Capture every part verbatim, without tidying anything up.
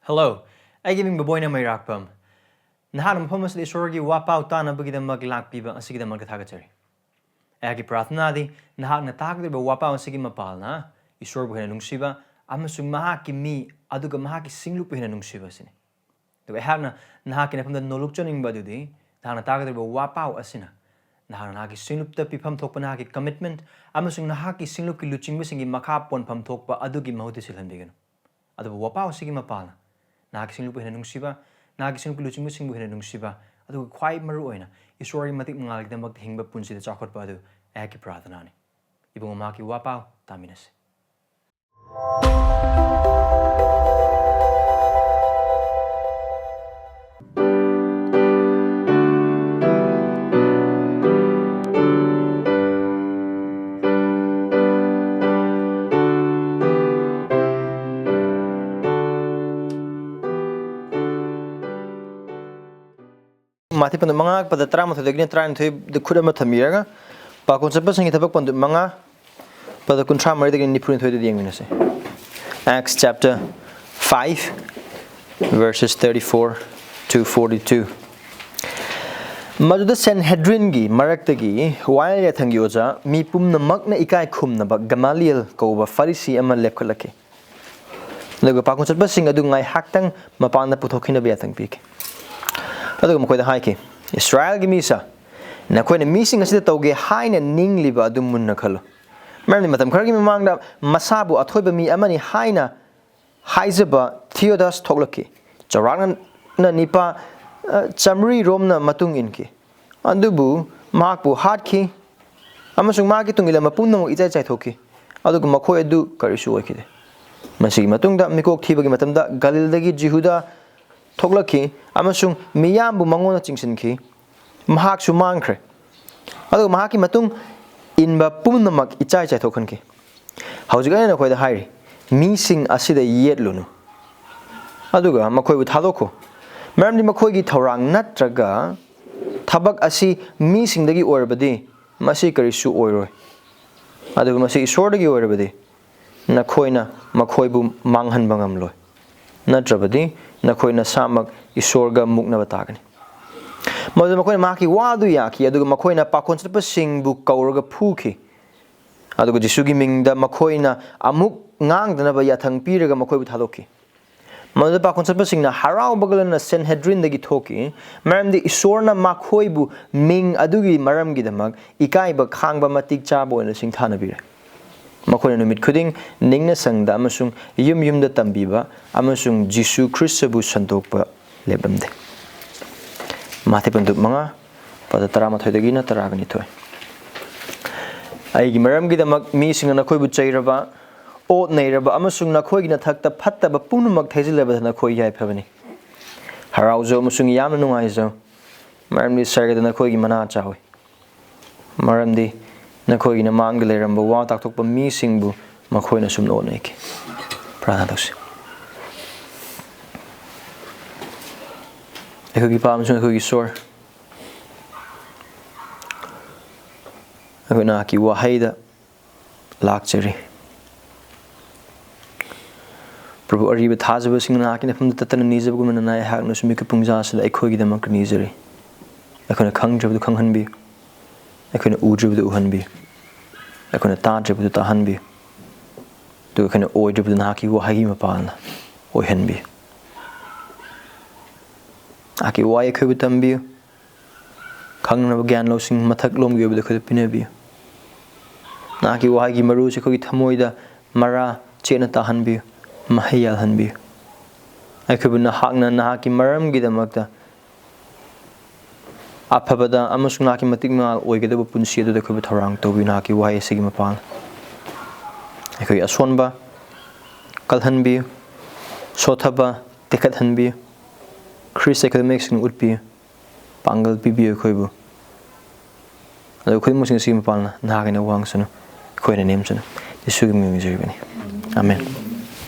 Hello, ꯑꯩꯒꯤ ꯃꯤꯡ ꯕꯣꯕꯣꯏꯅ ꯃꯩꯔꯥꯛꯄꯝ꯫ ꯅꯍꯥꯛꯅ ꯃꯐꯝ ꯑꯁꯤꯗ ꯏꯁꯣꯔꯒꯤ ꯋꯥꯄꯥꯎ ꯇꯥꯅꯕꯒꯤꯗꯃꯛ ꯂꯥꯛꯄꯤꯕ ꯑꯁꯤꯒꯤꯗꯃꯛꯇ ꯊꯥꯒꯠꯆꯔꯤ꯫ ꯑꯩꯍꯥꯛꯀꯤ ꯄ꯭ꯔꯥꯔꯊꯅꯥꯗꯤ ꯅꯍꯥꯛꯅ ꯇꯥꯒꯗꯧꯔꯤꯕ ꯋꯥꯄꯥꯎ ꯑꯁꯤꯒꯤ ꯃꯄꯥꯜꯅ ꯏꯁꯣꯔꯕꯨ ꯍꯦꯟꯅ ꯅꯨꯡꯁꯤꯕ ꯑꯃꯁꯨꯡ ꯃꯍꯥꯛꯀꯤ ꯃꯤ ꯑꯗꯨꯒ ꯃꯍꯥꯛꯀꯤ ꯁꯤꯡꯂꯨꯞꯄꯨ ꯍꯦꯟꯅ ꯅꯨꯡꯁꯤꯕ ꯑꯁꯤꯅꯤ꯫ ꯑꯗꯨꯒ ꯑꯩꯍꯥꯛꯅ ꯅꯍꯥꯛꯀꯤ ꯅꯐꯝꯗ ꯅꯣꯂꯨꯛꯆꯅꯤꯡꯕ ꯑꯗꯨꯗꯤ ꯅꯍꯥꯛꯅ ꯇꯥꯒꯗꯧꯔꯤꯕ ꯋꯥꯄꯥꯎ ꯑꯁꯤꯅ ꯅꯍꯥꯛꯅ ꯅꯍꯥꯛꯀꯤ ꯁꯤꯡꯂꯨꯞꯇ ꯄꯤꯐꯝ ꯊꯣꯛꯄ ꯅꯍꯥꯛꯀꯤ commitment ꯑꯃꯁꯨꯡ ꯅꯍꯥꯛꯀꯤ ꯁꯤꯡꯂꯨꯞꯀꯤ ꯂꯨꯆꯤꯡꯕꯁꯤꯡꯒꯤ ꯃꯈꯥ ꯄꯣꯟꯐꯝ ꯊꯣꯛꯄ ꯑꯗꯨꯒꯤ ꯃꯍꯨꯠꯇ ꯁꯤꯜꯍꯟꯕꯤꯒꯅꯨ꯫ ꯑꯗꯨꯕꯨ ꯋꯥꯄꯥꯎ ꯑꯁꯤꯒꯤ ꯃꯄꯥꯜꯅ ꯅꯍꯥꯛꯀꯤ ꯁꯤꯡꯂꯨꯞꯄꯨ ꯍꯦꯟꯅ ꯅꯨꯡꯁꯤꯕ, ꯅꯍꯥꯛꯀꯤ ꯁꯤꯡꯂꯨꯞꯀꯤ ꯂꯨꯆꯤꯡꯕꯁꯤꯡꯕꯨ ꯍꯦꯟꯅ ꯅꯨꯡꯁꯤꯕ, ꯑꯗꯨꯒ ꯈ꯭ꯋꯥꯏ ꯃꯔꯨ ꯑꯣꯏꯅ ꯏꯁꯣꯔꯒꯤ ꯃꯇꯤꯛ ꯃꯉꯥꯜꯒꯤꯗꯃꯛꯇ ꯍꯤꯡꯕ ꯄꯨꯟꯁꯤꯗ ꯆꯥꯎꯈꯠꯄ ꯑꯗꯨ ꯑꯩꯍꯥꯛꯀꯤ ꯄ꯭ꯔꯥꯔꯊꯅꯥꯅꯤ꯫ ꯏꯕꯨꯡꯉꯣ, ꯃꯍꯥꯛꯀꯤ ꯋꯥꯄꯥꯎ ꯇꯥꯃꯤꯟꯅꯁꯤ꯫ ꯃꯥꯊꯤ ꯄꯟꯗꯨꯞ ꯃꯉꯥ, ꯄꯗ ꯇꯔꯥꯃꯥꯊꯣꯏꯗꯒꯤꯅ ꯇꯔꯥꯅꯤꯊꯣꯏꯗ ꯈꯨꯠ ꯑꯃ ꯊꯝꯕꯤꯔꯒ, ꯄꯥꯈꯣꯟ ꯆꯠꯄꯁꯤꯡꯒꯤ ꯊꯕꯛ ꯄꯟꯗꯨꯞ ꯃꯉꯥ, ꯄꯗ ꯀꯨꯟꯊ꯭ꯔꯥ ꯃꯔꯤꯗꯒꯤꯅ ꯅꯤꯐꯨꯅꯤꯊꯣꯏꯗ ꯌꯦꯡꯃꯤꯟꯅꯁꯦ꯫ Acts chapter five, verses thirty-four to forty-two. ꯃꯗꯨꯗ ꯁꯦꯟꯍꯦꯗ꯭ꯔꯤꯟꯒꯤ ꯃꯔꯛꯇꯒꯤ ꯋꯥꯌꯦꯜ ꯌꯥꯊꯪꯒꯤ ꯑꯣꯖꯥ, ꯃꯤ ꯄꯨꯝꯅꯃꯛꯅ ꯏꯀꯥꯏ ꯈꯨꯝꯅꯕ ꯒꯃꯥꯂꯤꯌꯦꯜ ꯀꯧꯕ ꯐꯔꯤꯁꯤ ꯑꯃ ꯂꯦꯞꯈꯠꯂꯛꯈꯤ꯫ ꯑꯗꯨꯒ ꯄꯥꯈꯣꯟ ꯆꯠꯄꯁꯤꯡ ꯑꯗꯨ ꯉꯥꯏꯍꯥꯛꯇꯪ ꯃꯄꯥꯟꯗ ꯄꯨꯊꯣꯛꯈꯤꯅꯕ ꯌꯥꯊꯪ ꯄꯤꯈꯤ꯫ ꯑꯗꯨꯒ ꯃꯈꯣꯏꯗ ꯍꯥꯏꯈꯤ, "ꯏꯁ꯭ꯔꯥꯌꯦꯜꯒꯤ ꯃꯤꯁꯥ, ꯅꯈꯣꯏꯅ ꯃꯤꯁꯤꯡ ꯑꯁꯤꯗ ꯇꯧꯒꯦ ꯍꯥꯏꯅ ꯅꯤꯡꯂꯤꯕ ꯑꯗꯨ ꯃꯨꯟꯅ ꯈꯜꯂꯨ꯫ ꯃꯔꯝꯗꯤ ꯃꯇꯝ ꯈꯔꯒꯤ ꯃꯃꯥꯡꯗ ꯃꯁꯥꯕꯨ ꯑꯊꯣꯏꯕ ꯃꯤ ꯑꯃꯅꯤ ꯍꯥꯏꯅ ꯍꯥꯏꯖꯕ ꯊꯤꯌꯣꯗꯥꯁ ꯊꯣꯛꯂꯛꯈꯤ꯫ ꯆꯥꯎꯔꯥꯛꯅ ꯅꯤꯄꯥ, ꯑ, ꯆꯥꯃꯔꯤ ꯔꯣꯝꯅ ꯃꯇꯨꯡ ꯏꯟꯈꯤ꯫ ꯑꯗꯨꯕꯨ ꯃꯍꯥꯛꯄꯨ ꯍꯥꯠꯈꯤ, ꯑꯃꯁꯨꯡ ꯃꯥꯒꯤ ꯇꯨꯡ ꯏꯜꯂꯝꯕ ꯄꯨꯝꯅꯃꯛ ꯏꯆꯥꯏ ꯆꯥꯏꯊꯣꯛꯈꯤ, ꯑꯗꯨꯒ ꯃꯈꯣꯏ ꯑꯗꯨ ꯀꯔꯤꯁꯨ ꯑꯣꯏꯈꯤꯗꯦ꯫ ꯃꯁꯤꯒꯤ ꯃꯇꯨꯡꯗ ꯃꯤꯀꯣꯛ ꯊꯤꯕꯒꯤ ꯃꯇꯝꯗ ꯒꯂꯤꯜꯗꯒꯤ ꯖꯤꯍꯨꯗꯥ ꯊꯣꯛꯂꯛꯈꯤ, ꯑꯃꯁꯨꯡ ꯃꯤꯌꯥꯝꯕꯨ ꯃꯉꯣꯟꯗ ꯆꯤꯡꯁꯤꯟꯈꯤ꯫ ꯃꯍꯥꯛꯁꯨ ꯃꯥꯡꯈ꯭ꯔꯦ, ꯑꯗꯨꯒ ꯃꯍꯥꯛꯀꯤ ꯃꯇꯨꯡ ꯏꯟꯕ ꯄꯨꯝꯅꯃꯛ ꯏꯆꯥꯏ ꯆꯥꯏꯊꯣꯛꯍꯟꯈꯤ꯫ ꯍꯧꯖꯤꯛ ꯑꯩꯅ ꯅꯈꯣꯏꯗ ꯍꯥꯏꯔꯤ, ꯃꯤꯁꯤꯡ ꯑꯁꯤꯗ ꯌꯦꯠꯂꯨꯅꯨ, ꯑꯗꯨꯒ ꯃꯈꯣꯏꯕꯨ ꯊꯥꯗꯣꯛꯈꯣ, ꯃꯔꯝꯗꯤ ꯃꯈꯣꯏꯒꯤ ꯊꯧꯔꯥꯡ ꯅꯠꯇ꯭ꯔꯒ ꯊꯕꯛ ꯑꯁꯤ ꯃꯤꯁꯤꯡꯗꯒꯤ ꯑꯣꯏꯔꯕꯗꯤ ꯃꯁꯤ ꯀꯔꯤꯁꯨ ꯑꯣꯏꯔꯣꯏ, ꯑꯗꯨꯕꯨ ꯃꯁꯤ ꯏꯁꯣꯔꯗꯒꯤ ꯑꯣꯏꯔꯕꯗꯤ ꯅꯈꯣꯏꯅ ꯃꯈꯣꯏꯕꯨ ꯃꯥꯡꯍꯟꯕ ꯉꯝꯂꯣꯏ"꯫ ꯅꯠꯇ꯭ꯔꯕꯗꯤ ꯅꯈꯣꯏ ꯅꯁꯥꯃꯛ ꯏꯁꯣꯔꯒ ꯃꯨꯛꯅꯕ ꯇꯥꯒꯅꯤ꯫ ꯃꯗꯨꯗ ꯃꯈꯣꯏꯅ ꯃꯍꯥꯛꯀꯤ ꯋꯥꯗꯨ ꯌꯥꯈꯤ, ꯑꯗꯨꯒ ꯃꯈꯣꯏꯅ ꯄꯥꯈꯣꯟ ꯆꯠꯄꯁꯤꯡꯕꯨ ꯀꯧꯔꯒ ꯐꯨꯈꯤ꯫ ꯑꯗꯨꯒ ꯖꯤꯁꯨꯒꯤ ꯃꯤꯡꯗ ꯃꯈꯣꯏꯅ ꯑꯃꯨꯛ ꯉꯥꯡꯗꯅꯕ ꯌꯥꯊꯪ ꯄꯤꯔꯒ ꯃꯈꯣꯏꯕꯨ ꯊꯥꯗꯣꯛꯈꯤ꯫ ꯃꯗꯨꯗ ꯄꯥꯈꯣꯟ ꯆꯠꯄꯁꯤꯡꯅ ꯍꯔꯥꯎꯕꯒ ꯂꯣꯏꯅꯅ ꯁꯦꯟꯍꯦꯗ꯭ꯔꯤꯟꯗꯒꯤ ꯊꯣꯛꯈꯤ, ꯃꯔꯝꯗꯤ ꯏꯁꯣꯔꯅ ꯃꯈꯣꯏꯕꯨ ꯃꯤꯡ ꯑꯗꯨꯒꯤ ꯃꯔꯝꯒꯤꯗꯃꯛ ꯏꯀꯥꯏꯕ ꯈꯥꯡꯕ ꯃꯇꯤꯛ ꯆꯥꯕ ꯑꯣꯏꯅ ꯁꯤꯡꯊꯥꯅꯕꯤꯔꯦ꯫ ꯃꯈꯣꯏꯅ ꯅꯨꯃꯤꯠ ꯈꯨꯗꯤꯡ ꯅꯤꯡꯅ ꯁꯪꯗ ꯑꯃꯁꯨꯡ ꯌꯨꯝ ꯌꯨꯝꯗ ꯇꯝꯕꯤꯕ ꯑꯃꯁꯨꯡ ꯖꯤꯁꯨ ꯈ꯭ꯔꯤꯁꯇꯕꯨ ꯁꯟꯗꯣꯛꯄ ꯂꯦꯞꯂꯝꯗꯦ꯫ ꯃꯥꯊꯤ ꯄꯟꯗꯨꯞ ꯃꯉꯥ, ꯄꯗ ꯇꯔꯥꯃꯥꯊꯣꯏꯗꯒꯤꯅ ꯇꯔꯥꯒ ꯅꯤꯊꯣꯏ꯫ ꯑꯩꯒꯤ ꯃꯔꯝꯒꯤꯗꯃꯛ ꯃꯤꯁꯤꯡꯅ ꯅꯈꯣꯏꯕꯨ ꯆꯩꯔꯕ, ꯑꯣꯠ ꯅꯩꯔꯕ ꯑꯃꯁꯨꯡ ꯅꯈꯣꯏꯒꯤ ꯅꯊꯛꯇ ꯐꯠꯇꯕ ꯄꯨꯝꯅꯃꯛ ꯊꯩꯖꯤꯜꯂꯕꯗ ꯅꯈꯣꯏ ꯌꯥꯏꯐꯕꯅꯤ꯫ ꯍꯔꯥꯎꯖꯧ ꯑꯃꯁꯨꯡ ꯌꯥꯝꯅ ꯅꯨꯡꯉꯥꯏꯖꯧ, ꯃꯔꯝꯗꯤ ꯁꯔꯒꯗ ꯅꯈꯣꯏꯒꯤ ꯃꯅꯥ ꯆꯥꯎꯏ꯫ ꯃꯔꯝꯗꯤ ꯅꯈꯣꯏꯒꯤ ꯃꯃꯥꯡꯗ ꯂꯩꯔꯝꯕ ꯋꯥ ꯇꯥꯛꯊꯣꯛꯄ ꯃꯤꯁꯤꯡꯕꯨ ꯃꯈꯣꯏꯅ ꯁꯨꯝ ꯑꯣꯠꯅꯈꯤ꯫ ꯄ꯭ꯔꯥꯔꯊꯅꯥ ꯇꯧꯁꯤ꯫ ꯑꯩꯈꯣꯏꯒꯤ ꯏꯄꯥ ꯑꯃꯁꯨꯡ ꯑꯩꯈꯣꯏꯒꯤ ꯏꯁꯣꯔ, ꯑꯩꯈꯣꯏ ꯅꯍꯥꯛꯀꯤ ꯋꯥꯍꯩꯗ ꯂꯥꯛꯆꯔꯤ꯫ ꯄ꯭ꯔꯚꯨ, ꯑꯔꯤꯕ ꯊꯥꯖꯕꯁꯤꯡꯅ ꯅꯍꯥꯛꯀꯤ ꯅꯐꯝꯗ ꯇꯠꯇꯅ ꯅꯤꯖꯕꯒꯨꯝꯅ, ꯅꯅꯥꯏ ꯑꯩꯍꯥꯛꯅꯁꯨ ꯃꯤꯀꯨꯞ ꯄꯨꯡꯖꯥ ꯑꯁꯤꯗ ꯑꯩꯈꯣꯏꯒꯤꯗꯃꯛ ꯅꯤꯖꯔꯤ꯫ ꯑꯩꯈꯣꯏꯅ ꯈꯪꯗ꯭ꯔꯤꯕꯗꯨ ꯈꯪꯍꯟꯕꯤꯌꯨ꯫ ꯑꯩꯈꯣꯏꯅ ꯎꯗ꯭ꯔꯤꯕꯗꯨ ꯎꯍꯟꯕꯤꯌꯨ꯫ ꯑꯩꯈꯣꯏꯅ ꯇꯥꯗ꯭ꯔꯤꯕꯗꯨ ꯇꯥꯍꯟꯕꯤꯌꯨ꯫ ꯑꯗꯨꯒ ꯑꯩꯈꯣꯏꯅ ꯑꯣꯏꯗ꯭ꯔꯤꯕꯗꯨ ꯅꯍꯥꯛꯀꯤ ꯋꯥꯍꯩꯒꯤ ꯃꯄꯥꯜꯅ ꯑꯣꯏꯍꯟꯕꯤꯌꯨ꯫ ꯅꯍꯥꯛꯀꯤ ꯋꯥꯍꯩ ꯑꯩꯈꯣꯏꯕꯨ ꯇꯝꯕꯤꯌꯨ꯫ ꯈꯪꯅꯕ ꯒ꯭ꯌꯥꯟ ꯂꯧꯁꯤꯡ ꯃꯊꯛ ꯂꯣꯝꯒꯤ ꯑꯣꯏꯕꯗꯨ ꯑꯩꯈꯣꯏꯗ ꯄꯤꯅꯕꯤꯌꯨ꯫ ꯅꯍꯥꯛꯀꯤ ꯋꯥꯍꯩꯒꯤ ꯃꯔꯨꯁꯤ ꯑꯩꯈꯣꯏꯒꯤ ꯊꯃꯣꯏꯗ ꯃꯔꯥ ꯆꯦꯠꯅ ꯇꯥꯍꯟꯕꯤꯌꯨ, ꯃꯍꯩ ꯌꯥꯜꯍꯟꯕꯤꯌꯨ꯫ ꯑꯩꯈꯣꯏꯕꯨ ꯅꯍꯥꯛꯅ ꯅꯍꯥꯛꯀꯤ ꯃꯔꯝꯒꯤꯗꯃꯛꯇ ꯑꯐꯕꯗ ꯑꯃꯁꯨꯡ ꯅꯍꯥꯛꯀꯤ ꯃꯇꯤꯛ ꯃꯉꯥꯜ ꯑꯣꯏꯒꯗꯕ ꯄꯨꯟꯁꯤ ꯑꯗꯨꯗ ꯑꯩꯈꯣꯏꯕꯨ ꯊꯧꯔꯥꯡ ꯇꯧꯕꯤꯌꯨ꯫ ꯅꯍꯥꯛꯀꯤ ꯋꯥꯍꯩ ꯑꯁꯤꯒꯤ ꯃꯄꯥꯜ ꯑꯩꯈꯣꯏꯒꯤ ꯑꯁꯣꯟꯕ ꯀꯜꯍꯟꯕꯤꯌꯨ, ꯁꯣꯠꯊꯕ ꯇꯦꯛꯈꯠꯍꯟꯕꯤꯌꯨ, ꯈ꯭ꯔꯤꯁꯇ ꯑꯩꯈꯣꯏꯗ ꯃꯌꯦꯛ ꯁꯦꯡꯅ ꯎꯠꯄꯤꯌꯨ, ꯄꯥꯡꯒꯜ ꯄꯤꯕꯤꯌꯨ ꯑꯩꯈꯣꯏꯕꯨ꯫ ꯑꯗꯨ ꯈꯨꯗꯤꯡꯃꯛꯁꯤꯡ ꯑꯁꯤꯒꯤ ꯃꯄꯥꯜꯅ ꯅꯍꯥꯛꯀꯤ ꯑꯣꯏꯅ ꯋꯥꯡꯁꯅꯨ, ꯑꯩꯈꯣꯏꯅ ꯅꯦꯝꯁꯅꯨ꯫ ꯌꯦꯁꯨꯒꯤ ꯃꯤꯡ ꯅꯤꯖꯔꯤꯕꯅꯤ꯫ ꯑꯥꯃꯦꯟ꯫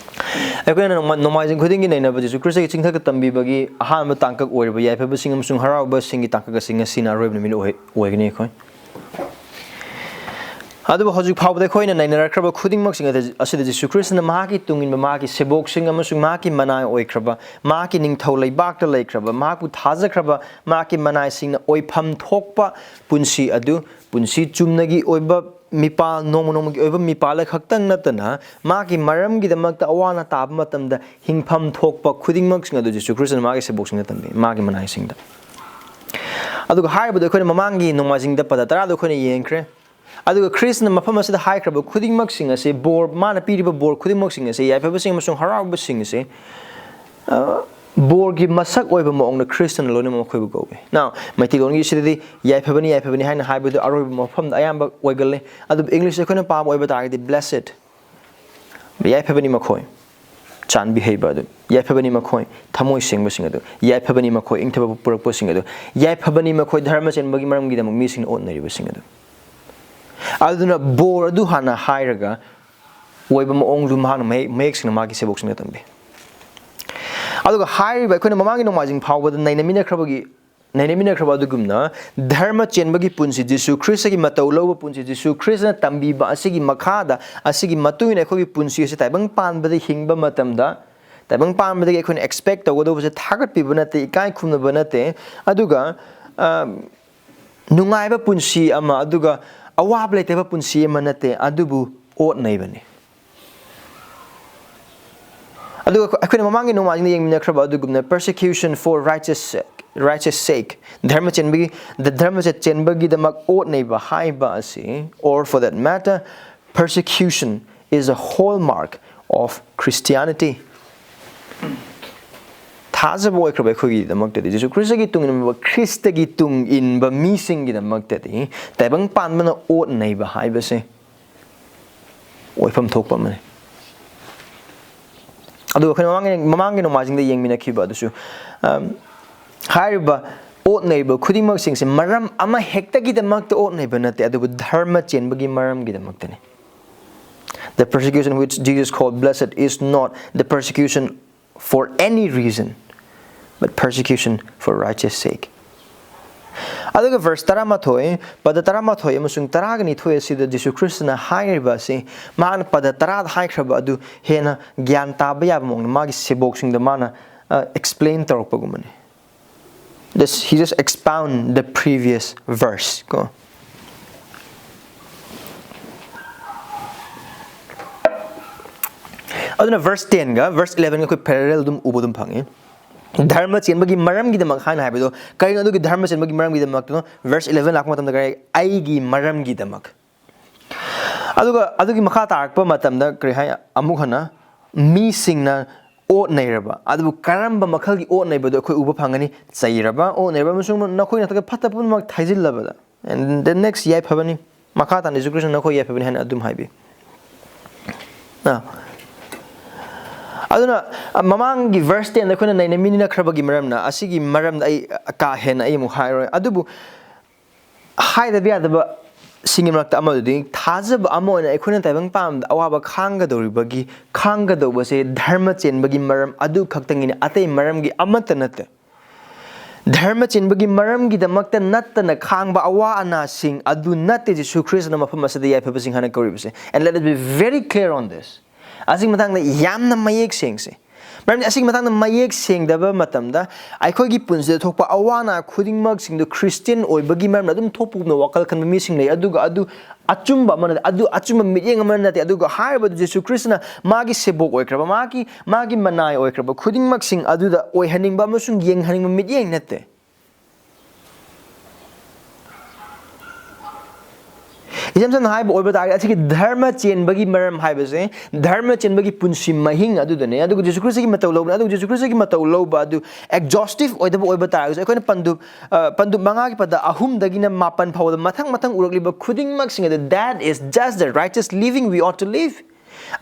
ꯑꯩꯈꯣꯏꯅ ꯅꯣꯡꯃ-, ꯅꯣꯡꯃꯥꯏꯖꯤꯡ ꯈꯨꯗꯤꯡꯒꯤ ꯅꯩꯅꯕ ꯖꯤꯁꯨ ꯈ꯭ꯔꯤꯁꯇꯒꯤ ꯆꯤꯡꯊꯛꯇ ꯇꯝꯕꯤꯕꯒꯤ ꯑꯍꯥꯟꯕ ꯇꯥꯡꯀꯛ ꯑꯣꯏꯔꯤꯕ ꯌꯥꯏꯐꯕꯁꯤꯡ ꯑꯃꯁꯨꯡ ꯍꯔꯥꯎꯕꯁꯤꯡꯒꯤ ꯇꯥꯡꯀꯛ ꯑꯁꯤ ꯉꯁꯤꯅ ꯑꯔꯣꯏꯕ ꯅꯨꯃꯤꯠ ꯑꯣꯏ-, ꯑꯣꯏꯒꯅꯤ ꯑꯩꯈꯣꯏ꯫ ꯑꯗꯨꯕꯨ ꯍꯧꯖꯤꯛ ꯐꯥꯎꯕꯗ ꯑꯩꯈꯣꯏꯅ ꯅꯩꯅꯔꯛꯈ꯭ꯔꯕ ꯈꯨꯗꯤꯡꯃꯛꯁꯤꯡ ꯑꯗ-, ꯑꯁꯤꯗ ꯖꯤꯁꯨ ꯈ꯭ꯔꯤꯁꯇꯅ ꯃꯍꯥꯛꯀꯤ ꯇꯨꯡ ꯏꯟꯕ, ꯃꯍꯥꯛꯀꯤ ꯁꯦꯕꯣꯛꯁꯤꯡ ꯑꯃꯁꯨꯡ ꯃꯍꯥꯛꯀꯤ ꯃꯅꯥꯏ ꯑꯣꯏꯈ꯭ꯔꯕ, ꯃꯍꯥꯛꯀꯤ ꯅꯤꯡꯊꯧ ꯂꯩꯕꯥꯛꯇ ꯂꯩꯈ꯭ꯔꯕ, ꯃꯍꯥꯛꯄꯨ ꯊꯥꯖꯈ꯭ꯔꯕ ꯃꯍꯥꯛꯀꯤ ꯃꯅꯥꯏꯁꯤꯡꯅ ꯑꯣꯏꯐꯝ ꯊꯣꯛꯄ ꯄꯨꯟꯁꯤ ꯑꯗꯨ, ꯄꯨꯟꯁꯤ ꯆꯨꯝꯅꯒꯤ ꯑꯣꯏꯕ ꯃꯤꯄꯥꯜ, ꯅꯣꯡꯃ ꯅꯣꯡꯃꯒꯤ ꯑꯣꯏꯕ ꯃꯤꯄꯥꯜ ꯈꯛꯇꯪ ꯅꯠꯇꯅ, ꯃꯍꯥꯛꯀꯤ ꯃꯔꯝꯒꯤꯗꯃꯛꯇ ꯑꯋꯥ ꯑꯅꯥ ꯇꯥꯕ ꯃꯇꯝꯗ ꯍꯤꯡꯐꯝ ꯊꯣꯛꯄ ꯈꯨꯗꯤꯡꯃꯛꯁꯤꯡ ꯑꯗꯨ ꯖꯤꯁꯨ ꯈ꯭ꯔꯤꯁꯇꯅ ꯃꯥꯒꯤ ꯁꯦꯕꯣꯛꯁꯤꯡꯗ ꯇꯝꯕꯤ, ꯃꯥꯒꯤ ꯃꯅꯥꯏꯁꯤꯡꯗ꯫ ꯑꯗꯨꯒ ꯍꯥꯏꯔꯤꯕꯗꯣ ꯑꯩꯈꯣꯏꯅ ꯃꯃꯥꯡꯒꯤ ꯅꯣꯡꯃꯥꯏꯖꯤꯡꯗ ꯄꯗ ꯇꯔꯥꯗꯣ ꯑꯩꯈꯣꯏꯅ ꯌꯦꯡꯈ꯭ꯔꯦ꯫ ꯑꯗꯨꯒ ꯈ꯭ꯔꯤꯁꯇꯅ ꯃꯐꯝ ꯑꯁꯤꯗ ꯍꯥꯏꯈ꯭ꯔꯕ ꯈꯨꯗꯤꯡꯃꯛꯁꯤꯡ ꯑꯁꯤ, ꯕꯣꯔ, ꯃꯥꯅ ꯄꯤꯔꯤꯕ ꯕꯣꯔ ꯈꯨꯗꯤꯡꯃꯛꯁꯤꯡ ꯑꯁꯤ, ꯌꯥꯏꯐꯕꯁꯤꯡ ꯑꯃꯁꯨꯡ ꯍꯔꯥꯎꯕꯁꯤꯡ ꯑꯁꯤ, ꯑ, ꯕꯣꯔꯒꯤ ꯃꯁꯛ ꯑꯣꯏꯕ ꯃꯑꯣꯡꯗ ꯈ꯭ꯔꯤꯁꯇꯅ ꯂꯣꯏꯅꯃꯛ ꯃꯈꯣꯏꯕꯨ ꯀꯧꯏ꯫ Now, ꯃꯩꯇꯩꯂꯣꯟꯒꯤ ꯁꯤꯗꯗꯤ ꯌꯥꯏꯐꯕꯅꯤ, ꯌꯥꯏꯐꯕꯅꯤ ꯍꯥꯏꯅ ꯍꯥꯏꯕꯗꯨ ꯑꯔꯣꯏꯕ ꯃꯐꯝꯗ ꯑꯌꯥꯝꯕ ꯑꯣꯏꯒꯜꯂꯤ꯫ ꯑꯗꯨꯕꯨ English ꯑꯩꯈꯣꯏꯅ ꯄꯥꯕ ꯑꯣꯏꯕ ꯇꯥꯔꯒꯗꯤ, "Blessed", ꯌꯥꯏꯐꯕꯅꯤ ꯃꯈꯣꯏ, ꯆꯥꯟꯕꯤ ꯍꯩꯕ ꯑꯗꯨ, ꯌꯥꯏꯐꯕꯅꯤ ꯃꯈꯣꯏ, ꯊꯃꯣꯏ ꯁꯦꯡꯕꯁꯤꯡ ꯑꯗꯨ, ꯌꯥꯏꯐꯕꯅꯤ ꯃꯈꯣꯏ, ꯏꯪꯊꯕ ꯄꯨꯔꯛꯄꯁꯤꯡ ꯑꯗꯨ, ꯌꯥꯏꯐꯕꯅꯤ ꯃꯈꯣꯏ, ꯙꯔꯃ ꯆꯦꯟꯕꯒꯤ ꯃꯔꯝꯒꯤꯗꯃꯛ ꯃꯤꯁꯤꯡꯅ ꯑꯣꯠꯅꯔꯤꯕꯁꯤꯡ ꯑꯗꯨ꯫ ꯑꯗꯨꯅ ꯕꯣꯔ ꯑꯗꯨ ꯍꯥꯟꯅ ꯍꯥꯏꯔꯒ, ꯑꯣꯏꯕ ꯃꯑꯣꯡꯗꯨ ꯃꯍꯥꯛꯅ ꯃꯌꯦꯛ, ꯃꯌꯦꯛ ꯁꯦꯡꯅ ꯃꯥꯒꯤ ꯁꯦꯕꯣꯛꯁꯤꯡꯗ ꯇꯝꯕꯤ꯫ ꯑꯗꯨꯒ ꯍꯥꯏꯔꯤꯕ ꯑꯩꯈꯣꯏꯅ ꯃꯃꯥꯡꯒꯤ ꯅꯣꯡꯃꯥꯏꯖꯤꯡ ꯐꯥꯎꯕꯗ ꯅꯩꯅꯃꯤꯟꯅꯈ꯭ꯔꯕꯒꯤ, ꯅꯩꯅꯃꯤꯟꯅꯈ꯭ꯔꯕ ꯑꯗꯨꯒꯨꯝꯅ, ꯙꯔꯃ ꯆꯦꯟꯕꯒꯤ ꯄꯨꯟꯁꯤ, ꯖꯤꯁꯨ ꯈ꯭ꯔꯤꯁꯇꯒꯤ ꯃꯇꯧ ꯂꯧꯕ ꯄꯨꯟꯁꯤ, ꯖꯤꯁꯨ ꯈ꯭ꯔꯤꯁꯇꯅ ꯇꯝꯕꯤꯕ ꯑꯁꯤꯒꯤ ꯃꯈꯥꯗ, ꯑꯁꯤꯒꯤ ꯃꯇꯨꯡ ꯏꯟꯅ ꯑꯩꯈꯣꯏꯒꯤ ꯄꯨꯟꯁꯤ ꯑꯁꯤ ꯇꯥꯏꯕꯪ ꯄꯥꯟꯕꯗ ꯍꯤꯡꯕ ꯃꯇꯝꯗ, ꯇꯥꯏꯕꯪ ꯄꯥꯟꯕꯗꯒꯤ ꯑꯩꯈꯣꯏꯅ expect ꯇꯧꯒꯗꯧꯕꯁꯦ ꯊꯥꯒꯠꯄꯤꯕ ꯅꯠꯇꯦ, ꯏꯀꯥꯏ ꯈꯨꯝꯅꯕ ꯅꯠꯇꯦ, ꯑꯗꯨꯒ, ꯑ, ꯅꯨꯡꯉꯥꯏꯕ ꯄꯨꯟꯁꯤ ꯑꯃ, ꯑꯗꯨꯒ ꯑꯋꯥꯕ ꯂꯩꯇꯕ ꯄꯨꯟꯁꯤ ꯑꯃ ꯅꯠꯇꯦ, ꯑꯗꯨꯕꯨ ꯑꯣꯠ ꯅꯩꯕꯅꯤ꯫ ꯑꯗꯨꯒ ꯑꯩꯈꯣꯏꯅ ꯃꯃꯥꯡꯒꯤ ꯅꯣꯡꯃꯥꯏꯖꯤꯡꯗ ꯌꯦꯡꯃꯤꯟꯅꯈ꯭ꯔꯕ ꯑꯗꯨꯒꯨꯝꯅ, persecution for righteous, righteous sake, ꯙꯔꯃ ꯆꯦꯟꯕꯒꯤ, ꯙꯔꯃ ꯆꯦꯟꯕꯒꯤꯗꯃꯛ ꯑꯣꯠ ꯅꯩꯕ ꯍꯥꯏꯕ ꯑꯁꯤ, or for that matter, persecution is a hallmark of Christianity. ꯊꯥꯖꯕ ꯑꯣꯏꯈ꯭ꯔꯕ ꯑꯩꯈꯣꯏꯒꯤꯗꯃꯛꯇꯗꯤ, ꯖꯤꯁꯨ ꯈ꯭ꯔꯤꯁꯇꯒꯤ ꯇꯨꯡ ꯏꯟꯕ, ꯈ꯭ꯔꯤꯁꯇꯒꯤ ꯇꯨꯡ ꯏꯟꯕ ꯃꯤꯁꯤꯡꯒꯤꯗꯃꯛꯇꯗꯤ ꯇꯥꯏꯕꯪ ꯄꯥꯟꯕꯅ ꯑꯣꯠ ꯅꯩꯕ ꯍꯥꯏꯕꯁꯦ ꯑꯣꯏꯐꯝ ꯊꯣꯛꯄ ꯑꯃꯅꯤ꯫ ꯑꯗꯨꯒ ꯑꯩꯈꯣꯏꯅ ꯃꯃꯥꯡꯒꯤ, ꯃꯃꯥꯡꯒꯤ ꯅꯣꯡꯃꯥꯏꯖꯤꯡꯗ ꯌꯦꯡꯃꯤꯟꯅꯈꯤꯕ ꯑꯗꯨꯁꯨ, ꯑꯝ, ꯍꯥꯏꯔꯤꯕ ꯑꯣꯠ ꯅꯩꯕ ꯈꯨꯗꯤꯡꯃꯛꯁꯤꯡꯁꯦ ꯃꯔꯝ ꯑꯃ ꯍꯦꯛꯇꯒꯤꯗꯃꯛꯇ ꯑꯣꯠ ꯅꯩꯕ ꯅꯠꯇꯦ, ꯑꯗꯨꯕꯨ ꯙꯔꯃ ꯆꯦꯟꯕꯒꯤ ꯃꯔꯝꯒꯤꯗꯃꯛꯇꯅꯤ꯫ The persecution which Jesus called blessed is not the persecution for any reason, but persecution for righteous sake. ꯑꯗꯨꯒ verse ꯇꯔꯥꯃꯥꯊꯣꯏ, ꯄꯗ ꯇꯔꯥꯃꯥꯊꯣꯏ ꯑꯃꯁꯨꯡ ꯇꯔꯥꯒ ꯅꯤꯊꯣꯏ ꯑꯁꯤꯗ ꯖꯤꯁꯨ ꯈ꯭ꯔꯤꯁꯇꯅ ꯍꯥꯏꯔꯤꯕ ꯑꯁꯤ, ꯃꯥꯅ ꯄꯗ ꯇꯔꯥꯗ ꯍꯥꯏꯈ꯭ꯔꯕ ꯑꯗꯨ ꯍꯦꯟꯅ ꯒ꯭ꯌꯥꯟ ꯇꯥꯕ ꯌꯥꯕ ꯃꯑꯣꯡꯗ ꯃꯥꯒꯤ ꯁꯦꯕꯣꯛꯁꯤꯡꯗ ꯃꯥꯅ explain ꯇꯧꯔꯛꯄꯒꯨꯝꯕꯅꯤ꯫ This, he just expound the previous verse ꯀꯣ꯫ ꯑꯗꯨꯅ verse ten ꯒ verse eleven ꯒ ꯑꯩꯈꯣꯏ parallel ꯑꯗꯨꯝ ꯎꯕ ꯑꯗꯨꯝ ꯐꯪꯉꯤ꯫ ꯙꯔꯃ ꯆꯦꯟꯕꯒꯤ ꯃꯔꯝꯒꯤꯗꯃꯛ ꯍꯥꯏꯅ ꯍꯥꯏꯕꯗꯣ ꯀꯔꯤꯅꯣ? ꯑꯗꯨꯒꯤ ꯙꯔꯃ ꯆꯦꯟꯕꯒꯤ ꯃꯔꯝꯒꯤꯗꯃꯛꯇꯣ verse eleven ꯂꯥꯛꯄ ꯃꯇꯝꯗ ꯀꯔꯤ? ꯑꯩꯒꯤ ꯃꯔꯝꯒꯤꯗꯃꯛ꯫ ꯑꯗꯨꯒ ꯑꯗꯨꯒꯤ ꯃꯈꯥ ꯇꯥꯔꯛꯄ ꯃꯇꯝꯗ ꯀꯔꯤ ꯍꯥꯏ? ꯑꯃꯨꯛ ꯍꯟꯅ ꯃꯤꯁꯤꯡꯅ ꯑꯣꯠ ꯅꯩꯔꯕ, ꯑꯗꯨꯕꯨ ꯀꯔꯝꯕ ꯃꯈꯜꯒꯤ ꯑꯣꯠ ꯅꯩꯕꯗꯣ ꯑꯩꯈꯣꯏ ꯎꯕ ꯐꯪꯒꯅꯤ? ꯆꯩꯔꯕ, ꯑꯣꯠ ꯅꯩꯔꯕ ꯑꯃꯁꯨꯡ ꯅꯈꯣꯏꯅ ꯊꯣꯛꯄ ꯐꯠꯇ ꯄꯨꯝꯅꯃꯛ ꯊꯩꯖꯤꯜꯂꯕꯗ꯫ And the next ꯌꯥꯏꯐꯕꯅꯤ꯫ ꯃꯈꯥ ꯇꯥꯅ ꯖꯤꯁꯨ ꯈ꯭ꯔꯤꯁꯇꯅ ꯅꯈꯣꯏ ꯌꯥꯏꯐꯕꯅꯤ ꯍꯥꯏꯅ ꯑꯗꯨꯝ ꯍꯥꯏꯕꯤ꯫ ꯑꯥ꯫ ꯑꯗꯨꯅ, ꯑ, ꯃꯃꯥꯡꯒꯤ verse ten ꯗ ꯑꯩꯈꯣꯏꯅ ꯅꯩꯅꯃꯤꯟꯅꯈ꯭ꯔꯕꯒꯤ ꯃꯔꯝꯅ, ꯑꯁꯤꯒꯤ ꯃꯔꯝꯗ ꯑꯩ, ꯑ, ꯀꯥ ꯍꯦꯟꯅ ꯑꯩ ꯑꯃꯨꯛ ꯍꯥꯏꯔꯣꯏ꯫ ꯑꯗꯨꯕꯨ ꯍꯥꯏꯗꯕ ꯌꯥꯗꯕ ꯁꯤꯡꯒꯤ ꯃꯔꯛꯇ ꯑꯃꯗꯨꯗꯤ, ꯊꯥꯖꯕ ꯑꯃ ꯑꯣꯏꯅ ꯑꯩꯈꯣꯏꯅ ꯇꯥꯏꯕꯪ ꯄꯥꯟꯕꯗ ꯑꯋꯥꯕ ꯈꯥꯡꯒꯗꯧꯔꯤꯕꯒꯤ, ꯈꯥꯡꯒꯗꯧꯕꯁꯦ ꯙꯔꯃ ꯆꯦꯟꯕꯒꯤ ꯃꯔꯝ ꯑꯗꯨ ꯈꯛꯇꯪꯒꯤꯅꯤ, ꯑꯇꯩ ꯃꯔꯝꯒꯤ ꯑꯃꯠꯇ ꯅꯠꯇꯦ꯫ ꯙꯔꯃ ꯆꯦꯟꯕꯒꯤ ꯃꯔꯝꯒꯤꯗꯃꯛꯇ ꯅꯠꯇꯅ ꯈꯥꯡꯕ ꯑꯋꯥ ꯑꯅꯥꯁꯤꯡ ꯑꯗꯨ ꯅꯠꯇꯦ ꯖꯤꯁꯨ ꯈ꯭ꯔꯤꯁꯇꯅ ꯃꯐꯝ ꯑꯁꯤꯗ ꯌꯥꯏꯐꯕꯁꯤꯡ ꯍꯥꯏꯅ ꯀꯧꯔꯤꯕꯁꯦ꯫ And let us be very clear on this. ꯑꯁꯤꯒꯤ ꯃꯇꯥꯡꯗ ꯌꯥꯝꯅ ꯃꯌꯦꯛ ꯁꯦꯡꯁꯦ꯫ ꯃꯔꯝꯗꯤ ꯑꯁꯤꯒꯤ ꯃꯇꯥꯡꯗ ꯃꯌꯦꯛ ꯁꯦꯡꯗꯕ ꯃꯇꯝꯗ ꯑꯩꯈꯣꯏꯒꯤ ꯄꯨꯟꯁꯤꯗ ꯊꯣꯛꯄ ꯑꯋꯥ ꯑꯅꯥ ꯈꯨꯗꯤꯡꯃꯛꯁꯤꯡꯗꯨ ꯈ꯭ꯔꯤꯁꯇꯤꯌꯟ ꯑꯣꯏꯕꯒꯤ ꯃꯔꯝꯅ ꯑꯗꯨꯝ ꯊꯣꯛꯄꯒꯨꯝꯅ ꯋꯥꯈꯜ ꯈꯟꯕ ꯃꯤꯁꯤꯡ ꯂꯩ꯫ ꯑꯗꯨꯒ ꯑꯗꯨ ꯑꯆꯨꯝꯕ ꯑꯃ ꯅꯠꯇꯦ, ꯑꯗꯨ ꯑꯆꯨꯝꯕ ꯃꯤꯠꯌꯦꯡ ꯑꯃ ꯅꯠꯇꯦ꯫ ꯑꯗꯨꯒ ꯍꯥꯏꯔꯤꯕꯗꯨ ꯖꯤꯁꯨ ꯈ꯭ꯔꯤꯁꯇꯅ ꯃꯥꯒꯤ ꯁꯦꯕꯣꯛ ꯑꯣꯏꯈ꯭ꯔꯕ, ꯃꯥꯒꯤ, ꯃꯥꯒꯤ ꯃꯅꯥꯏ ꯑꯣꯏꯈ꯭ꯔꯕ ꯈꯨꯗꯤꯡꯃꯛꯁꯤꯡ ꯑꯗꯨꯗ ꯑꯣꯏꯍꯟꯅꯤꯡꯕ ꯑꯃꯁꯨꯡ ꯌꯦꯡꯍꯟꯅꯤꯡꯕ ꯃꯤꯠꯌꯦꯡ ꯅꯠꯇꯦ꯫ ꯏꯆꯝ ꯆꯝꯅ ꯍꯥꯏꯕ ꯑꯣꯏꯕ ꯇꯥꯔꯒꯗꯤ, ꯑꯁꯤꯒꯤ ꯙꯔꯃ ꯆꯦꯟꯕꯒꯤ ꯃꯔꯝ ꯍꯥꯏꯕꯁꯦ, ꯙꯔꯃ ꯆꯦꯟꯕꯒꯤ ꯄꯨꯟꯁꯤ ꯃꯍꯤꯡ ꯑꯗꯨꯗꯅꯦ꯫ ꯑꯗꯨꯒ ꯖꯤꯁꯨ ꯈ꯭ꯔꯤꯁꯇꯒꯤ ꯃꯇꯧ ꯂꯧꯕꯅꯦ꯫ ꯑꯗꯨꯒ ꯖꯤꯁꯨ ꯈ꯭ꯔꯤꯁꯇꯒꯤ ꯃꯇꯧ ꯂꯧꯕ ꯑꯗꯨ exhaustive ꯑꯣꯏꯗꯕ ꯑꯣꯏꯕ ꯇꯥꯔꯒꯁꯨ, ꯑꯩꯈꯣꯏꯅ ꯄꯟꯗꯨꯞ, ꯑ, ꯄꯟꯗꯨꯞ ꯃꯉꯥꯒꯤ ꯄꯗ ꯑꯍꯨꯝꯗꯒꯤꯅ ꯃꯥꯄꯟ ꯐꯥꯎꯕꯗ ꯃꯊꯪ ꯃꯊꯪ ꯎꯔꯛꯂꯤꯕ ꯈꯨꯗꯤꯡꯃꯛꯁꯤꯡ ꯑꯗꯨ, that is just the righteous living we ought to live.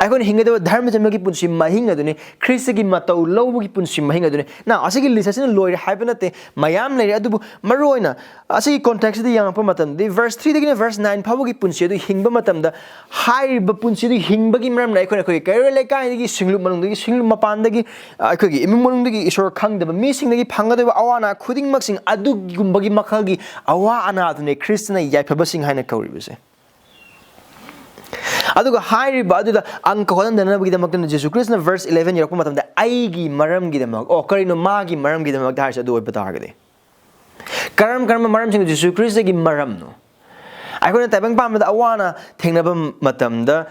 ꯑꯩꯈꯣꯏꯅ ꯍꯤꯡꯒꯗꯕ ꯙꯔꯃ ꯆꯦꯟꯕꯒꯤ ꯄꯨꯟꯁꯤ ꯃꯍꯤꯡ ꯑꯗꯨꯅꯤ, ꯈ꯭ꯔꯤꯁꯇꯒꯤ ꯃꯇꯧ ꯂꯧꯕꯒꯤ ꯄꯨꯟꯁꯤ ꯃꯍꯤꯡ ꯑꯗꯨꯅꯤ꯫ ꯅ ꯑꯁꯤꯒꯤ ꯂꯤꯁ ꯑꯁꯤꯅ ꯂꯣꯏꯔꯦ ꯍꯥꯏꯕ ꯅꯠꯇꯦ, ꯃꯌꯥꯝ ꯂꯩꯔꯦ꯫ ꯑꯗꯨꯕꯨ ꯃꯔꯨꯑꯣꯏꯅ ꯑꯁꯤꯒꯤ ꯀꯣꯟꯇꯦꯛꯁꯁꯤꯗ ꯌꯦꯡꯉꯛꯄ ꯃꯇꯝꯗꯗꯤ, ꯚꯔꯁ ꯊ꯭ꯔꯤꯗꯒꯤꯅ ꯚꯔꯁ ꯅꯥꯏꯟ ꯐꯥꯎꯕꯒꯤ ꯄꯨꯟꯁꯤ ꯑꯗꯨ ꯍꯤꯡꯕ ꯃꯇꯝꯗ, ꯍꯥꯏꯔꯤꯕ ꯄꯨꯟꯁꯤ ꯑꯗꯨ ꯍꯤꯡꯕꯒꯤ ꯃꯔꯝꯅ ꯑꯩꯈꯣꯏꯅ ꯑꯩꯈꯣꯏꯒꯤ ꯀꯩꯔꯣꯜ ꯂꯩꯀꯥꯏꯗꯒꯤ, ꯁꯤꯡꯂꯨꯞ ꯃꯅꯨꯡꯗꯒꯤ, ꯁꯤꯡꯂꯨꯞ ꯃꯄꯥꯟꯗꯒꯤ, ꯑꯩꯈꯣꯏꯒꯤ ꯏꯃꯨꯡ ꯃꯅꯨꯡꯗꯒꯤ ꯏꯁꯣꯔ ꯈꯪꯗꯕ ꯃꯤꯁꯤꯡꯗꯒꯤ ꯐꯪꯒꯗꯧꯔꯤꯕ ꯑꯋꯥ ꯑꯅꯥ ꯈꯨꯗꯤꯡꯃꯛꯁꯤꯡ ꯑꯗꯨꯒꯨꯝꯕꯒꯤ ꯃꯈꯜꯒꯤ ꯑꯋꯥ ꯑꯅꯥ ꯑꯗꯨꯅꯤ ꯈ꯭ꯔꯤꯁꯇꯅ ꯌꯥꯏꯐꯕꯁꯤꯡ ꯍꯥꯏꯅ ꯀꯧꯔꯤꯕꯁꯦ꯫ ꯑꯗꯨꯒ ꯍꯥꯏꯔꯤꯕ ꯑꯗꯨꯗ ꯑꯪꯀ ꯍꯣꯠꯍꯟꯗꯅꯕꯒꯤꯗꯃꯛꯇꯅ ꯖꯤꯁꯨ ꯈ꯭ꯔꯤꯁꯅ ꯚꯔꯁ ꯏꯂꯦꯚꯦꯟ ꯌꯧꯔꯛꯄ ꯃꯇꯝꯗ "ꯑꯩꯒꯤ ꯃꯔꯝꯒꯤꯗꯃꯛ", ꯑꯣ, ꯀꯔꯤꯅꯣ ꯃꯥꯒꯤ ꯃꯔꯝꯒꯤꯗꯃꯛꯇ ꯍꯥꯏꯔꯤꯁꯦ? ꯑꯗꯨ ꯑꯣꯏꯕ ꯇꯥꯔꯒꯗꯤ, ꯀꯔꯝ ꯀꯔꯝꯕ ꯃꯔꯝꯁꯤꯡ? ꯖꯤꯁꯨ ꯈ꯭ꯔꯤꯁꯇꯒꯤ ꯃꯔꯝꯅꯣ? ꯑꯩꯈꯣꯏꯅ ꯇꯥꯏꯕꯪ ꯄꯥꯟꯕꯗ ꯑꯋꯥ ꯑꯅꯥ ꯊꯦꯡꯅꯕ ꯃꯇꯝꯗ,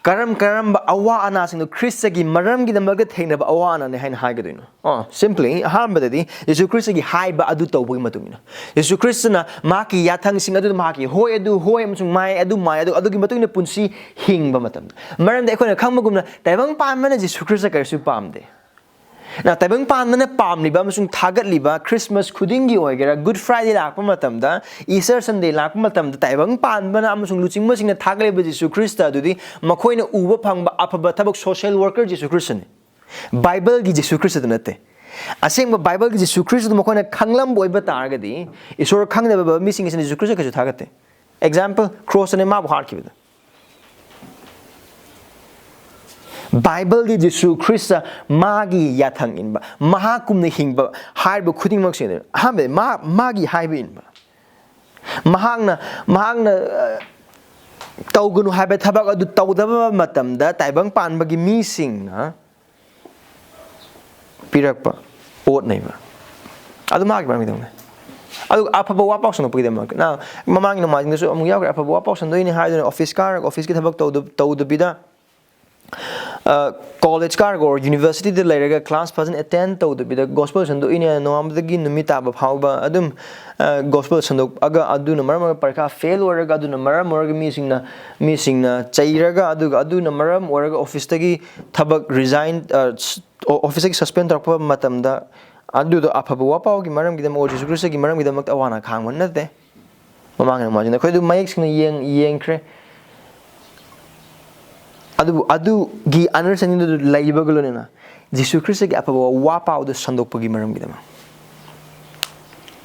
ꯀꯔꯝ ꯀꯔꯝꯕ ꯑꯋꯥ ꯑꯅꯥꯁꯤꯡꯗꯣ ꯈ꯭ꯔꯤꯁꯇꯒꯤ ꯃꯔꯝꯒꯤꯗꯃꯛꯇ ꯊꯦꯡꯅꯕ ꯑꯋꯥ ꯑꯅꯥꯅꯦ ꯍꯥꯏꯅ ꯍꯥꯏꯒꯗꯣꯏꯅꯣ? ꯑꯣ, ꯁꯤꯝꯄ꯭ꯂꯤ, ꯑꯍꯥꯟꯕꯗꯗꯤ ꯖꯤꯁꯨ ꯈ꯭ꯔꯤꯁꯇꯒꯤ ꯍꯥꯏꯕ ꯑꯗꯨ ꯇꯧꯕꯒꯤ ꯃꯇꯨꯡ ꯏꯟꯅ꯫ ꯖꯤꯁꯨ ꯈ꯭ꯔꯤꯁꯇꯅ ꯃꯍꯥꯛꯀꯤ ꯌꯥꯊꯪꯁꯤꯡ ꯑꯗꯨꯗ ꯃꯍꯥꯛꯀꯤ "ꯍꯣꯏ" ꯑꯗꯨ ꯍꯣꯏ ꯑꯃꯁꯨꯡ "ꯃꯥꯏ" ꯑꯗꯨ ꯃꯥꯏ, ꯑꯗꯨ ꯑꯗꯨꯒꯤ ꯃꯇꯨꯡ ꯏꯟꯅ ꯄꯨꯟꯁꯤ ꯍꯤꯡꯕ ꯃꯇꯝꯗ꯫ ꯃꯔꯝꯗꯤ ꯑꯩꯈꯣꯏꯅ ꯈꯪꯕꯒꯨꯝꯅ, ꯇꯥꯏꯕꯪ ꯄꯥꯟꯕꯅ ꯖꯤꯁꯨ ꯈ꯭ꯔꯤꯁꯇ ꯀꯔꯤꯁꯨ ꯄꯥꯝꯗꯦ꯫ ꯅ ꯇꯥꯏꯕꯪ ꯄꯥꯟꯕꯅ ꯄꯥꯝꯂꯤꯕ ꯑꯃꯁꯨꯡ ꯊꯥꯒꯠꯂꯤꯕ, ꯈ꯭ꯔꯤꯁꯃꯥꯁ ꯈꯨꯗꯤꯡꯒꯤ ꯑꯣꯏꯒꯦꯔꯥ, ꯒꯨꯗ ꯐ꯭ꯔꯥꯏꯗꯦ ꯂꯥꯛꯄ ꯃꯇꯝꯗ, ꯏꯁꯇꯔ ꯁꯟꯗꯦ ꯂꯥꯛꯄ ꯃꯇꯝꯗ, ꯇꯥꯏꯕꯪ ꯄꯥꯟꯕꯅ ꯑꯃꯁꯨꯡ ꯂꯨꯆꯤꯡꯕꯁꯤꯡꯅ ꯊꯥꯒꯠꯂꯤꯕ ꯖꯤꯁꯨ ꯈ꯭ꯔꯤꯁꯇ ꯑꯗꯨꯗꯤ ꯃꯈꯣꯏꯅ ꯎꯕ ꯐꯪꯕ ꯑꯐꯕ ꯊꯕꯛ, ꯁꯣꯁꯤꯌꯦꯜ ꯋꯥꯔꯀꯔ ꯖꯤꯁꯨ ꯈ꯭ꯔꯤꯁꯇꯅꯤ꯫ ꯕꯥꯏꯕꯜꯒꯤ ꯖꯤꯁꯨ ꯈ꯭ꯔꯤꯁꯇꯗ ꯅꯠꯇꯦ꯫ ꯑꯁꯦꯡꯕ ꯕꯥꯏꯕꯜꯒꯤ ꯖꯤꯁꯨ ꯈ꯭ꯔꯤꯁꯇꯗ ꯃꯈꯣꯏꯅ ꯈꯪꯂꯝꯕ ꯑꯣꯏꯕ ꯇꯥꯔꯒꯗꯤ, ꯏꯁꯣꯔ ꯈꯪꯗꯕ ꯃꯤꯁꯤꯡ ꯑꯁꯤꯅ ꯖꯤꯁꯨ ꯈ꯭ꯔꯤꯁꯇ ꯀꯩꯁꯨ ꯊꯥꯒꯠꯇꯦ꯫ ꯑꯦꯛꯖꯥꯝꯄꯜ, ꯀ꯭ꯔꯣꯁꯇꯅꯦ ꯃꯥꯕꯨ ꯍꯥꯠꯈꯤꯕꯗ꯫ ꯕꯥꯏꯕꯜꯒꯤ ꯖꯤꯁꯨ ꯈ꯭ꯔꯤꯁꯇ ꯃꯥꯒꯤ ꯌꯥꯊꯪ ꯏꯟꯕ, ꯃꯍꯥꯛꯀꯨꯝꯅ ꯍꯤꯡꯕ ꯍꯥꯏꯔꯤꯕ ꯈꯨꯗꯤꯡꯃꯛꯁꯤꯅꯦ꯫ ꯑꯍꯥꯟꯕꯗ ꯃꯥ, ꯃꯥꯒꯤ ꯍꯥꯏꯕ ꯏꯟꯕ꯫ ꯃꯍꯥꯛꯅ, ꯃꯍꯥꯛꯅ, ꯑ, ꯇꯧꯒꯅꯨ ꯍꯥꯏꯕ ꯊꯕꯛ ꯑꯗꯨ ꯇꯧꯗꯕ ꯃꯇꯝꯗ ꯇꯥꯏꯕꯪ ꯄꯥꯟꯕꯒꯤ ꯃꯤꯁꯤꯡꯅ ꯄꯤꯔꯛꯄ ꯄꯣꯠꯅꯦꯕ꯫ ꯑꯗꯨ ꯃꯥꯒꯤ ꯃꯔꯝꯒꯤꯗꯃꯛꯅꯦ꯫ ꯑꯗꯨꯒ ꯑꯐꯕ ꯋꯥ ꯄꯥꯎ ꯁꯟꯗꯣꯛꯄꯒꯤꯗꯃꯛ꯫ ꯅ ꯃꯃꯥꯡꯒꯤ ꯅꯣꯡꯃꯥꯏꯖꯤꯡꯗꯁꯨ ꯑꯃꯨꯛ ꯌꯥꯎꯈ꯭ꯔꯦ, ꯑꯐꯕ ꯋꯥ ꯄꯥꯎ ꯁꯟꯗꯣꯛꯏꯅꯦ ꯍꯥꯏꯗꯨꯅ ꯑꯣꯐꯤꯁ ꯀꯥꯔꯒ ꯑꯣꯐꯤꯁꯀꯤ ꯊꯕꯛ ꯇꯧꯗ-, ꯇꯧꯗꯕꯤꯗ, ꯑ, ꯀꯣꯂꯦꯖ ꯀꯥꯔꯒ ꯑꯣꯔ ꯌꯨꯅꯤꯚꯔꯁꯤꯇꯤꯗ ꯂꯩꯔꯒ ꯀ꯭ꯂꯥꯁ ꯐꯖꯅ ꯑꯦꯇꯦꯟ ꯇꯧꯗꯕꯤꯗ ꯒꯣꯁꯄꯦꯜ ꯁꯟꯗꯣꯛꯏꯅꯦ, ꯅꯣꯡꯉꯥꯟꯕꯗꯒꯤ ꯅꯨꯃꯤꯠ ꯇꯥꯕ ꯐꯥꯎꯕ ꯑꯗꯨꯝ, ꯑ, ꯒꯣꯁꯄꯦꯜ ꯁꯟꯗꯣꯛꯑꯒ ꯑꯗꯨꯅ ꯃꯔꯝ ꯑꯣꯏꯔꯒ ꯄꯔꯤꯈꯥ ꯐꯦꯜ ꯑꯣꯏꯔꯒ, ꯑꯗꯨꯅ ꯃꯔꯝ ꯑꯣꯏꯔꯒ ꯃꯤꯁꯤꯡꯅ, ꯃꯤꯁꯤꯡꯅ ꯆꯩꯔꯒ, ꯑꯗꯨꯒ ꯑꯗꯨꯅ ꯃꯔꯝ ꯑꯣꯏꯔꯒ ꯑꯣꯐꯤꯁꯇꯒꯤ ꯊꯕꯛ ꯔꯤꯖꯥꯏꯟ, ꯑ, ꯁ-, ꯑꯣ-, ꯑꯣꯐꯤꯁꯇꯒꯤ ꯁꯁꯄꯦꯟ ꯇꯧꯔꯛꯄ ꯃꯇꯝꯗ, ꯑꯗꯨꯗꯣ ꯑꯐꯕ ꯋꯥꯄꯥꯎꯒꯤ ꯃꯔꯝꯒꯤꯗꯃꯛ ꯑꯣꯏꯔꯁꯨ, ꯖꯤꯁꯨ ꯈ꯭ꯔꯤꯁꯇꯒꯤ ꯃꯔꯝꯒꯤꯗꯃꯛꯇ ꯑꯋꯥ ꯑꯅꯥ ꯈꯥꯡꯕ ꯅꯠꯇꯦ꯫ ꯃꯃꯥꯡꯒꯤ ꯅꯣꯡꯃꯥꯏꯖꯤꯡꯗ ꯑꯩꯈꯣꯏ ꯑꯗꯨ ꯃꯌꯦꯛ ꯁꯦꯡꯅ ꯌꯦꯡ-, ꯌꯦꯡꯈ꯭ꯔꯦ꯫ ꯑꯗꯨꯕꯨ ꯑꯗꯨꯒꯤ understanding ꯑꯗꯨ ꯂꯩꯕꯒ ꯂꯣꯏꯅꯅ ꯖꯤꯁꯨ ꯈ꯭ꯔꯤꯁꯇꯒꯤ ꯑꯐꯕ ꯋꯥ ꯄꯥꯎꯗꯨ ꯁꯟꯗꯣꯛꯄꯒꯤ ꯃꯔꯝꯒꯤꯗꯃꯛ꯫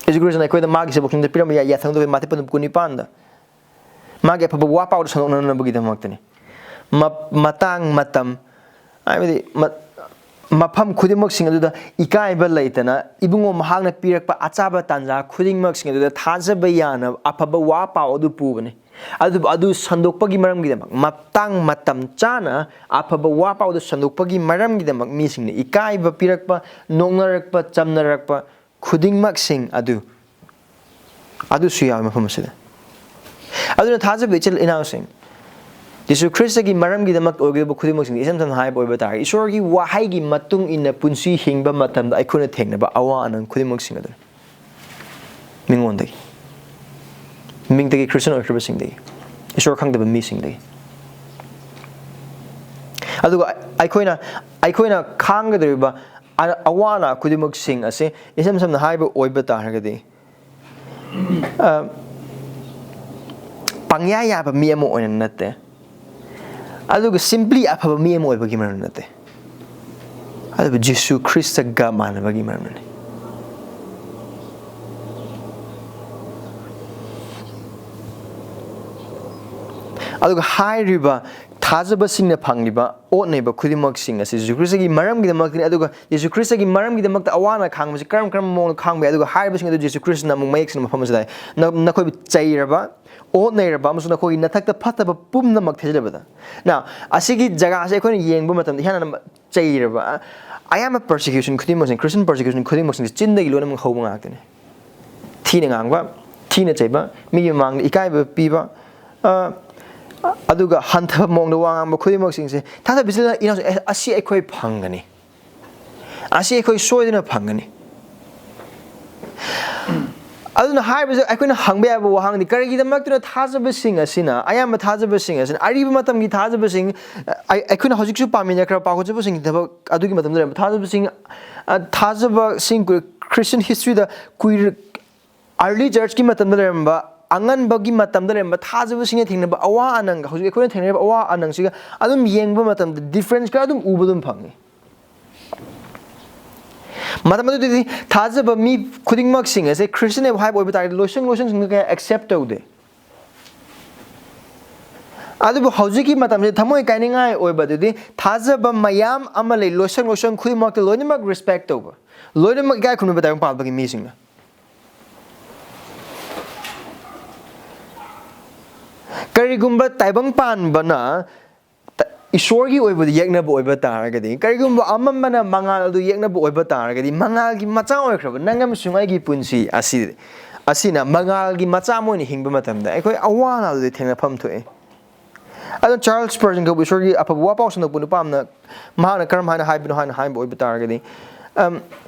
ꯖꯤꯁꯨ ꯈ꯭ꯔꯤꯁꯇꯅ ꯑꯩꯈꯣꯏꯗ ꯃꯥꯒꯤ ꯁꯦꯕꯣꯛꯁꯤꯡꯗ ꯄꯤꯔꯝꯕ ꯌꯥꯏ, ꯌꯥꯊꯪꯗ ꯃꯥꯇꯤ ꯄꯟꯗꯨꯞ ꯀꯨꯟꯅꯤꯄꯥꯟꯗ ꯃꯥꯒꯤ ꯑꯐꯕ ꯋꯥ ꯄꯥꯎꯗꯨ ꯁꯟꯗꯣꯛꯅꯅꯕꯒꯤꯗꯃꯛꯇꯅꯤ꯫ ꯃ-, ꯃꯇꯥꯡ ꯃꯇꯝ, ꯍꯥꯏꯕꯗꯤ ꯃ-, ꯃꯐꯝ ꯈꯨꯗꯤꯡꯃꯛꯁꯤꯡ ꯑꯗꯨꯗ ꯏꯀꯥꯏꯕ ꯂꯩꯇꯅ ꯏꯕꯨꯡꯉꯣ ꯃꯍꯥꯛꯅ ꯄꯤꯔꯛꯄ ꯑꯆꯥꯕ ꯇꯥꯟꯖꯥ ꯈꯨꯗꯤꯡꯃꯛꯁꯤꯡ ꯑꯗꯨꯗ ꯊꯥꯖꯕ ꯌꯥꯅꯕ ꯑꯐꯕ ꯋꯥ ꯄꯥꯎ ꯑꯗꯨ ꯄꯨꯕꯅꯤ꯫ ꯑꯗꯨꯕꯨ ꯑꯗꯨ ꯁꯟꯗꯣꯛꯄꯒꯤ ꯃꯔꯝꯒꯤꯗꯃꯛ, ꯃꯇꯥꯡ ꯃꯇꯝ ꯆꯥꯅ ꯑꯐꯕ ꯋꯥ ꯄꯥꯎꯗꯨ ꯁꯟꯗꯣꯛꯄꯒꯤ ꯃꯔꯝꯒꯤꯗꯃꯛ ꯃꯤꯁꯤꯡꯅ ꯏꯀꯥꯏꯕ ꯄꯤꯔꯛꯄ, ꯅꯣꯛꯅꯔꯛꯄ, ꯆꯝꯅꯔꯛꯄ ꯈꯨꯗꯤꯡꯃꯛꯁꯤꯡ ꯑꯗꯨ, ꯑꯗꯨꯁꯨ ꯌꯥꯎꯏ ꯃꯐꯝ ꯑꯁꯤꯗ꯫ ꯑꯗꯨꯅ ꯊꯥꯖꯕ ꯏꯆꯤꯜ ꯏꯅꯥꯎꯁꯤꯡ, ꯖꯤꯁꯨ ꯈ꯭ꯔꯤꯁꯇꯒꯤ ꯃꯔꯝꯒꯤꯗꯃꯛ ꯑꯣꯏꯒꯗꯕ ꯈꯨꯗꯤꯡꯃꯛꯁꯤꯡ, ꯏꯁꯝ ꯁꯝꯅ ꯍꯥꯏꯕ ꯑꯣꯏꯕ ꯇꯥꯔꯒꯗꯤ, ꯏꯁꯣꯔꯒꯤ ꯋꯥꯍꯩꯒꯤ ꯃꯇꯨꯡ ꯏꯟꯅ ꯄꯨꯟꯁꯤ ꯍꯤꯡꯕ ꯃꯇꯝꯗ ꯑꯩꯈꯣꯏꯅ ꯊꯦꯡꯅꯕ ꯑꯋꯥ ꯑꯅꯪ ꯈꯨꯗꯤꯡꯃꯛꯁꯤꯡ ꯑꯗꯨꯅꯤ꯫ ꯃꯤꯉꯣꯟꯗꯒꯤ, ꯃꯤꯡꯇꯒꯤ ꯈ꯭ꯔꯤꯁꯇꯤꯌꯥꯟ ꯑꯣꯏꯈ꯭ꯔꯕꯁꯤꯡꯗꯒꯤ, ꯏꯁꯣꯔ ꯈꯪꯗꯕ ꯃꯤꯁꯤꯡꯗꯒꯤ꯫ ꯑꯗꯨꯒ ꯑꯩꯈꯣꯏꯅ, ꯑꯩꯈꯣꯏꯅ ꯈꯥꯡꯒꯗꯧꯔꯤꯕ ꯑ-, ꯑꯋꯥ ꯑꯅꯥ ꯈꯨꯗꯤꯡꯃꯛꯁꯤꯡ ꯑꯁꯤ, ꯏꯁꯝ ꯁꯝꯅ ꯍꯥꯏꯕ ꯑꯣꯏꯕ ꯇꯥꯔꯒꯗꯤ, ꯑ, ꯄꯪꯌꯥ ꯌꯥꯕ ꯃꯤ ꯑꯃ ꯑꯣꯏꯅ ꯅꯠꯇꯦ, ꯑꯗꯨꯒ simply ꯑꯐꯕ ꯃꯤ ꯑꯃ ꯑꯣꯏꯕꯒꯤ ꯃꯔꯝ ꯅꯠꯇꯦ, ꯑꯗꯨꯕꯨ ꯖꯤꯁꯨ ꯈ꯭ꯔꯤꯁꯇꯒ ꯃꯥꯟꯅꯕꯒꯤ ꯃꯔꯝꯅꯤ꯫ ꯑꯗꯨꯒ ꯍꯥꯏꯔꯤꯕ ꯊꯥꯖꯕꯁꯤꯡꯅ ꯐꯪꯂꯤꯕ ꯑꯣꯠꯅꯩꯕ ꯈꯨꯗꯤꯡꯃꯛꯁꯤꯡ ꯑꯁꯤ ꯖꯤꯁꯨ ꯈ꯭ꯔꯤꯁꯇꯒꯤ ꯃꯔꯝꯒꯤꯗꯃꯛꯇꯅꯤ꯫ ꯑꯗꯨꯒ ꯖꯤꯁꯨ ꯈ꯭ꯔꯤꯁꯇꯒꯤ ꯃꯔꯝꯒꯤꯗꯃꯛꯇ ꯑꯋꯥ ꯑꯅꯥ ꯈꯥꯡꯕꯁꯤ ꯀꯔꯝ ꯀꯔꯝꯕ ꯃꯑꯣꯡꯗ ꯈꯥꯡꯕ ꯌꯥꯏ? ꯑꯗꯨꯒ ꯍꯥꯏꯔꯤꯕꯁꯤꯡ ꯑꯗꯨ ꯖꯤꯁꯨ ꯈ꯭ꯔꯤꯁꯇꯅ ꯑꯃꯨꯛ ꯃꯌꯦꯛ ꯁꯦꯡꯅ ꯃꯐꯝ ꯑꯁꯤꯗ ꯍꯥꯏ, "ꯅ-, ꯅꯈꯣꯏꯕꯨ ꯆꯩꯔꯕ, ꯑꯣꯠꯅꯩꯔꯕ ꯑꯃꯁꯨꯡ ꯅꯈꯣꯏꯒꯤ ꯅꯊꯛꯇ ꯐꯠꯇꯕ ꯄꯨꯝꯅꯃꯛ ꯊꯦꯖꯤꯜꯂꯕꯗ"꯫ Now, ꯑꯁꯤꯒꯤ ꯖꯒꯥꯁꯦ ꯑꯩꯈꯣꯏꯅ ꯌꯦꯡꯕ ꯃꯇꯝꯗ ꯏꯍꯥꯟ ꯍꯥꯟꯅ ꯆꯩꯔꯕ, ꯑꯌꯥꯝꯕ persecution ꯈꯨꯗꯤꯡꯃꯛꯁꯤꯡ, Christian persecution ꯈꯨꯗꯤꯡꯃꯛꯁꯤꯡꯁꯦ ꯆꯤꯟꯗꯒꯤ ꯂꯣꯏꯅꯃꯛ ꯍꯧꯕ ꯉꯥꯛꯇꯅꯤ꯫ ꯊꯤꯅ ꯉꯥꯡꯕ, ꯊꯤꯅ ꯆꯩꯕ, ꯃꯤꯒꯤ ꯃꯃꯥꯡꯗ ꯏꯀꯥꯏꯕ ꯄꯤꯕ, ꯑ, ꯑꯗꯨꯒ ꯍꯟꯊꯕ ꯃꯑꯣꯡꯗ ꯋꯥ ꯉꯥꯡꯕ ꯈꯨꯗꯤꯡꯃꯛꯁꯤꯡꯁꯦ, ꯊꯥꯖꯕꯤꯁꯤꯅ ꯏꯅꯥꯎꯁꯦ, "ꯑꯦ, ꯑꯁꯤ ꯑꯩꯈꯣꯏ ꯐꯪꯒꯅꯤ, ꯑꯁꯤ ꯑꯩꯈꯣꯏ ꯁꯣꯏꯗꯅ ꯐꯪꯒꯅꯤ"꯫ ꯑꯗꯨꯅ ꯍꯥꯏꯔꯤꯕꯁꯦ ꯑꯩꯈꯣꯏꯅ ꯍꯪꯕ ꯌꯥꯕ ꯋꯥꯍꯪꯗꯤ, ꯀꯔꯤꯒꯤꯗꯃꯛꯇꯅ ꯊꯥꯖꯕꯁꯤꯡ ꯑꯁꯤꯅ, ꯑꯌꯥꯝꯕ ꯊꯥꯖꯕꯁꯤꯡ ꯑꯁꯤꯅ, ꯑꯔꯤꯕ ꯃꯇꯝꯒꯤ ꯊꯥꯖꯕꯁꯤꯡ, ꯑ, ꯑꯩ-, ꯑꯩꯈꯣꯏꯅ ꯍꯧꯖꯤꯛꯁꯨ ꯄꯥꯃꯤꯟꯅꯈ꯭ꯔꯕ ꯄꯥꯎꯈꯣꯟꯖꯕꯁꯤꯡꯒꯤ ꯊꯕꯛ ꯑꯗꯨꯒꯤ ꯃꯇꯝꯗ ꯂꯩꯔꯝꯕ ꯊꯥꯖꯕꯁꯤꯡ, ꯑ, ꯊꯥꯖꯕꯁꯤꯡ ꯀꯨꯏ-, Christian historyꯗ ꯀꯨꯏꯔ-, early churchꯀꯤ ꯃꯇꯝꯗ ꯂꯩꯔꯝꯕ ꯑꯉꯟꯕꯒꯤ ꯃꯇꯝꯗ ꯂꯩꯔꯝꯕ ꯊꯥꯖꯕꯁꯤꯡꯅ ꯊꯦꯡꯅꯕ ꯑꯋꯥ ꯑꯅꯪꯒ ꯍꯧꯖꯤꯛ ꯑꯩꯈꯣꯏꯅ ꯊꯦꯡꯅꯔꯤꯕ ꯑꯋꯥ ꯑꯅꯪꯁꯤꯒ ꯑꯗꯨꯝ ꯌꯦꯡꯕ ꯃꯇꯝꯗ difference ꯈꯔ ꯑꯗꯨꯝ ꯎꯕ ꯑꯗꯨꯝ ꯐꯪꯉꯤ꯫ ꯃꯇꯝ ꯑꯗꯨꯗꯗꯤ ꯊꯥꯖꯕ ꯃꯤ ꯈꯨꯗꯤꯡꯃꯛꯁꯤꯡ ꯑꯁꯦ Christian ꯅꯦꯕꯨ ꯍꯥꯏꯕ ꯑꯣꯏꯕ ꯇꯥꯔꯒꯗꯤ ꯂꯣꯏꯁꯪ ꯂꯣꯏꯁꯪꯁꯤꯡꯗ ꯀꯌꯥ accept ꯇꯧꯗꯦ꯫ ꯑꯗꯨꯕꯨ ꯍꯧꯖꯤꯛꯀꯤ ꯃꯇꯝꯁꯤꯗ ꯊꯃꯣꯏ ꯀꯥꯏꯅꯤꯡꯉꯥꯏ ꯑꯣꯏꯕ ꯑꯗꯨꯗꯤ ꯊꯥꯖꯕ ꯃꯌꯥꯝ ꯑꯃ ꯂꯩ, ꯂꯣꯏꯁꯪ ꯂꯣꯏꯁꯪ ꯈꯨꯗꯤꯡꯃꯛꯇ ꯂꯣꯏꯅꯃꯛ respect ꯇꯧꯕ, ꯂꯣꯏꯅꯃꯛ ꯏꯀꯥꯏ ꯈꯨꯝꯅꯕ ꯇꯥꯏꯕꯪ ꯄꯥꯟꯕꯒꯤ ꯃꯤꯁꯤꯡꯅ꯫ ꯀꯔꯤꯒꯨꯝꯕ ꯇꯥꯏꯕꯪ ꯄꯥꯟꯕꯅ ꯏꯁꯣꯔꯒꯤ ꯑꯣꯏꯕꯗ ꯌꯦꯛꯅꯕ ꯑꯣꯏꯕ ꯇꯥꯔꯒꯗꯤ, ꯀꯔꯤꯒꯨꯝꯕ ꯑꯃꯝꯕꯅ ꯃꯉꯥꯜ ꯑꯗꯨ ꯌꯦꯛꯅꯕ ꯑꯣꯏꯕ ꯇꯥꯔꯒꯗꯤ, ꯃꯉꯥꯜꯒꯤ ꯃꯆꯥ ꯑꯣꯏꯈ꯭ꯔꯕ ꯅꯪ ꯑꯃꯁꯨꯡ ꯑꯩꯒꯤ ꯄꯨꯟꯁꯤ ꯑꯁꯤ, ꯑꯁꯤꯅ ꯃꯉꯥꯜꯒꯤ ꯃꯆꯥ ꯑꯃ ꯑꯣꯏꯅ ꯍꯤꯡꯕ ꯃꯇꯝꯗ ꯑꯩꯈꯣꯏ ꯑꯋꯥ ꯑꯅꯥꯗꯨꯗꯤ ꯊꯦꯡꯅꯐꯝ ꯊꯣꯛꯏ꯫ ꯑꯗꯨ ꯆꯥꯔꯜꯁ ꯁ꯭ꯄꯔꯖꯟ ꯀꯧꯕ ꯏꯁꯣꯔꯒꯤ ꯑꯐꯕ ꯋꯥꯄꯥꯎ ꯁꯟꯗꯣꯛꯄ ꯅꯨꯄꯥ ꯑꯃꯅ, ꯃꯍꯥꯛꯅ ꯀꯔꯝ ꯍꯥꯏꯅ ꯍꯥꯏꯕꯅꯣ ꯍꯥꯏꯅ ꯍꯥꯏꯕ ꯑꯣꯏꯕ ꯇꯥꯔꯒꯗꯤ, ꯑꯝ,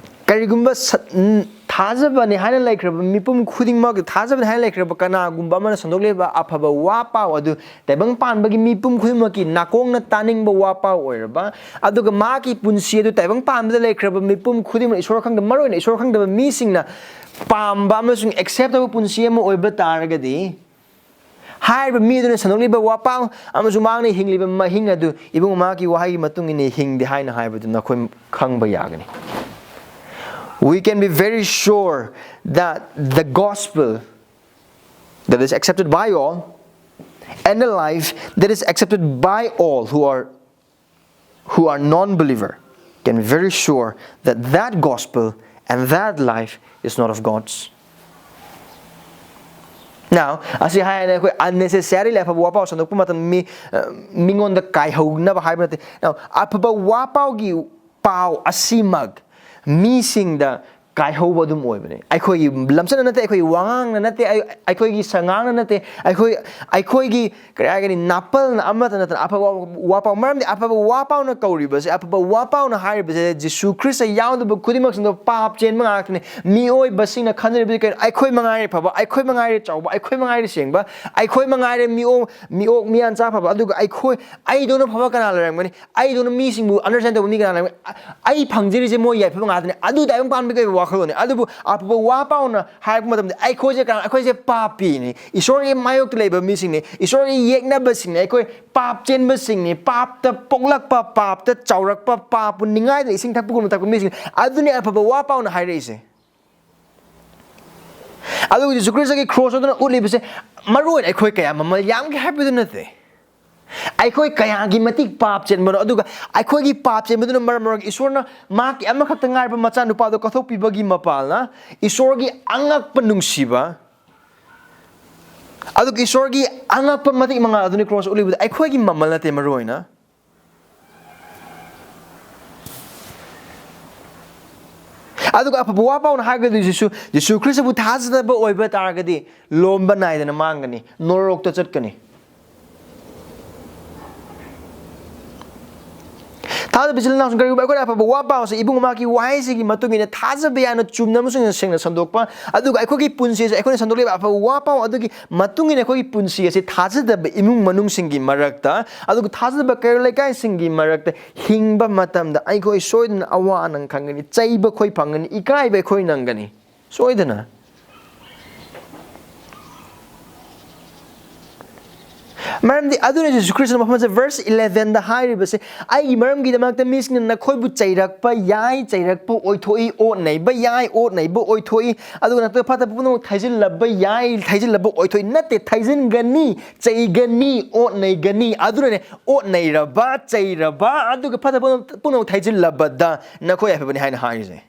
ꯀꯔꯤꯒꯨꯝꯕ ꯁ-, ꯎꯝ, ꯊꯥꯖꯕꯅꯤ ꯍꯥꯏꯅ ꯂꯩꯈ꯭ꯔꯕ ꯃꯤꯄꯨꯝ ꯈꯨꯗꯤꯡꯃꯛ, ꯊꯥꯖꯕꯅꯤ ꯍꯥꯏꯅ ꯂꯩꯈ꯭ꯔꯕ ꯀꯅꯥꯒꯨꯝꯕ ꯑꯃꯅ ꯁꯟꯗꯣꯛꯂꯤꯕ ꯑꯐꯕ ꯋꯥ ꯄꯥꯎ ꯑꯗꯨ ꯇꯥꯏꯕꯪ ꯄꯥꯟꯕꯒꯤ ꯃꯤꯄꯨꯝ ꯈꯨꯗꯤꯡꯃꯛꯀꯤ ꯅꯥꯀꯣꯡꯅ ꯇꯥꯅꯤꯡꯕ ꯋꯥ ꯄꯥꯎ ꯑꯣꯏꯔꯕ, ꯑꯗꯨꯒ ꯃꯍꯥꯛꯀꯤ ꯄꯨꯟꯁꯤ ꯑꯗꯨ ꯇꯥꯏꯕꯪ ꯄꯥꯟꯕꯗ ꯂꯩꯈ꯭ꯔꯕ ꯃꯤꯄꯨꯝ ꯈꯨꯗꯤꯡꯃꯛ, ꯏꯁꯣꯔ ꯈꯪꯗꯕ, ꯃꯔꯨꯑꯣꯏꯅ ꯏꯁꯣꯔ ꯈꯪꯗꯕ ꯃꯤꯁꯤꯡꯅ ꯄꯥꯝꯕ ꯑꯃꯁꯨꯡ accept ꯇꯧꯕ ꯄꯨꯟꯁꯤ ꯑꯃ ꯑꯣꯏꯕ ꯇꯥꯔꯒꯗꯤ, ꯍꯥꯏꯔꯤꯕ ꯃꯤ ꯑꯗꯨꯅ ꯁꯟꯗꯣꯛꯂꯤꯕ ꯋꯥꯄꯥꯎ ꯑꯃꯁꯨꯡ ꯃꯍꯥꯛꯅ ꯍꯤꯡꯂꯤꯕ ꯃꯍꯤꯡ ꯑꯗꯨ ꯏꯕꯨꯡ ꯃꯍꯥꯛꯀꯤ ꯋꯥꯍꯩꯒꯤ ꯃꯇꯨꯡ ꯏꯟꯅ ꯍꯤꯡꯗꯦ ꯍꯥꯏꯅ ꯍꯥꯏꯕꯗꯨ ꯅꯈꯣꯏ ꯈꯪꯕ ꯌꯥꯒꯅꯤ꯫ We can be very sure that the gospel that is accepted by all and a life that is accepted by all who are, who are non-believer can be very sure that that gospel and that life is not of God's. Now, ꯑꯁꯤ ꯍꯥꯏꯅ ꯑꯩꯈꯣꯏ unnecessary ꯑꯐꯕ ꯋꯥꯄꯥꯎ ꯁꯟꯗꯣꯛꯄ ꯃꯇꯝꯗ ꯃꯤ, ꯑ, ꯃꯤꯉꯣꯟꯗ ꯀꯥꯏꯍꯧꯅꯕ ꯍꯥꯏꯕ ꯅꯠꯇꯦ꯫ Now, ꯑꯐꯕ ꯋꯥꯄꯥꯎꯒꯤ ꯄꯥꯎ ꯑꯁꯤꯃꯛ ꯃꯤꯁꯤꯡꯗ ꯀꯥꯏꯍꯧꯕ ꯑꯗꯨꯝ ꯑꯣꯏꯕꯅꯦ꯫ ꯑꯩꯈꯣꯏꯒꯤ ꯂꯝꯆꯠꯅ ꯅꯠꯇꯦ, ꯑꯩꯈꯣꯏꯒꯤ ꯋꯥꯉꯥꯡꯅ ꯅꯠꯇꯦ, ꯑꯩ-, ꯑꯩꯈꯣꯏꯒꯤ ꯁꯉꯥꯡꯅ ꯅꯠꯇꯦ, ꯑꯩꯈꯣꯏ, ꯑꯩꯈꯣꯏꯒꯤ ꯀꯔꯤ ꯍꯥꯏꯒꯅꯤ, ꯅꯥꯄꯜꯅ ꯑꯃꯠꯇ ꯅꯠꯇꯅ ꯑꯐꯕ ꯋꯥꯄꯥꯎ, ꯃꯔꯝꯗꯤ ꯑꯐꯕ ꯋꯥꯄꯥꯎꯅ ꯀꯧꯔꯤꯕꯁꯦ, ꯑꯐꯕ ꯋꯥꯄꯥꯎꯅ ꯍꯥꯏꯔꯤꯕꯁꯦ ꯖꯤꯁꯨ ꯈ꯭ꯔꯤꯁꯇ ꯌꯥꯎꯗꯕ ꯈꯨꯗꯤꯡꯃꯛꯁꯤꯡꯗꯣ ꯄꯥꯞ ꯆꯦꯟꯕ ꯉꯥꯛꯇꯅꯦ꯫ ꯃꯤꯑꯣꯏꯕꯁꯤꯡꯅ ꯈꯟꯖꯔꯤꯕꯗꯤ ꯀꯩꯅꯣ? ꯑꯩꯈꯣꯏ ꯃꯉꯥꯏꯔꯦ ꯐꯕ, ꯑꯩꯈꯣꯏ ꯃꯉꯥꯏꯔꯦ ꯆꯥꯎꯕ, ꯑꯩꯈꯣꯏ ꯃꯉꯥꯏꯔꯦ ꯁꯦꯡꯕ, ꯑꯩꯈꯣꯏ ꯃꯉꯥꯏꯔꯦ ꯃꯤꯑꯣ-, ꯃꯤꯑꯣꯛ ꯃꯤꯌꯥꯟꯆꯥ ꯐꯕ, ꯑꯗꯨꯒ ꯑꯩꯈꯣꯏ, ꯑꯩꯗꯧꯅ ꯐꯕ ꯀꯅꯥ ꯂꯩꯔꯝꯒꯅꯤ? ꯑꯩꯗꯧꯅ ꯃꯤꯁꯤꯡꯕꯨ understand ꯇꯧꯕ ꯃꯤ ꯀꯅꯥ ꯂꯩꯔꯝꯒꯅꯤ? ꯑ-, ꯑꯩ ꯐꯪꯖꯔꯤꯁꯦ ꯃꯣꯏ ꯌꯥꯏꯐꯕ ꯉꯥꯛꯇꯅꯦ꯫ ꯑꯗꯨ ꯇꯥꯏꯕꯪ ꯄꯥꯟꯕꯒꯤ ꯑꯣꯏꯕ ꯋꯥꯈꯜꯂꯣꯟꯅꯤ꯫ ꯑꯗꯨꯕꯨ ꯑꯐꯕ ꯋꯥ ꯄꯥꯎꯅ ꯍꯥꯏꯔꯛꯄ ꯃꯇꯝꯗ ꯑꯩꯈꯣꯏꯁꯦ ꯀꯅꯥ? ꯑꯩꯈꯣꯏꯁꯦ ꯄꯥꯄꯤꯅꯤ, ꯏꯁꯣꯔꯒꯤ ꯃꯥꯌꯣꯛꯇ ꯂꯩꯕ ꯃꯤꯁꯤꯡꯅꯤ, ꯏꯁꯣꯔꯒꯤ ꯌꯦꯛꯅꯕꯁꯤꯡꯅꯤ, ꯑꯩꯈꯣꯏ ꯄꯥꯞ ꯆꯦꯟꯕꯁꯤꯡꯅꯤ, ꯄꯥꯞꯇ ꯄꯣꯛꯂꯛꯄ, ꯄꯥꯞꯇ ꯆꯥꯎꯔꯛꯄ, ꯄꯥꯞꯄꯨ ꯅꯤꯡꯉꯥꯏꯗ ꯏꯁꯤꯡ ꯊꯛꯄꯒꯨꯝꯅ ꯊꯛꯄ ꯃꯤꯁꯤꯡꯅꯤ꯫ ꯑꯗꯨꯅꯤ ꯑꯐꯕ ꯋꯥ ꯄꯥꯎꯅ ꯍꯥꯏꯔꯛꯏꯁꯦ꯫ ꯑꯗꯨꯒ ꯖꯤꯁꯨ ꯈ꯭ꯔꯤꯁꯇꯒꯤ ꯀ꯭ꯔꯣꯁ ꯑꯗꯨꯅ ꯎꯠꯂꯤꯕꯁꯦ ꯃꯔꯨ ꯑꯣꯏꯅ ꯑꯩꯈꯣꯏ ꯀꯌꯥ ꯃꯃꯜ ꯌꯥꯝꯒꯦ ꯍꯥꯏꯕꯗꯨ ꯅꯠꯇꯦ꯫ ꯑꯩꯈꯣꯏ ꯀꯌꯥꯒꯤ ꯃꯇꯤꯛ ꯄꯥꯞ ꯆꯦꯟꯕꯅꯣ, ꯑꯗꯨꯒ ꯑꯩꯈꯣꯏꯒꯤ ꯄꯥꯞ ꯆꯦꯟꯕꯗꯨꯅ ꯃꯔꯝ ꯑꯣꯏꯔꯒ ꯏꯁꯣꯔꯅ ꯃꯍꯥꯛꯀꯤ ꯑꯃꯈꯛꯇ ꯉꯥꯏꯔꯕ ꯃꯆꯥꯅꯨꯄꯥꯗꯣ ꯀꯠꯊꯣꯛꯄꯤꯕꯒꯤ ꯃꯄꯥꯜꯅ ꯏꯁꯣꯔꯒꯤ ꯑꯉꯛꯄ ꯅꯨꯡꯁꯤꯕ, ꯑꯗꯨꯒ ꯏꯁꯣꯔꯒꯤ ꯑꯉꯛꯄ ꯃꯇꯤꯛ ꯃꯉꯥꯜ ꯑꯗꯨꯅꯤ ꯀ꯭ꯔꯣꯁ ꯎꯠꯂꯤꯕꯗ ꯑꯩꯈꯣꯏꯒꯤ ꯃꯃꯜ ꯅꯠꯇꯦ ꯃꯔꯨ ꯑꯣꯏꯅ꯫ ꯑꯗꯨꯒ ꯑꯐꯕ ꯋꯥ ꯄꯥꯎꯅ ꯍꯥꯏꯒꯗꯣꯏꯁꯤꯁꯨ ꯖꯤꯁꯨ ꯈ꯭ꯔꯤꯁꯇꯕꯨ ꯊꯥꯖꯗꯕ ꯑꯣꯏꯕ ꯇꯥꯔꯒꯗꯤ ꯂꯣꯝꯕ ꯅꯥꯏꯗꯅ ꯃꯥꯡꯒꯅꯤ, ꯅꯣꯔꯣꯛꯇ ꯆꯠꯀꯅꯤ꯫ ꯊꯥꯖꯕ ꯏꯆꯤꯜ ꯏꯅꯥꯎꯁꯤꯡ, ꯀꯔꯤꯒꯨꯝꯕ ꯑꯩꯈꯣꯏꯅ ꯑꯐꯕ ꯋꯥ ꯄꯥꯎꯁꯦ ꯏꯕꯨꯡ ꯃꯍꯥꯛꯀꯤ ꯋꯥꯍꯩꯁꯤꯒꯤ ꯃꯇꯨꯡ ꯏꯟꯅ ꯊꯥꯖꯕ ꯌꯥꯅ ꯆꯨꯝꯅ ꯑꯃꯁꯨꯡ ꯁꯦꯡꯅ ꯁꯟꯗꯣꯛꯄ, ꯑꯗꯨꯒ ꯑꯩꯈꯣꯏꯒꯤ ꯄꯨꯟꯁꯤ ꯑꯁꯤ ꯑꯩꯈꯣꯏꯅ ꯁꯟꯗꯣꯛꯂꯤꯕ ꯑꯐꯕ ꯋꯥ ꯄꯥꯎ ꯑꯗꯨꯒꯤ ꯃꯇꯨꯡ ꯏꯟꯅ ꯑꯩꯈꯣꯏꯒꯤ ꯄꯨꯟꯁꯤ ꯑꯁꯤ ꯊꯥꯖꯗꯕ ꯏꯃꯨꯡ ꯃꯅꯨꯡꯁꯤꯡꯒꯤ ꯃꯔꯛꯇ, ꯑꯗꯨꯒ ꯊꯥꯖꯗꯕ ꯀꯩꯔꯣꯜ ꯂꯩꯀꯥꯏꯁꯤꯡꯒꯤ ꯃꯔꯛꯇ ꯍꯤꯡꯕ ꯃꯇꯝꯗ ꯑꯩꯈꯣꯏ ꯁꯣꯏꯗꯅ ꯑꯋꯥ ꯑꯅꯪ ꯈꯪꯒꯅꯤ, ꯆꯩꯕ ꯑꯩꯈꯣꯏ ꯐꯪꯒꯅꯤ, ꯏꯀꯥꯏꯕ ꯑꯩꯈꯣꯏ ꯅꯪꯒꯅꯤ꯫ ꯁꯣꯏꯗꯅ꯫ ꯃꯔꯝꯗꯤ ꯑꯗꯨꯅ ꯖꯤꯁꯨ ꯈ꯭ꯔꯤꯁꯇꯅ ꯃꯐꯝ ꯑꯁꯤꯗ verse eleven ꯗ ꯍꯥꯏꯔꯤꯕꯁꯦ, "ꯑꯩꯒꯤ ꯃꯔꯝꯒꯤꯗꯃꯛꯇ ꯃꯤꯁꯤꯡꯅ ꯅꯈꯣꯏꯕꯨ ꯆꯩꯔꯛꯄ ꯌꯥꯏ, ꯆꯩꯔꯛꯄ ꯑꯣꯏꯊꯣꯛꯏ, ꯑꯣꯠ ꯅꯩꯕ ꯌꯥꯏ, ꯑꯣꯠ ꯅꯩꯕ ꯑꯣꯏꯊꯣꯛꯏ, ꯑꯗꯨꯒ ꯅꯈꯣꯏ ꯐꯠꯇꯕ ꯄꯨꯝꯅꯃꯛ ꯊꯩꯖꯤꯜꯂꯕ ꯌꯥꯏ, ꯊꯩꯖꯤꯜꯂꯕ ꯑꯣꯏꯊꯣꯛꯏ", ꯅꯠꯇꯦ, ꯊꯩꯖꯤꯟꯒꯅꯤ, ꯆꯩꯒꯅꯤ, ꯑꯣꯠ ꯅꯩꯒꯅꯤ꯫ ꯑꯗꯨꯅꯅꯦ, ꯑꯣꯠ ꯅꯩꯔꯕ, ꯆꯩꯔꯕ, ꯑꯗꯨꯒ ꯐꯠꯇꯕ ꯄꯨꯝꯅꯃꯛ ꯊꯩꯖꯤꯜꯂꯕꯗ ꯅꯈꯣꯏ ꯑꯐꯕꯅꯤ ꯍꯥꯏꯅ ꯍꯥꯏꯔꯤꯁꯦ꯫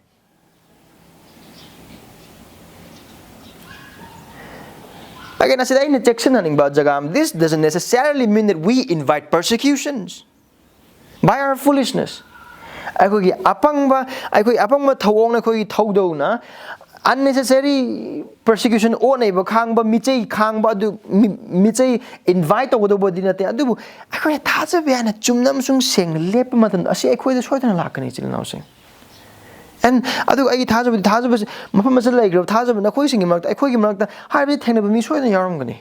Again, ꯑꯁꯤꯗ ꯑꯩꯅ ꯆꯦꯛꯁꯤꯟꯍꯟꯅꯤꯡꯕ ꯖꯒꯥ ꯑꯃ, this doesn't necessarily mean that we invite persecutions by our foolishness. ꯑꯩꯈꯣꯏꯒꯤ ꯑꯄꯪꯕ, ꯑꯩꯈꯣꯏ ꯑꯄꯪꯕ ꯊꯧꯑꯣꯡꯅ ꯑꯩꯈꯣꯏꯒꯤ ꯊꯧꯗꯧꯅ unnecessary persecution, ꯑꯣꯠꯅꯩꯕ ꯈꯥꯡꯕ, ꯃꯤꯆꯩ ꯈꯥꯡꯕ ꯑꯗꯨ, ꯃꯤ-, ꯃꯤꯆꯩ invite ꯇꯧꯒꯗꯧꯕꯗꯤ ꯅꯠꯇꯦ꯫ ꯑꯗꯨꯕꯨ ꯑꯩꯈꯣꯏꯅ ꯊꯥꯖꯕ ꯌꯥꯅ ꯆꯨꯝꯅ ꯑꯃꯁꯨꯡ ꯁꯦꯡꯅ ꯂꯦꯞꯄ ꯃꯇꯝꯗ ꯑꯁꯤ ꯑꯩꯈꯣꯏꯗ ꯁꯣꯏꯗꯅ ꯂꯥꯛꯀꯅꯤ, ꯏꯆꯤꯜ ꯏꯅꯥꯎꯁꯤꯡ꯫ And ꯑꯗꯨꯒ ꯑꯩꯒꯤ ꯊꯥꯖꯕꯗꯤ, ꯊꯥꯖꯕꯁꯦ, ꯃꯐꯝ ꯑꯁꯤꯗ ꯂꯩꯈ꯭ꯔꯕ ꯊꯥꯖꯕ ꯅꯈꯣꯏꯁꯤꯡꯒꯤ ꯃꯔꯛꯇ, ꯑꯩꯈꯣꯏꯒꯤ ꯃꯔꯛꯇ ꯍꯥꯏꯕꯗꯤ ꯊꯦꯡꯅꯕ ꯃꯤ ꯁꯣꯏꯗꯅ ꯌꯥꯎꯔꯝꯒꯅꯤ꯫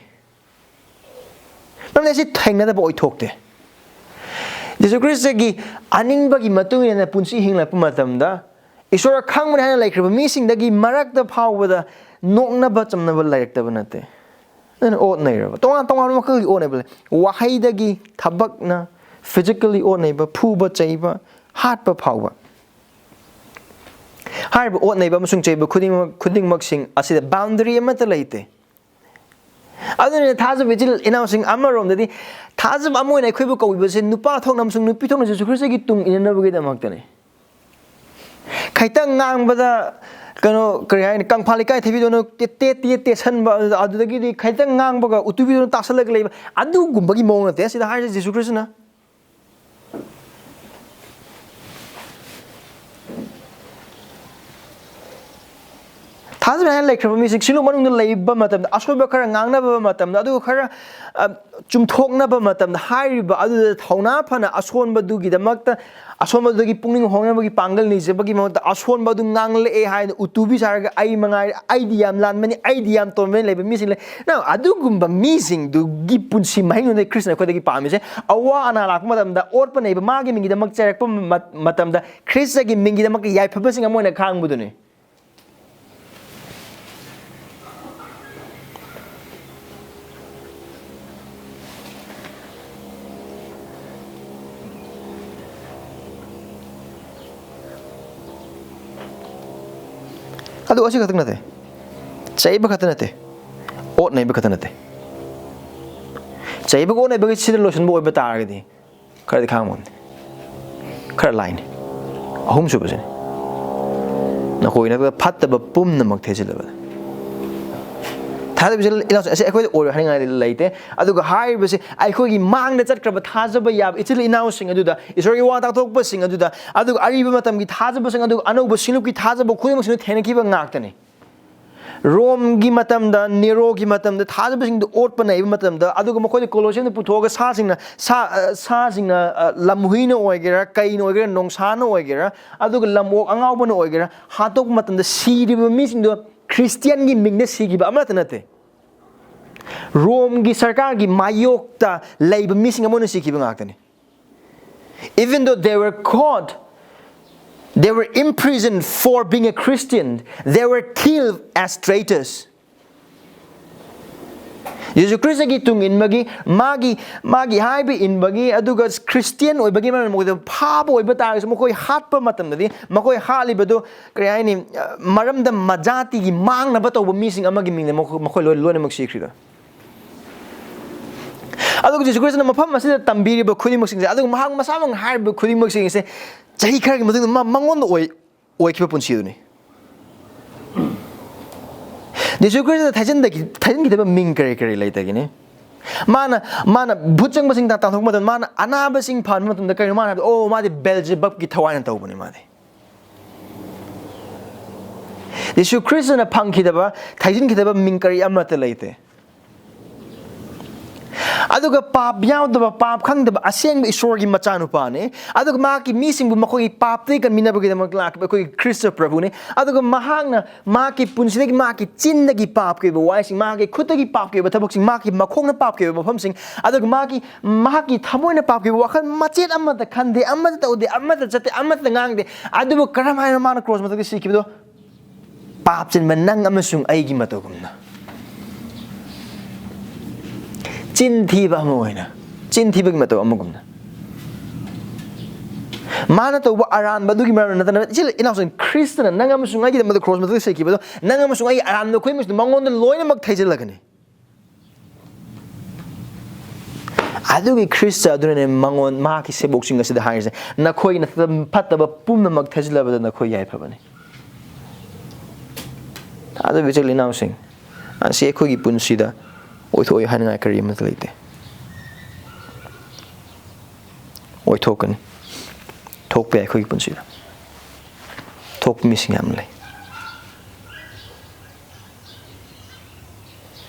ꯃꯔꯝꯗꯤ ꯑꯁꯤ ꯊꯦꯡꯅꯗꯕ ꯑꯣꯏꯊꯣꯛꯇꯦ꯫ ꯖꯤꯁꯨ ꯈ꯭ꯔꯤꯁꯇꯒꯤ ꯑꯅꯤꯡꯕꯒꯤ ꯃꯇꯨꯡ ꯏꯟꯅ ꯄꯨꯟꯁꯤ ꯍꯤꯡꯂꯛꯄ ꯃꯇꯝꯗ, ꯏꯁꯣꯔ ꯈꯪꯕꯅꯤ ꯍꯥꯏꯅ ꯂꯩꯈ꯭ꯔꯕ ꯃꯤꯁꯤꯡꯗꯒꯤ ꯃꯔꯛꯇ ꯐꯥꯎꯕꯗ ꯅꯣꯛꯅꯕ ꯆꯝꯅꯕ ꯂꯩꯔꯛꯇꯕ ꯅꯠꯇꯦ꯫ ꯑꯗꯨꯅ ꯑꯣꯠꯅꯩꯔꯕ꯫ ꯇꯣꯉꯥꯟ ꯇꯣꯉꯥꯟꯕ ꯃꯈꯜꯒꯤ ꯑꯣꯠꯅꯩꯕ ꯂꯩ꯫ ꯋꯥꯍꯩꯗꯒꯤ, ꯊꯕꯛꯅ, physically ꯑꯣꯠꯅꯩꯕ, ꯐꯨꯕ, ꯆꯩꯕ, ꯍꯥꯠꯄ ꯐꯥꯎꯕ꯫ ꯍꯥꯏꯔꯤꯕ ꯑꯣꯠꯅꯩꯕ ꯑꯃꯁꯨꯡ ꯆꯩꯕ ꯈꯨꯗꯤꯡꯃꯛ, ꯈꯨꯗꯤꯡꯃꯛꯁꯤꯡ ꯑꯁꯤꯗ boundary ꯑꯃꯠꯇ ꯂꯩꯇꯦ꯫ ꯑꯗꯨꯅ ꯊꯥꯖꯕ ꯏꯆꯤꯜ ꯏꯅꯥꯎꯁꯤꯡ, ꯑꯃꯔꯣꯝꯗꯗꯤ ꯊꯥꯖꯕ ꯑꯃ ꯑꯣꯏꯅ ꯑꯩꯈꯣꯏꯕꯨ ꯀꯧꯕꯤꯕꯁꯦ ꯅꯨꯄꯥ ꯊꯣꯛꯅ ꯑꯃꯁꯨꯡ ꯅꯨꯄꯤ ꯊꯣꯛꯅ ꯖꯤꯁꯨ ꯈ꯭ꯔꯤꯁꯇꯒꯤ ꯇꯨꯡ ꯏꯟꯅꯅꯕꯒꯤꯗꯃꯛꯇꯅꯤ꯫ ꯈꯤꯇꯪ ꯉꯥꯡꯕꯗ, ꯀꯩꯅꯣ, ꯀꯔꯤ ꯍꯥꯏꯅꯤ, ꯀꯪꯐꯥꯜ ꯏꯀꯥꯏ ꯊꯤꯕꯤꯗꯧꯅ ꯇꯦ-, ꯇꯦ-, ꯇꯦ-, ꯇꯦꯁꯟꯕ, ꯑꯗꯨꯗꯒꯤꯗꯤ ꯈꯤꯇꯪ ꯉꯥꯡꯕꯒ ꯎꯇꯨꯕꯤꯗꯧꯅ ꯇꯥꯁꯜꯂꯒ ꯂꯩꯕ, ꯑꯗꯨꯒꯨꯝꯕꯒꯤ ꯃꯑꯣꯡ ꯅꯠꯇꯦ ꯁꯤꯗ ꯍꯥꯏꯔꯤꯁꯦ ꯖꯤꯁꯨ ꯈ꯭ꯔꯤꯁꯇꯅ꯫ ꯊꯥꯖꯕ ꯍꯥꯏꯅ ꯂꯩꯈ꯭ꯔꯕ ꯃꯤꯁꯤꯡ ꯁꯤꯡꯂꯨꯞ ꯃꯅꯨꯡꯗ ꯂꯩꯕ ꯃꯇꯝꯗ, ꯑꯁꯣꯏꯕ ꯈꯔ ꯉꯥꯡꯅꯕ ꯃꯇꯝꯗ, ꯑꯗꯨꯒ ꯈꯔ, ꯑ, ꯆꯨꯝꯊꯣꯛꯅꯕ ꯃꯇꯝꯗ, ꯍꯥꯏꯔꯤꯕ ꯑꯗꯨꯗ ꯊꯧꯅꯥ ꯐꯅ ꯑꯁꯣꯟꯕꯗꯨꯒꯤꯗꯃꯛꯇ, ꯑꯁꯣꯟꯕꯗꯨꯒꯤ ꯄꯨꯛꯅꯤꯡ ꯍꯣꯡꯅꯕꯒꯤ ꯄꯥꯡꯒꯜ ꯅꯤꯖꯕꯒꯤ ꯃꯍꯨꯠꯇ, ꯑꯁꯣꯟꯕ ꯑꯗꯨ ꯉꯥꯡꯂꯛꯑꯦ ꯍꯥꯏꯅ ꯎꯇꯨꯕꯤ ꯁꯥꯔꯒ, "ꯑꯩ ꯃꯉꯥꯏꯔꯦ, ꯑꯩꯗꯤ ꯌꯥꯝ ꯂꯥꯟꯕꯅꯤ, ꯑꯩꯗꯤ ꯌꯥꯝ ꯇꯣꯟꯕꯅꯤ" ꯂꯩꯕ ꯃꯤꯁꯤꯡ ꯂꯩ꯫ ꯅ, ꯑꯗꯨꯒꯨꯝꯕ ꯃꯤꯁꯤꯡꯗꯨꯒꯤ ꯄꯨꯟꯁꯤ ꯃꯍꯤꯡꯗꯨꯗ ꯈ꯭ꯔꯤꯁꯇꯅ ꯑꯩꯈꯣꯏꯗꯒꯤ ꯄꯥꯝꯃꯤꯁꯦ꯫ ꯑꯋꯥ ꯑꯅꯥ ꯂꯥꯛꯄ ꯃꯇꯝꯗ, ꯑꯣꯠꯄ ꯅꯩꯕ ꯃꯥꯒꯤ ꯃꯤꯡꯒꯤꯗꯃꯛ ꯆꯩꯔꯛꯄ ꯃ-, ꯃꯇꯝꯗ, ꯈ꯭ꯔꯤꯁꯇꯒꯤ ꯃꯤꯡꯒꯤꯗꯃꯛꯇ ꯌꯥꯏꯐꯕꯁꯤꯡ ꯑꯃ ꯑꯣꯏꯅ ꯈꯥꯡꯕꯗꯨꯅꯤ꯫ ꯑꯗꯨ ꯑꯁꯤ ꯈꯛꯇꯪ ꯅꯠꯇꯦ, ꯆꯩꯕ ꯈꯛꯇ ꯅꯠꯇꯦ, ꯑꯣꯠ ꯅꯩꯕ ꯈꯛꯇ ꯅꯠꯇꯦ꯫ ꯆꯩꯕꯒ ꯑꯣꯠ ꯅꯩꯕꯒ ꯁꯤꯗ ꯂꯣꯏꯁꯤꯟꯕ ꯑꯣꯏꯕ ꯇꯥꯔꯒꯗꯤ, ꯈꯔꯗꯤ ꯈꯥꯡꯉꯝꯒꯅꯤ꯫ ꯈꯔ ꯂꯥꯏꯅꯤ꯫ ꯑꯍꯨꯝꯁꯨꯕꯁꯤꯅꯤ꯫ ꯅꯈꯣꯏꯅ ꯐꯠꯇꯕ ꯄꯨꯝꯅꯃꯛ ꯊꯦꯠꯆꯤꯜꯂꯕꯅꯤ꯫ ꯊꯥꯖꯕ ꯏꯆꯤꯜ ꯏꯅꯥꯎꯁꯤꯡ ꯑꯁꯤ ꯑꯩꯈꯣꯏꯗ ꯑꯣꯏꯔꯣꯏ ꯍꯥꯏꯅꯤꯡꯉꯥꯏ ꯂꯩꯇꯦ꯫ ꯑꯗꯨꯒ ꯍꯥꯏꯔꯤꯕꯁꯤ ꯑꯩꯈꯣꯏꯒꯤ ꯃꯥꯡꯗ ꯆꯠꯈ꯭ꯔꯕ ꯊꯥꯖꯕ ꯌꯥꯕ ꯏꯆꯤꯜ ꯏꯅꯥꯎꯁꯤꯡ ꯑꯗꯨꯗ, ꯏꯁꯣꯔꯒꯤ ꯋꯥ ꯇꯥꯛꯊꯣꯛꯄꯁꯤꯡ ꯑꯗꯨꯗ, ꯑꯗꯨꯒ ꯑꯔꯤꯕ ꯃꯇꯝꯒꯤ ꯊꯥꯖꯕꯁꯤꯡ, ꯑꯗꯨꯒ ꯑꯅꯧꯕ ꯁꯤꯡꯂꯨꯞꯀꯤ ꯊꯥꯖꯕ ꯈꯨꯗꯤꯡꯃꯛꯁꯤꯡꯗꯨ ꯊꯦꯡꯅꯈꯤꯕ ꯉꯥꯛꯇꯅꯤ꯫ ꯔꯣꯝꯒꯤ ꯃꯇꯝꯗ, ꯅꯦꯔꯣꯒꯤ ꯃꯇꯝꯗ ꯊꯥꯖꯕꯁꯤꯡꯗꯨ ꯑꯣꯠꯄ ꯅꯩꯕ ꯃꯇꯝꯗ, ꯑꯗꯨꯒ ꯃꯈꯣꯏꯗ ꯀꯣꯂꯣꯁꯤꯌꯝꯗ ꯄꯨꯊꯣꯛꯑꯒ ꯁꯥꯁꯤꯡꯅ, ꯁꯥ, ꯑ, ꯁꯥꯁꯤꯡꯅ, ꯑ, ꯂꯝꯍꯨꯏꯅ ꯑꯣꯏꯒꯦꯔꯥ, ꯀꯩꯅ ꯑꯣꯏꯒꯦꯔꯥ, ꯅꯣꯡꯁꯥꯅ ꯑꯣꯏꯒꯦꯔꯥ, ꯑꯗꯨꯒ ꯂꯝꯑꯣꯛ ꯑꯉꯥꯎꯕꯅ ꯑꯣꯏꯒꯦꯔꯥ, ꯍꯥꯠꯇꯣꯛꯄ ꯃꯇꯝꯗ ꯁꯤꯔꯤꯕ ꯃꯤꯁꯤꯡꯗꯣ ꯈ꯭ꯔꯤꯁꯇꯤꯌꯥꯟꯒꯤ ꯃꯤꯡꯗ ꯁꯤꯈꯤꯕ ꯑꯃꯠꯇ ꯅꯠꯇꯦ꯫ ꯔꯣꯝꯒꯤ ꯁꯔꯀꯥꯔꯒꯤ ꯃꯥꯌꯣꯛꯇ ꯂꯩꯕ ꯃꯤꯁꯤꯡ ꯑꯃ ꯑꯣꯏꯅ ꯁꯤꯈꯤꯕ ꯉꯥꯛꯇꯅꯤ꯫ Even though they were caught, They were imprisoned for being a Christian. They were killed as traitors. ꯌꯦꯁꯨ ꯈ꯭ꯔꯤꯁꯇꯒꯤ ꯇꯨꯡ ꯏꯟꯕꯒꯤ, ꯃꯥꯒꯤ, ꯃꯥꯒꯤ ꯍꯥꯏꯕ ꯏꯟꯕꯒꯤ, ꯑꯗꯨꯒ ꯈ꯭ꯔꯤꯁꯇꯤꯌꯥꯟ ꯑꯣꯏꯕꯒꯤ ꯃꯔꯝ ꯃꯈꯣꯏꯗ ꯐꯥꯕ ꯑꯣꯏꯕ ꯇꯥꯔꯒꯁꯨ, ꯃꯈꯣꯏ ꯍꯥꯠꯄ ꯃꯇꯝꯗꯗꯤ ꯃꯈꯣꯏ ꯍꯥꯠꯂꯤꯕꯗꯨ, ꯀꯔꯤ ꯍꯥꯏꯅꯤ, ꯃꯔꯝꯗꯝ ꯃꯖꯥꯇꯤꯒꯤ ꯃꯥꯡꯅꯕ ꯇꯧꯕ ꯃꯤꯁꯤꯡ ꯑꯃꯒꯤ ꯃꯤꯡꯗ ꯃꯈꯣꯏ, ꯃꯈꯣꯏ ꯂꯣꯏ-, ꯂꯣꯏꯅꯃꯛ ꯁꯤꯈ꯭ꯔꯤꯗꯣ꯫ ꯑꯗꯨꯒ ꯖꯤꯁꯨ ꯈ꯭ꯔꯤꯁꯇꯅ ꯃꯐꯝ ꯑꯁꯤꯗ ꯇꯝꯕꯤꯔꯤꯕ ꯈꯨꯗꯤꯡꯃꯛꯁꯤꯡꯁꯦ, ꯑꯗꯨꯒ ꯃꯍꯥꯛ ꯃꯁꯥꯃꯛꯅ ꯍꯥꯏꯔꯤꯕ ꯈꯨꯗꯤꯡꯃꯛꯁꯤꯡꯁꯦ ꯆꯍꯤ ꯈꯔꯒꯤ ꯃꯇꯨꯡꯗ ꯃꯥ-, ꯃꯉꯣꯟꯗ ꯑꯣꯏ-, ꯑꯣꯏꯈꯤꯕ ꯄꯨꯟꯁꯤ ꯑꯗꯨꯅꯤ꯫ ꯖꯤꯁꯨ ꯈ꯭ꯔꯤꯁꯇꯅ ꯊꯥꯖꯤꯟꯗꯒꯤ-, ꯊꯥꯖꯤꯟꯈꯤꯗꯕ ꯃꯤꯡ ꯀꯔꯤ ꯀꯔꯤ ꯂꯩꯇꯒꯦꯅꯦ? ꯃꯥꯅ, ꯃꯥꯅ ꯚꯨꯠ ꯆꯪꯕꯁꯤꯡ ꯇꯥꯟꯊꯣꯛꯄ ꯃꯇꯝꯗ, ꯃꯥꯅ ꯑꯅꯥꯕꯁꯤꯡ ꯐꯍꯟꯕ ꯃꯇꯝꯗ ꯀꯔꯤꯅꯣ ꯃꯥꯅ ꯍꯥꯏꯕꯗꯣ? "ꯑꯣ, ꯃꯥꯗꯤ ꯕꯦꯜꯖꯦꯕꯕꯀꯤ ꯊꯋꯥꯏꯅ ꯇꯧꯕꯅꯤ ꯃꯥꯗꯤ"꯫ ꯖꯤꯁꯨ ꯈ꯭ꯔꯤꯁꯇꯅ ꯐꯪꯈꯤꯗꯕ, ꯊꯥꯖꯤꯟꯈꯤꯗꯕ ꯃꯤꯡ ꯀꯔꯤ ꯑꯃꯠꯇ ꯂꯩꯇꯦ꯫ ꯑꯗꯨꯒ ꯄꯥꯞ ꯌꯥꯎꯗꯕ, ꯄꯥꯞ ꯈꯪꯗꯕ ꯑꯁꯦꯡꯕ ꯏꯁꯣꯔꯒꯤ ꯃꯆꯥꯅꯨꯄꯥꯅꯤ꯫ ꯑꯗꯨꯒ ꯃꯍꯥꯛꯀꯤ ꯃꯤꯁꯤꯡꯕꯨ ꯃꯈꯣꯏꯒꯤ ꯄꯥꯞꯇꯒꯤ ꯀꯟꯕꯤꯅꯕꯒꯤꯗꯃꯛ ꯂꯥꯛꯈꯤꯕ ꯑꯩꯈꯣꯏꯒꯤ ꯈ꯭ꯔꯤꯁꯇ ꯄ꯭ꯔꯚꯨꯅꯤ꯫ ꯑꯗꯨꯒ ꯃꯍꯥꯛꯅ ꯃꯍꯥꯛꯀꯤ ꯄꯨꯟꯁꯤꯗꯒꯤ, ꯃꯍꯥꯛꯀꯤ ꯆꯤꯟꯗꯒꯤ ꯄꯥꯞꯀꯤ ꯑꯣꯏꯕ ꯋꯥꯍꯩꯁꯤꯡ, ꯃꯍꯥꯛꯀꯤ ꯈꯨꯠꯇꯒꯤ ꯄꯥꯞꯀꯤ ꯑꯣꯏꯕ ꯊꯕꯛꯁꯤꯡ, ꯃꯍꯥꯛꯀꯤ ꯃꯈꯣꯡꯅ ꯄꯥꯞꯀꯤ ꯑꯣꯏꯕ ꯃꯐꯝꯁꯤꯡ, ꯑꯗꯨꯒ ꯃꯍꯥꯛꯀꯤ, ꯃꯍꯥꯛꯀꯤ ꯊꯃꯣꯏꯅ ꯄꯥꯞꯀꯤ ꯑꯣꯏꯕ ꯋꯥꯈꯜ ꯃꯆꯦꯠ ꯑꯃꯠꯇ ꯈꯟꯗꯦ, ꯑꯃꯠꯇ ꯇꯧꯗꯦ, ꯑꯃꯠꯇ ꯆꯠꯇꯦ, ꯑꯃꯠꯇ ꯉꯥꯡꯗꯦ꯫ ꯑꯗꯨꯕꯨ ꯀꯔꯝꯍꯥꯏꯅ ꯃꯥꯅ ꯀ꯭ꯔꯣꯁ ꯃꯊꯛꯇ ꯁꯤꯈꯤꯕꯗꯣ? ꯄꯥꯞ ꯆꯦꯟꯕ ꯅꯪ ꯑꯃꯁꯨꯡ ꯑꯩꯒꯤ ꯃꯇꯧꯒꯨꯝꯅ꯫ ꯆꯤꯟ ꯊꯤꯕ ꯑꯃ ꯑꯣꯏꯅ, ꯆꯤꯟ ꯊꯤꯕꯒꯤ ꯃꯇꯧ ꯑꯃꯒꯨꯝꯅ꯫ ꯃꯥꯅ ꯇꯧꯕ ꯑꯔꯥꯟꯕ ꯑꯗꯨꯒꯤ ꯃꯔꯝ ꯅꯠꯇꯅ, ꯏꯆꯤꯜ ꯏꯅꯥꯎꯁꯤꯡ, ꯈ꯭ꯔꯤꯁꯇꯅ ꯅꯪ ꯑꯃꯁꯨꯡ ꯑꯩꯒꯤꯗꯃꯛꯇ ꯀ꯭ꯔꯣꯁ ꯃꯊꯛꯇ ꯁꯤꯈꯤꯕꯗꯣ, ꯅꯪ ꯑꯃꯁꯨꯡ ꯑꯩꯒꯤ ꯑꯔꯥꯟꯕ ꯈꯨꯗꯤꯡꯃꯛꯁꯤꯗ ꯃꯉꯣꯟꯗ ꯂꯣꯏꯅꯃꯛ ꯊꯩꯖꯤꯜꯂꯒꯅꯤ꯫ ꯑꯗꯨꯒꯤ ꯈ꯭ꯔꯤꯁꯇ ꯑꯗꯨꯅꯅꯦ ꯃꯉꯣꯟ, ꯃꯍꯥꯛꯀꯤ ꯁꯦꯕꯣꯛꯁꯤꯡ ꯑꯁꯤꯗ ꯍꯥꯏꯔꯤꯁꯦ, "ꯅꯈꯣꯏꯅ ꯐꯠꯇꯕ ꯄꯨꯝꯅꯃꯛ ꯊꯩꯖꯤꯜꯂꯕꯗ ꯅꯈꯣꯏ ꯌꯥꯏꯐꯕꯅꯤ"꯫ ꯑꯗꯨꯕꯨ ꯏꯆꯤꯜ ꯏꯅꯥꯎꯁꯤꯡ, ꯑꯁꯤ ꯑꯩꯈꯣꯏꯒꯤ ꯄꯨꯟꯁꯤꯗ ꯑꯣꯏꯊꯣꯛꯑꯣꯏ ꯍꯥꯏꯅꯤꯡꯉꯥꯏ ꯀꯔꯤ ꯑꯃꯠꯇ ꯂꯩꯇꯦ꯫ ꯑꯣꯏꯊꯣꯛꯀꯅꯤ꯫ ꯊꯣꯛꯄ ꯌꯥꯏ ꯑꯩꯈꯣꯏꯒꯤ ꯄꯨꯟꯁꯤꯗ꯫ ꯊꯣꯛꯄ ꯃꯤꯁꯤꯡ ꯌꯥꯝ ꯂꯩ꯫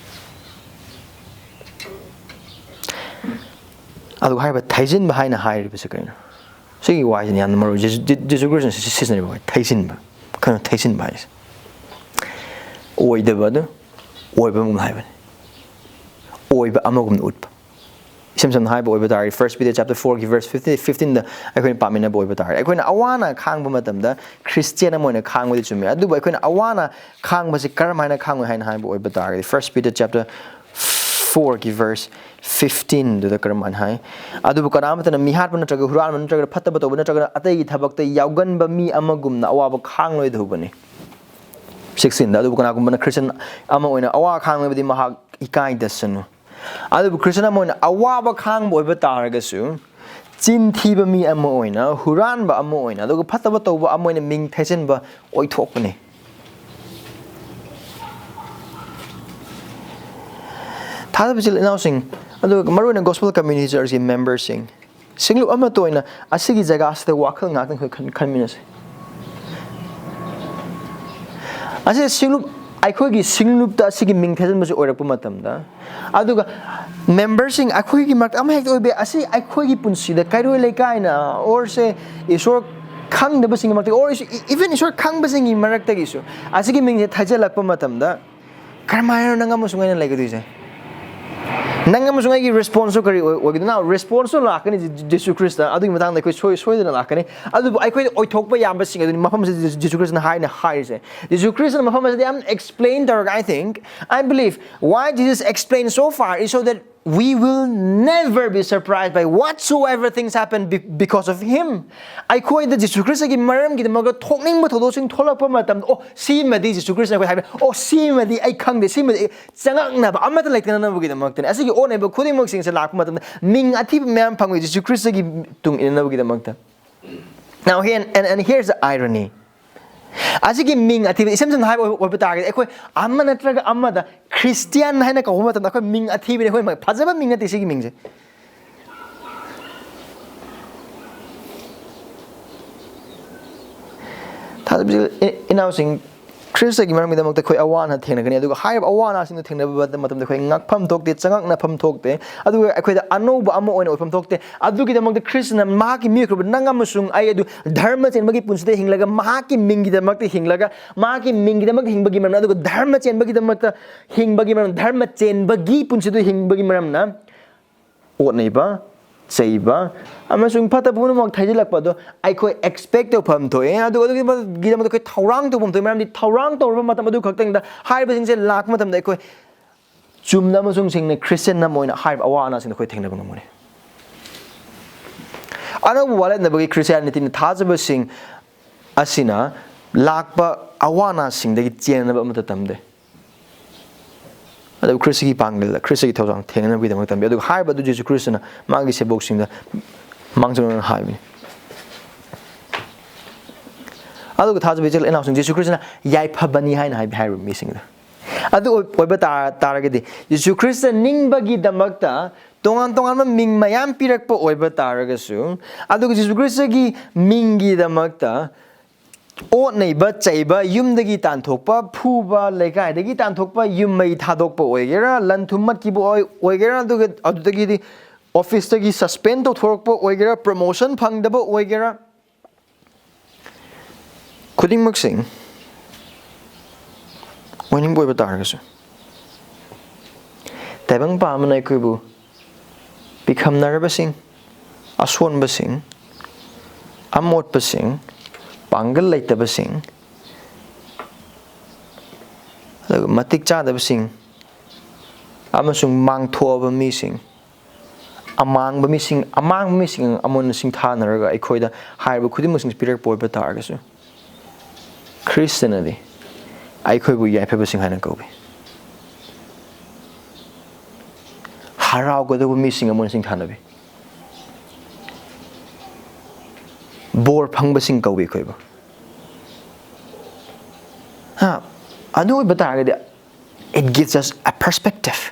ꯑꯗꯨꯒ ꯍꯥꯏꯔꯤꯕ ꯊꯩꯖꯤꯟꯕ ꯍꯥꯏꯅ ꯍꯥꯏꯔꯤꯕꯁꯤ ꯀꯔꯤꯅꯣ? ꯁꯤꯒꯤ ꯋꯥꯍꯩꯁꯤꯅ ꯌꯥꯝꯅ ꯃꯔꯨ ꯑꯣꯏ꯫ ꯖꯤꯁꯨ, ꯖꯤ-, ꯖꯤꯁꯨ ꯈ꯭ꯔꯤꯁꯇꯅ ꯁꯤ-, ꯁꯤꯖꯤꯟꯅꯔꯤꯕ ꯋꯥꯍꯩ, ꯊꯩꯖꯤꯟꯕ꯫ ꯀꯩꯅꯣ ꯊꯩꯖꯤꯟꯕ ꯍꯥꯏꯁꯦ? ꯑꯣꯏꯗꯕ ꯑꯗꯨ ꯑꯣꯏꯕ ꯑꯃꯒꯨꯝꯅ ꯍꯥꯏꯕꯅꯤ꯫ ꯑꯣꯏꯕ ꯑꯃꯒꯨꯝꯅ ꯎꯠꯄ꯫ ꯏꯁꯝ ꯁꯝꯅ ꯍꯥꯏꯕ ꯑꯣꯏꯕ ꯇꯥꯔꯗꯤ, First Peter chapter four ꯒꯤ verse fifteen, fifteen ꯗ ꯑꯩꯈꯣꯏꯅ ꯄꯥꯃꯤꯟꯅꯕ ꯑꯣꯏꯕ ꯇꯥꯔꯗꯤ, ꯑꯩꯈꯣꯏꯅ ꯑꯋꯥꯅ ꯈꯥꯡꯕ ꯃꯇꯝꯗ ꯈ꯭ꯔꯤꯁꯇꯤꯌꯥꯟ ꯑꯃ ꯑꯣꯏꯅ ꯈꯥꯡꯕꯗꯤ ꯆꯨꯝꯃꯤ, ꯑꯗꯨꯕꯨ ꯑꯩꯈꯣꯏꯅ ꯑꯋꯥꯅ ꯈꯥꯡꯕꯁꯤ ꯀꯔꯝ ꯍꯥꯏꯅ ꯈꯥꯡꯉꯣꯏ ꯍꯥꯏꯅ ꯍꯥꯏꯕ ꯑꯣꯏꯕ ꯇꯥꯔꯒꯗꯤ, First Peter chapter four ꯒꯤ verse fifteen ꯗꯨꯗ ꯀꯔꯝꯍꯥꯏꯅ ꯍꯥꯏ? "ꯑꯗꯨꯕꯨ ꯀꯅꯥ ꯑꯃꯠꯇꯅ ꯃꯤꯍꯥꯠꯄ ꯅꯠꯇ꯭ꯔꯒ ꯍꯨꯔꯥꯟꯕ ꯅꯠꯇ꯭ꯔꯒ ꯐꯠꯇꯕ ꯇꯧꯕ ꯅꯠꯇ꯭ꯔꯒ ꯑꯇꯩꯒꯤ ꯊꯕꯛꯇ ꯌꯥꯎꯒꯟꯕ ꯃꯤ ꯑꯃꯒꯨꯝꯅ ꯑꯋꯥꯕ ꯈꯥꯡꯂꯣꯏꯗꯧꯕꯅꯤ"꯫ Sixteen ꯗ, "ꯑꯗꯨꯕꯨ ꯀꯅꯥꯒꯨꯝꯕꯅ ꯈ꯭ꯔꯤꯁꯇꯤꯌꯥꯟ ꯑꯃ ꯑꯣꯏꯅ ꯑꯋꯥ ꯈꯥꯡꯂꯕꯗꯤ ꯃꯍꯥꯛ ꯏꯀꯥꯏꯗꯁꯅꯨ"꯫ ꯑꯗꯨꯕꯨ ꯈ꯭ꯔꯤꯁꯇꯤꯌꯥꯟ ꯑꯃ ꯑꯣꯏꯅ ꯑꯋꯥꯕ ꯈꯥꯡꯕ ꯑꯣꯏꯕ ꯇꯥꯔꯒꯁꯨ, ꯆꯤꯟ ꯊꯤꯕ ꯃꯤ ꯑꯃ ꯑꯣꯏꯅ, ꯍꯨꯔꯥꯟꯕ ꯑꯃ ꯑꯣꯏꯅ, ꯑꯗꯨꯒ ꯐꯠꯇꯕ ꯇꯧꯕ ꯑꯃ ꯑꯣꯏꯅ ꯃꯤꯡ ꯊꯦꯠꯆꯤꯟꯕ ꯑꯣꯏꯊꯣꯛꯄꯅꯤ꯫ ꯊꯥꯖꯕ ꯏꯆꯤꯜ ꯏꯅꯥꯎꯁꯤꯡ, ꯑꯗꯨꯒ ꯃꯔꯨꯑꯣꯏꯅ Gospel Community Churchꯀꯤ memberꯁꯤꯡ, ꯁꯤꯡꯂꯨꯞ ꯑꯃꯠꯇ ꯑꯣꯏꯅ ꯑꯁꯤꯒꯤ ꯖꯒꯥꯁꯤꯗ ꯋꯥꯈꯜ ꯉꯥꯛꯇꯪ ꯑꯩꯈꯣꯏ ꯈꯟ-, ꯈꯟꯃꯤꯟꯅꯁꯤ꯫ ꯑꯁꯤ ꯁꯤꯡꯂꯨꯞ, ꯑꯩꯈꯣꯏꯒꯤ ꯁꯤꯡꯂꯨꯞꯇ ꯑꯁꯤꯒꯤ ꯃꯤꯡ ꯊꯦꯠꯆꯟꯕꯁꯤ ꯑꯣꯏꯔꯛꯄ ꯃꯇꯝꯗ, ꯑꯗꯨꯒ memberꯁꯤꯡ ꯑꯩꯈꯣꯏꯒꯤ ꯃꯔꯛꯇ ꯑꯃ ꯍꯦꯛꯇ ꯑꯣꯏꯕ ꯌꯥꯏ, ꯑꯁꯤ ꯑꯩꯈꯣꯏꯒꯤ ꯄꯨꯟꯁꯤꯗ ꯀꯩꯔꯣꯏ ꯂꯩꯀꯥꯏꯅ, or ꯁꯦ ꯏꯁꯣꯔ ꯈꯪꯗꯕꯁꯤꯡꯒꯤ ꯃꯔꯛꯇ, or even ꯏꯁꯣꯔ ꯈꯪꯕꯁꯤꯡꯒꯤ ꯃꯔꯛꯇꯒꯤꯁꯨ ꯑꯁꯤꯒꯤ ꯃꯤꯡꯁꯦ ꯊꯦꯠꯆꯜꯂꯛꯄ ꯃꯇꯝꯗ, ꯀꯔꯝꯍꯥꯏꯅ ꯅꯪ ꯑꯃꯁꯨꯡ ꯑꯩꯅ ꯂꯩꯒꯗꯣꯏꯁꯦ? ꯅꯪ ꯑꯃꯁꯨꯡ ꯑꯩꯒꯤ responseꯇꯣ ꯀꯔꯤ ꯑꯣꯏ-, ꯑꯣꯏꯒꯗꯣꯏꯅꯣ? Responseꯇꯣ ꯂꯥꯛꯀꯅꯤ, ꯖꯤ-, ꯖꯤꯁꯨ ꯈ꯭ꯔꯤꯁꯇ꯫ ꯑꯗꯨꯒꯤ ꯃꯇꯥꯡꯗ ꯑꯩꯈꯣꯏ ꯁꯣꯏ-, ꯁꯣꯏꯗꯅ ꯂꯥꯛꯀꯅꯤ꯫ ꯑꯗꯨꯕꯨ ꯑꯩꯈꯣꯏꯗ ꯑꯣꯏꯊꯣꯛꯄ ꯌꯥꯕꯁꯤꯡ ꯑꯗꯨꯅꯤ ꯃꯐꯝꯁꯤꯗ ꯖꯤꯁꯨ, ꯖꯤꯁꯨ ꯈ꯭ꯔꯤꯁꯇꯅ ꯍꯥꯏꯅ ꯍꯥꯏꯔꯤꯁꯦ꯫ ꯖꯤꯁꯨ ꯈ꯭ꯔꯤꯁꯇꯅ ꯃꯐꯝ ꯑꯁꯤꯗ ꯌꯥꯝ explain ꯇꯧꯔꯒ, I think, I believe, why Jesus explained so far is so that we will never be surprised by whatsoever things happen be-, because of him. ꯑꯩꯈꯣꯏꯗ ꯖꯤꯁꯨ ꯈ꯭ꯔꯤꯁꯇꯒꯤ ꯃꯔꯝꯒꯤꯗꯃꯛꯇ ꯊꯣꯛꯅꯤꯡꯕ ꯊꯧꯗꯣꯛꯁꯤꯡ ꯊꯣꯛꯂꯛꯄ ꯃꯇꯝꯗ, "ꯑꯣ, ꯁꯤꯃꯗꯤ ꯖꯤꯁꯨ ꯈ꯭ꯔꯤꯁꯇꯅ ꯑꯩꯈꯣꯏ ꯍꯥꯏꯕ, ꯑꯣ, ꯁꯤꯃꯗꯤ ꯑꯩ ꯈꯪꯗꯦ, ꯁꯤꯃꯗꯤ ꯑꯩ", ꯆꯉꯛꯅꯕ ꯑꯃꯠꯇ ꯂꯩꯇꯅꯕꯒꯤꯗꯃꯛꯇꯅꯤ꯫ ꯑꯁꯤꯒꯤ ꯑꯣꯟꯅꯕ ꯈꯨꯗꯤꯡꯃꯛꯁꯤꯡꯁꯦ ꯂꯥꯛꯄ ꯃꯇꯝꯗ ꯃꯤꯡ ꯑꯊꯤꯕ ꯃꯌꯥꯝ ꯐꯪꯉꯤ ꯖꯤꯁꯨ ꯈ꯭ꯔꯤꯁꯇꯒꯤ ꯇꯨꯡ ꯏꯟꯅꯅꯕꯒꯤꯗꯃꯛꯇ꯫ Now, here, and, and here's the irony. ꯑꯁꯤꯒꯤ ꯃꯤꯡ ꯑꯊꯤꯕ, ꯏꯁꯝ ꯁꯝꯅ ꯍꯥꯏꯕ ꯑꯣꯏꯕ, ꯑꯣꯏꯕ ꯇꯥꯔꯒꯗꯤ, ꯑꯩꯈꯣꯏ ꯑꯃ ꯅꯠꯇ꯭ꯔꯒ ꯑꯃꯗ ꯈ꯭ꯔꯤꯁꯇꯤꯌꯥꯟ ꯍꯥꯏꯅ ꯀꯧꯕ ꯃꯇꯝꯗ ꯑꯩꯈꯣꯏ ꯃꯤꯡ ꯑꯊꯤꯕꯅꯤ, ꯑꯩꯈꯣꯏ ꯐꯖꯕ ꯃꯤꯡ ꯅꯠꯇꯦ ꯁꯤꯒꯤ ꯃꯤꯡꯁꯦ꯫ ꯊꯥꯖꯕ ꯏ-, ꯏꯅꯥꯎꯁꯤꯡ, ꯈ꯭ꯔꯤꯁꯇꯒꯤ ꯃꯔꯝꯒꯤꯗꯃꯛꯇ ꯑꯩꯈꯣꯏ ꯑꯋꯥ ꯑꯅꯥ ꯊꯦꯡꯅꯒꯅꯤ, ꯑꯗꯨꯒ ꯍꯥꯏꯔꯤꯕ ꯑꯋꯥ ꯑꯅꯥꯁꯤꯡꯗꯨ ꯊꯦꯡꯅꯕ ꯃꯇꯝꯗ ꯑꯩꯈꯣꯏ ꯉꯛꯐꯝ ꯊꯣꯛꯇꯦ, ꯆꯉꯛꯅꯐꯝ ꯊꯣꯛꯇꯦ, ꯑꯗꯨꯒ ꯑꯩꯈꯣꯏꯗ ꯑꯅꯧꯕ ꯑꯃ ꯑꯣꯏꯅ ꯑꯣꯏꯐꯝ ꯊꯣꯛꯇꯦ꯫ ꯑꯗꯨꯒꯤꯗꯃꯛꯇ ꯈ꯭ꯔꯤꯁꯇꯅ ꯃꯍꯥꯛꯀꯤ ꯃꯤꯑꯣꯏꯈ꯭ꯔꯕ ꯅꯪ ꯑꯃꯁꯨꯡ ꯑꯩ ꯑꯗꯨ ꯙꯔꯃ ꯆꯦꯟꯕꯒꯤ ꯄꯨꯟꯁꯤꯗ ꯍꯤꯡꯂꯒ, ꯃꯍꯥꯛꯀꯤ ꯃꯤꯡꯒꯤꯗꯃꯛꯇ ꯍꯤꯡꯂꯒ, ꯃꯍꯥꯛꯀꯤ ꯃꯤꯡꯒꯤꯗꯃꯛꯇ ꯍꯤꯡꯕꯒꯤ ꯃꯔꯝꯅ, ꯑꯗꯨꯒ ꯙꯔꯃ ꯆꯦꯟꯕꯒꯤꯗꯃꯛꯇ ꯍꯤꯡꯕꯒꯤ ꯃꯔꯝ, ꯙꯔꯃ ꯆꯦꯟꯕꯒꯤ ꯄꯨꯟꯁꯤꯗ ꯍꯤꯡꯕꯒꯤ ꯃꯔꯝꯅ, ꯑꯣꯠꯅꯩꯕ, ꯆꯩꯕ ꯑꯃꯁꯨꯡ ꯐꯠꯇꯕ ꯄꯨꯝꯅꯃꯛ ꯊꯩꯖꯤꯜꯂꯛꯄ ꯑꯗꯣ ꯑꯩꯈꯣꯏ expect ꯇꯧꯐꯝ ꯊꯣꯛꯑꯦ꯫ ꯑꯗꯨꯒ ꯑꯗꯨꯒꯤꯗꯃꯛꯇ ꯑꯩꯈꯣꯏ ꯊꯧꯔꯥꯡ ꯇꯧꯐꯝ ꯊꯣꯛꯑꯦ, ꯃꯔꯝꯗꯤ ꯊꯧꯔꯥꯡ ꯇꯧꯔꯕ ꯃꯇꯝ ꯑꯗꯨ ꯈꯛꯇꯪꯗ ꯍꯥꯏꯔꯤꯕꯁꯤꯡꯁꯦ ꯂꯥꯛꯄ ꯃꯇꯝꯗ ꯑꯩꯈꯣꯏ ꯆꯨꯝꯅ ꯑꯃꯁꯨꯡ ꯁꯦꯡꯅ ꯈ꯭ꯔꯤꯁꯇꯤꯌꯥꯟ ꯑꯃ ꯑꯣꯏꯅ ꯍꯥꯏꯔꯤꯕ ꯑꯋꯥ ꯑꯅꯥꯁꯤꯡꯗ ꯑꯩꯈꯣꯏ ꯊꯦꯡꯅꯕ ꯉꯝꯒꯅꯤ꯫ ꯑꯅꯧꯕ ꯋꯥꯠꯂꯠꯅꯕꯒꯤ ꯈ꯭ꯔꯤꯁꯇꯤꯌꯥꯅꯤꯇꯤꯅ ꯊꯥꯖꯕꯁꯤꯡ ꯑꯁꯤꯅ ꯂꯥꯛꯄ ꯑꯋꯥ ꯑꯅꯥꯁꯤꯡꯗꯒꯤ ꯆꯦꯟꯅꯕ ꯑꯃꯠꯇ ꯇꯝꯗꯦ꯫ ꯑꯗꯨꯕꯨ ꯈ꯭ꯔꯤꯁꯇꯒꯤ ꯄꯥꯡꯒꯜꯗ, ꯈ꯭ꯔꯤꯁꯇꯒꯤ ꯊꯧꯖꯥꯜ ꯊꯦꯡꯅꯅꯕꯒꯤꯗꯃꯛ ꯇꯝꯕꯤ꯫ ꯑꯗꯨꯒ ꯍꯥꯏꯔꯤꯕ ꯑꯗꯨ ꯖꯤꯁꯨ ꯈ꯭ꯔꯤꯁꯇꯅ ꯃꯥꯒꯤ ꯁꯦꯕꯣꯛꯁꯤꯡꯗ ꯃꯥꯡꯖꯧꯅꯅ ꯍꯥꯏꯕꯅꯤ꯫ ꯑꯗꯨꯒ ꯊꯥꯖꯕ ꯏꯆꯤꯜ ꯏꯅꯥꯎꯁꯤꯡ, ꯖꯤꯁꯨ ꯈ꯭ꯔꯤꯁꯇꯅ ꯌꯥꯏꯐꯕꯅꯤ ꯍꯥꯏꯅ ꯍꯥꯏꯕ, ꯍꯥꯏꯔꯤꯕ ꯃꯤꯁꯤꯡꯗ꯫ ꯑꯗꯨ ꯑꯣꯏ-, ꯑꯣꯏꯕ ꯇꯥ-, ꯇꯥꯔꯒꯗꯤ ꯖꯤꯁꯨ ꯈ꯭ꯔꯤꯁꯇ ꯅꯤꯡꯕꯒꯤꯗꯃꯛꯇ ꯇꯣꯉꯥꯟ ꯇꯣꯉꯥꯟꯕ ꯃꯤꯡ ꯃꯌꯥꯝ ꯄꯤꯔꯛꯄ ꯑꯣꯏꯕ ꯇꯥꯔꯒꯁꯨ, ꯑꯗꯨꯒ ꯖꯤꯁꯨ ꯈ꯭ꯔꯤꯁꯇꯒꯤ ꯃꯤꯡꯒꯤꯗꯃꯛꯇ ꯑꯣꯠꯅꯩꯕ, ꯆꯩꯕ, ꯌꯨꯝꯗꯒꯤ ꯇꯥꯟꯊꯣꯛꯄ, ꯐꯨꯕ, ꯂꯩꯀꯥꯏꯗꯒꯤ ꯇꯥꯟꯊꯣꯛꯄ, ꯌꯨꯝ ꯃꯩ ꯊꯥꯗꯣꯛꯄ ꯑꯣꯏꯒꯦꯔꯥ, ꯂꯟ ꯊꯨꯝ ꯃꯠꯈꯤꯕ ꯑꯣꯏ-, ꯑꯣꯏꯒꯦꯔꯥ, ꯑꯗꯨꯒ ꯑꯗꯨꯗꯒꯤꯗꯤ ꯑꯣꯐꯤꯁꯇꯒꯤ suspend ꯇꯧꯊꯣꯔꯛꯄ ꯑꯣꯏꯒꯦꯔꯥ, promotion ꯐꯪꯗꯕ ꯑꯣꯏꯒꯦꯔꯥ, ꯈꯨꯗꯤꯡꯃꯛꯁꯤꯡ ꯑꯣꯏꯅꯤꯡꯕ ꯑꯣꯏꯕ ꯇꯥꯔꯒꯁꯨ, ꯇꯥꯏꯕꯪꯄꯥꯟ ꯑꯃꯅ ꯑꯩꯈꯣꯏꯕꯨ ꯄꯤꯈꯝꯅꯔꯕꯁꯤꯡ, ꯑꯁꯣꯟꯕꯁꯤꯡ, ꯑꯃꯣꯠꯄꯁꯤꯡ, ꯄꯥꯡꯒꯜ ꯂꯩꯇꯕꯁꯤꯡ, ꯑꯗꯨꯒ ꯃꯇꯤꯛ ꯆꯥꯗꯕꯁꯤꯡ ꯑꯃꯁꯨꯡ ꯃꯥꯡꯊꯣꯛꯑꯕ ꯃꯤꯁꯤꯡ, ꯑꯃꯥꯡꯕ ꯃꯤꯁꯤꯡ, ꯑꯃꯥꯡꯕ ꯃꯤꯁꯤꯡ ꯑꯃꯅ ꯁꯤꯡꯊꯥꯅꯔꯒ ꯑꯩꯈꯣꯏꯗ ꯍꯥꯏꯔꯤꯕ ꯈꯨꯗꯤꯡꯃꯛꯁꯤꯡ ꯄꯤꯔꯛꯄ ꯑꯣꯏꯕ ꯇꯥꯔꯒꯁꯨ, ꯈ꯭ꯔꯤꯁꯇꯅꯗꯤ ꯑꯩꯈꯣꯏꯕꯨ ꯌꯥꯏꯐꯕꯁꯤꯡ ꯍꯥꯏꯅ ꯀꯧꯏ꯫ ꯍꯔꯥꯎꯒꯗꯧꯕ ꯃꯤꯁꯤꯡ ꯑꯃꯅ ꯁꯤꯡꯊꯥꯅꯕꯤ꯫ ꯕꯣꯔ ꯐꯪꯕꯁꯤꯡ ꯀꯧꯏ ꯑꯩꯈꯣꯏꯕꯨ꯫ ꯍꯥ, ꯑꯗꯨ ꯑꯣꯏꯕ ꯇꯥꯔꯒꯗꯤ, it gives us a perspective.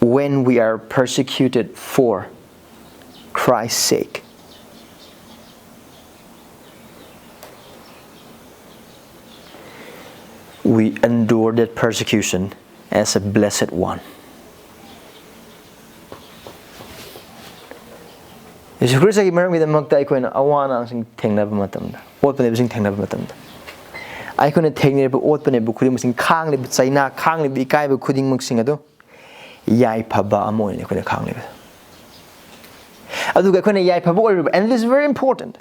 When we are persecuted for Christ's sake, we endure that persecution as a blessed one. ꯌꯦꯁꯨ ꯈ꯭ꯔꯤꯁꯇꯒꯤ ꯃꯔꯝꯒꯤꯗꯃꯛꯇ ꯑꯩꯈꯣꯏꯅ ꯑꯋꯥ ꯑꯅꯥꯁꯤꯡ ꯊꯦꯡꯅꯕ ꯃꯇꯝꯗ, ꯑꯣꯠꯄꯅꯦꯕꯁꯤꯡ ꯊꯦꯡꯅꯕ ꯃꯇꯝꯗ, ꯑꯩꯈꯣꯏꯅ ꯊꯦꯡꯅꯔꯤꯕ ꯑꯣꯠꯄꯅꯦꯕ ꯈꯨꯗꯤꯡꯃꯛꯁꯤꯡ, ꯈꯥꯡꯂꯤꯕ ꯆꯩꯅꯥ, ꯈꯥꯡꯂꯤꯕ ꯏꯀꯥꯏꯕ ꯈꯨꯗꯤꯡꯃꯛꯁꯤꯡ ꯑꯗꯨ ꯌꯥꯏꯐꯕ ꯑꯃ ꯑꯣꯏꯅ ꯑꯩꯈꯣꯏꯅ ꯈꯥꯡꯂꯤꯕ꯫ ꯑꯗꯨꯒ ꯑꯩꯈꯣꯏꯅ ꯌꯥꯏꯐꯕ ꯑꯣꯏꯔꯤꯕ, and this is very important,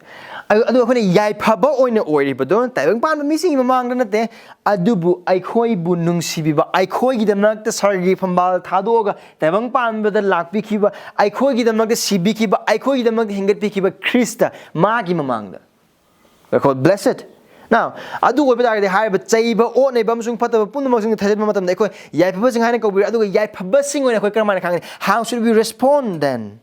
ꯑꯗꯨ ꯑꯩꯈꯣꯏꯅ ꯌꯥꯏꯐꯕ ꯑꯣꯏꯅ ꯑꯣꯏꯔꯤꯕꯗꯣ ꯇꯥꯏꯕꯪ ꯄꯥꯟꯕ ꯃꯤꯁꯤꯡꯒꯤ ꯃꯃꯥꯡꯗ ꯅꯠꯇꯦ, ꯑꯗꯨꯕꯨ ꯑꯩꯈꯣꯏꯕꯨ ꯅꯨꯡꯁꯤꯕꯤꯕ, ꯑꯩꯈꯣꯏꯒꯤꯗꯃꯛꯇ ꯁꯔꯒꯤ ꯐꯝꯕꯥꯜ ꯊꯥꯗꯣꯛꯑꯒ ꯇꯥꯏꯕꯪ ꯄꯥꯟꯕꯗ ꯂꯥꯛꯄꯤꯈꯤꯕ, ꯑꯩꯈꯣꯏꯒꯤꯗꯃꯛꯇ ꯁꯤꯕꯤꯈꯤꯕ, ꯑꯩꯈꯣꯏꯒꯤꯗꯃꯛꯇ ꯍꯤꯡꯒꯠꯄꯤꯈꯤꯕ ꯈ꯭ꯔꯤꯁꯇ, ꯃꯥꯒꯤ ꯃꯃꯥꯡꯗ꯫ We're called blessed. Now, ꯑꯗꯨ ꯑꯣꯏꯕ ꯇꯥꯔꯒꯗꯤ ꯍꯥꯏꯔꯤꯕ ꯆꯩꯕ, ꯑꯣꯠꯅꯩꯕ ꯑꯃꯁꯨꯡ ꯐꯠꯇꯕ ꯄꯨꯝꯅꯃꯛꯁꯤꯡꯗ ꯊꯥꯖꯤꯟꯕ ꯃꯇꯝꯗ ꯑꯩꯈꯣꯏ ꯌꯥꯏꯐꯕꯁꯤꯡ ꯍꯥꯏꯅ ꯀꯧꯕꯤꯔꯦ, ꯑꯗꯨꯒ ꯌꯥꯏꯐꯕꯁꯤꯡ ꯑꯣꯏꯅ ꯑꯩꯈꯣꯏ ꯀꯔꯝꯍꯥꯏꯅ ꯈꯪꯒꯅꯤ? How should we respond then?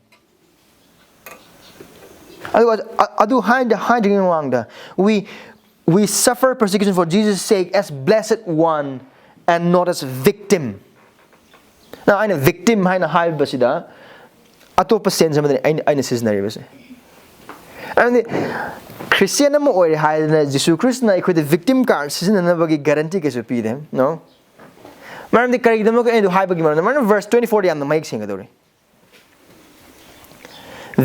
ꯑꯗꯨꯒ ꯑ- ꯑꯗꯨ ꯍꯥꯏꯗ ꯍꯥꯏꯗ꯭ꯔꯤꯉꯩ ꯃꯃꯥꯡꯗ, we we suffer persecution for Jesus' sake as blessed one and not as victim. Now, ꯑꯩꯅ victim ꯍꯥꯏꯅ ꯍꯥꯏꯕꯁꯤꯗ ꯑꯇꯣꯞꯄ sense ꯑꯃꯗꯅꯤ ꯑꯩꯅ ꯑꯩꯅ ꯁꯤꯖꯤꯟꯅꯔꯤꯕꯁꯦ꯫ ꯃꯔꯝꯗꯤ ꯈ꯭ꯔꯤꯁꯇꯤꯌꯥꯟ ꯑꯃ ꯑꯣꯏꯔꯦ ꯍꯥꯏꯗꯅ ꯖꯤꯁꯨ ꯈ꯭ꯔꯤꯁꯇꯅ ꯑꯩꯈꯣꯏꯗ victim card ꯁꯤꯖꯤꯟꯅꯅꯕꯒꯤ guarantee ꯀꯩꯁꯨ ꯄꯤꯗꯦ꯫ No. ꯃꯔꯝꯗꯤ ꯀꯔꯤꯒꯤꯗꯃꯛ ꯑꯩꯅ ꯑꯗꯨ ꯍꯥꯏꯕꯒꯤ ꯃꯔꯝꯗ, ꯃꯔꯝꯗꯤ verse twenty fourꯗ ꯌꯥꯝꯅ ꯃꯌꯦꯛ ꯁꯦꯡꯒꯗꯧꯔꯤ꯫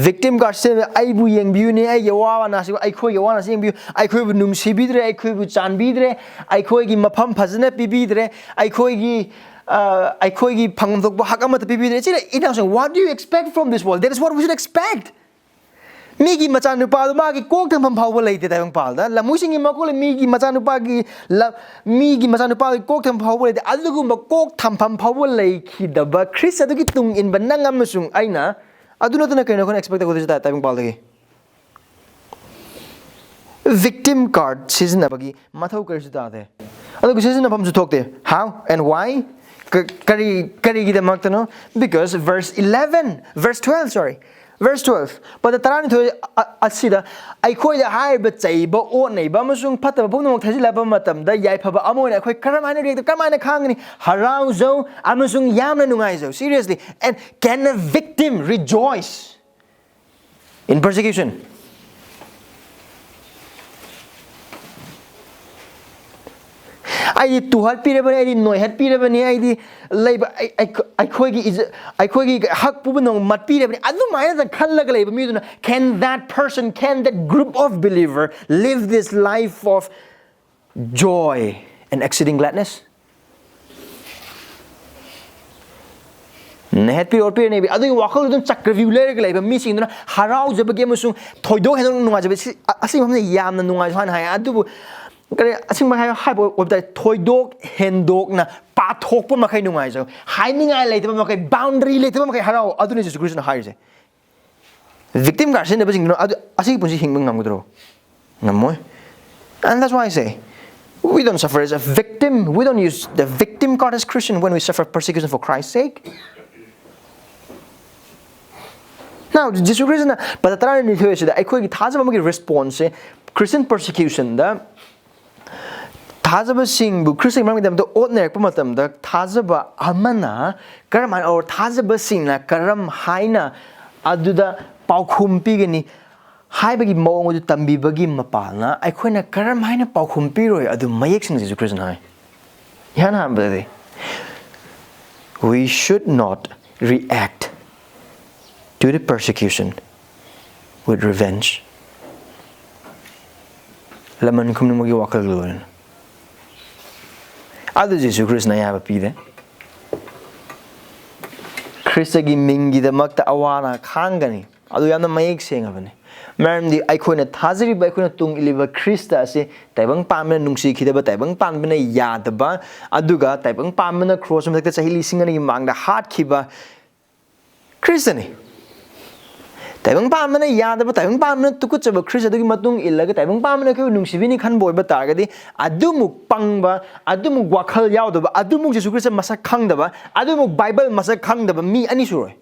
Victim card ꯁꯤꯖꯤꯟꯅꯕ, "ꯑꯩꯕꯨ ꯌꯦꯡꯕꯤꯌꯨꯅꯦ, ꯑꯩꯒꯤ ꯑꯋꯥ ꯑꯅꯥꯁꯤꯕꯨ, ꯑꯩꯈꯣꯏꯒꯤ ꯑꯋꯥ ꯑꯅꯥꯁꯤ ꯌꯦꯡꯕꯤꯌꯨ, ꯑꯩꯈꯣꯏꯕꯨ ꯅꯨꯡꯁꯤꯕꯤꯗ꯭ꯔꯦ, ꯑꯩꯈꯣꯏꯕꯨ ꯆꯥꯟꯕꯤꯗ꯭ꯔꯦ, ꯑꯩꯈꯣꯏꯒꯤ ꯃꯐꯝ ꯐꯖꯅ ꯄꯤꯕꯤꯗ꯭ꯔꯦ, ꯑꯩꯈꯣꯏꯒꯤ ꯑ, ꯑꯩꯈꯣꯏꯒꯤ ꯐꯪꯐꯝ ꯊꯣꯛꯄ ꯍꯛ ꯑꯃꯠꯇ ꯄꯤꯕꯤꯗ꯭ꯔꯦ"꯫ ꯁꯤꯅ ꯏꯅꯥꯎꯁꯤꯡ, what do you expect from this world? That is what we should expect. ꯃꯤꯒꯤ ꯃꯆꯥꯅꯨꯄꯥꯗꯨ ꯃꯥꯒꯤ ꯀꯣꯛ ꯊꯝꯐꯝ ꯐꯥꯎꯕ ꯂꯩꯇꯦ ꯇꯥꯏꯕꯪꯄꯥꯜꯗ꯫ ꯂꯝꯃꯨꯁꯤꯡꯒꯤ ꯃꯀꯣꯛ ꯂꯩ, ꯃꯤꯒꯤ ꯃꯆꯥꯅꯨꯄꯥꯒꯤ ꯂ- ꯃꯤꯒꯤ ꯃꯆꯥꯅꯨꯄꯥꯒꯤ ꯀꯣꯛ ꯊꯝꯐꯝ ꯐꯥꯎꯕ ꯂꯩꯇꯦ꯫ ꯑꯗꯨꯒꯨꯝꯕ ꯀꯣꯛ ꯊꯝꯐꯝ ꯐꯥꯎꯕ ꯂꯩꯈꯤꯗꯕ ꯈ꯭ꯔꯤꯁ ꯑꯗꯨꯒꯤ ꯇꯨꯡ ꯏꯟꯕ ꯅꯪ ꯑꯃꯁꯨꯡ ꯑꯩꯅ ꯑꯗꯨ ꯅꯠꯇꯅ ꯀꯩꯅꯣ ꯑꯩꯈꯣꯏꯅ expect ꯇꯧꯒꯗꯣꯏꯁꯦ ꯇꯥꯏ- ꯇꯥꯏꯕꯪꯄꯥꯜꯗꯒꯤ? Victim card ꯁꯤꯖꯤꯟꯅꯕꯒꯤ ꯃꯊꯧ ꯀꯔꯤꯁꯨ ꯇꯥꯗꯦ꯫ ꯑꯗꯨꯒ ꯁꯤꯖꯤꯟꯅꯐꯝꯁꯨ ꯊꯣꯛꯇꯦ꯫ How and why? ꯀ- ꯀꯔꯤ ꯀꯔꯤꯒꯤꯗꯃꯛꯇꯅꯣ? Because verse eleven, verse twelve, sorry, verse twelve, ꯄꯗ ꯇꯔꯥꯅꯤꯊꯣꯏ ꯑ- ꯑꯁꯤꯗ ꯑꯩꯈꯣꯏꯗ ꯍꯥꯏꯔꯤꯕ ꯆꯩꯕ, ꯑꯣꯠꯅꯩꯕ ꯑꯃꯁꯨꯡ ꯐꯠꯇꯕ ꯄꯨꯝꯅꯃꯛ ꯊꯥꯖꯤꯜꯂꯛꯄ ꯃꯇꯝꯗ ꯌꯥꯏꯐꯕ ꯑꯃ ꯑꯣꯏꯅ ꯑꯩꯈꯣꯏ ꯀꯔꯝꯍꯥꯏꯅ react ꯇꯧ-, ꯀꯔꯝꯍꯥꯏꯅ ꯈꯪꯒꯅꯤ? ꯍꯔꯥꯎꯖꯧ ꯑꯃꯁꯨꯡ ꯌꯥꯝꯅ ꯅꯨꯡꯉꯥꯏꯖꯧ꯫ Seriously, and can a victim rejoice in persecution? ꯑꯩꯗꯤ ꯇꯨꯍꯠꯄꯤꯔꯕꯅꯤ, ꯑꯩꯗꯤ ꯅꯣꯏꯍꯠꯄꯤꯔꯕꯅꯤ, ꯑꯩꯗꯤ ꯂꯩꯕ ꯑꯩ- ꯑꯩ- ꯑꯩꯈꯣꯏꯒꯤ ꯏꯖ- ꯑꯩꯈꯣꯏꯒꯤ ꯍꯛ ꯄꯨꯝꯅꯃꯛ ꯃꯠꯄꯤꯔꯕꯅꯤ꯫ ꯑꯗꯨꯃꯥꯏꯅ ꯈꯜꯂꯒ ꯂꯩꯕ ꯃꯤꯗꯨꯅ, can that person, can that group of believer live this life of joy and exceeding gladness? ꯅꯍꯦꯠꯄꯤꯔꯣ, ꯄꯤꯔ ꯅꯩꯕꯤꯔꯣ꯫ ꯑꯗꯨꯒꯤ ꯋꯥꯈꯜꯗꯨ ꯑꯗꯨꯝ ꯆꯀ꯭ꯔꯚ꯭ꯌꯨꯍ ꯂꯩꯔꯒ ꯂꯩꯕ ꯃꯤꯁꯤꯡꯗꯨꯅ ꯍꯔꯥꯎꯖꯕꯒꯤ ꯑꯃꯁꯨꯡ ꯊꯣꯏꯗꯣꯛ ꯍꯦꯟꯗꯣꯛꯅ ꯅꯨꯡꯉꯥꯏꯖꯕ꯫ ꯁꯤ, ꯑ-, ꯑꯁꯤꯒꯤ ꯃꯐꯝꯗ ꯌꯥꯝꯅ ꯅꯨꯡꯉꯥꯏꯁꯨ ꯍꯥꯏꯅ ꯍꯥꯏ꯫ ꯑꯗꯨꯕꯨ ꯀꯔꯤ, ꯑꯁꯦꯡꯕ ꯍꯥꯏ-, ꯍꯥꯏꯕ ꯑꯣꯏꯕ ꯇꯥꯔꯦ, ꯊꯣꯏꯗꯣꯛ ꯍꯦꯟꯗꯣꯛꯅ ꯄꯥꯊꯣꯛꯄ ꯃꯈꯩ ꯅꯨꯡꯉꯥꯏꯖꯧ, ꯍꯥꯏꯅꯤꯡꯉꯥꯏ ꯂꯩꯇꯕ ꯃꯈꯩ, ꯕꯥꯎꯟꯗꯔꯤ ꯂꯩꯇꯕ ꯃꯈꯩ ꯍꯔꯥꯎ꯫ ꯑꯗꯨꯅꯤ ꯖꯤꯁꯨ ꯈ꯭ꯔꯤꯁꯇꯅ ꯍꯥꯏꯔꯤꯁꯦ꯫ ꯚꯤꯛꯇꯤꯝ ꯀꯥꯔꯗ ꯁꯤꯖꯤꯟꯅꯕꯁꯤꯡꯗꯨꯅ ꯑꯗꯨ, ꯑꯁꯤꯒꯤ ꯄꯨꯟꯁꯤ ꯍꯤꯡꯕ ꯉꯝꯒꯗ꯭ꯔꯣ? ꯉꯝꯃꯣꯏ꯫ And that's why I say, we don't suffer as a victim. We don't use the victim card as Christian when we suffer persecution for Christ's sake. Now, ꯖꯤꯁꯨ ꯈ꯭ꯔꯤꯁꯇꯅ ꯄꯗ ꯇꯔꯥꯅꯤꯊꯣꯏ ꯑꯁꯤꯗ ꯑꯩꯈꯣꯏꯒꯤ ꯊꯥꯖꯕ ꯑꯃꯒꯤ ꯔꯦꯁꯄꯣꯟꯁꯁꯦ ꯈ꯭ꯔꯤꯁꯇꯤꯌꯟ ꯄꯔꯁꯤꯀ꯭ꯌꯨꯁꯟꯗ ꯊꯥꯖꯕꯁꯤꯡꯕꯨ ꯈ꯭ꯔꯤꯁꯇꯒꯤ ꯃꯔꯝꯒꯤꯗꯃꯛꯇ ꯑꯣꯠꯅꯔꯛꯄ ꯃꯇꯝꯗ, ꯊꯥꯖꯕ ꯑꯃꯅ ꯀꯔꯝ ꯍꯥꯏꯅ, or ꯊꯥꯖꯕꯁꯤꯡꯅ ꯀꯔꯝ ꯍꯥꯏꯅ ꯑꯗꯨꯗ ꯄꯥꯎꯈꯨꯝ ꯄꯤꯒꯅꯤ ꯍꯥꯏꯕꯒꯤ ꯃꯑꯣꯡ ꯑꯗꯨ ꯇꯝꯕꯤꯕꯒꯤ ꯃꯄꯥꯜꯅ, ꯑꯩꯈꯣꯏꯅ ꯀꯔꯝ ꯍꯥꯏꯅ ꯄꯥꯎꯈꯨꯝ ꯄꯤꯔꯣꯏ ꯑꯗꯨ ꯃꯌꯦꯛ ꯁꯦꯡꯅ ꯖꯤꯁꯨ ꯈ꯭ꯔꯤꯁꯇꯅ ꯍꯥꯏ꯫ ꯏꯍꯥꯟ ꯍꯥꯟꯕꯗꯗꯤ, "We should not react to the persecution with revenge." ꯂꯃꯟ ꯈꯨꯝꯅꯤꯡꯕꯒꯤ ꯋꯥꯈꯜꯒ ꯂꯣꯏꯅꯅ꯫ ꯑꯗꯨ ꯖꯤꯁꯨ ꯈ꯭ꯔꯤꯁꯅ ꯑꯌꯥꯕ ꯄꯤꯗꯦ꯫ ꯈ꯭ꯔꯤꯁꯇꯒꯤ ꯃꯤꯡꯒꯤꯗꯃꯛꯇ ꯑꯋꯥ ꯑꯅꯥ ꯈꯥꯡꯒꯅꯤ꯫ ꯑꯗꯨ ꯌꯥꯝꯅ ꯃꯌꯦꯛ ꯁꯦꯡꯉꯕꯅꯤ꯫ ꯃꯔꯝꯗꯤ ꯑꯩꯈꯣꯏꯅ ꯊꯥꯖꯔꯤꯕ, ꯑꯩꯈꯣꯏꯅ ꯇꯨꯡ ꯏꯜꯂꯤꯕ ꯈ꯭ꯔꯤꯁꯇ ꯑꯁꯤ ꯇꯥꯏꯕꯪ ꯄꯥꯟꯕꯅ ꯅꯨꯡꯁꯤꯈꯤꯗꯕ, ꯇꯥꯏꯕꯪ ꯄꯥꯟꯕꯅ ꯌꯥꯗꯕ, ꯑꯗꯨꯒ ꯇꯥꯏꯕꯪ ꯄꯥꯟꯕꯅ ꯀ꯭ꯔꯣꯁ ꯃꯊꯛꯇ ꯆꯍꯤ ꯂꯤꯁꯤꯡ ꯑꯅꯤꯒꯤ ꯃꯃꯥꯡꯗ ꯍꯥꯠꯈꯤꯕ ꯈ꯭ꯔꯤꯁꯇꯅꯤ꯫ ꯇꯥꯏꯕꯪ ꯄꯥꯟꯕꯅ ꯌꯥꯗꯕ, ꯇꯥꯏꯕꯪ ꯄꯥꯟꯕꯅ ꯇꯨꯀꯠꯆꯕ ꯈ꯭ꯔꯤꯁ ꯑꯗꯨꯒꯤ ꯃꯇꯨꯡ ꯏꯜꯂꯒ ꯇꯥꯏꯕꯪ ꯄꯥꯟꯕꯅ ꯑꯩꯈꯣꯏꯕꯨ ꯅꯨꯡꯁꯤꯕꯤꯅꯤ ꯈꯟꯕ ꯑꯣꯏꯕ ꯇꯥꯔꯒꯗꯤ, ꯑꯗꯨꯃꯨꯛ ꯄꯪꯕ, ꯑꯗꯨꯃꯨꯛ ꯋꯥꯈꯜ ꯌꯥꯎꯗꯕ, ꯑꯗꯨꯃꯨꯛ ꯖꯤꯁꯨ ꯈ꯭ꯔꯤꯁꯇ ꯃꯁꯛ ꯈꯪꯗꯕ, ꯑꯗꯨꯃꯨꯛ ꯕꯥꯏꯕꯜ ꯃꯁꯛ ꯈꯪꯗꯕ ꯃꯤ ꯑꯅꯤ ꯁꯨꯔꯣꯏ꯫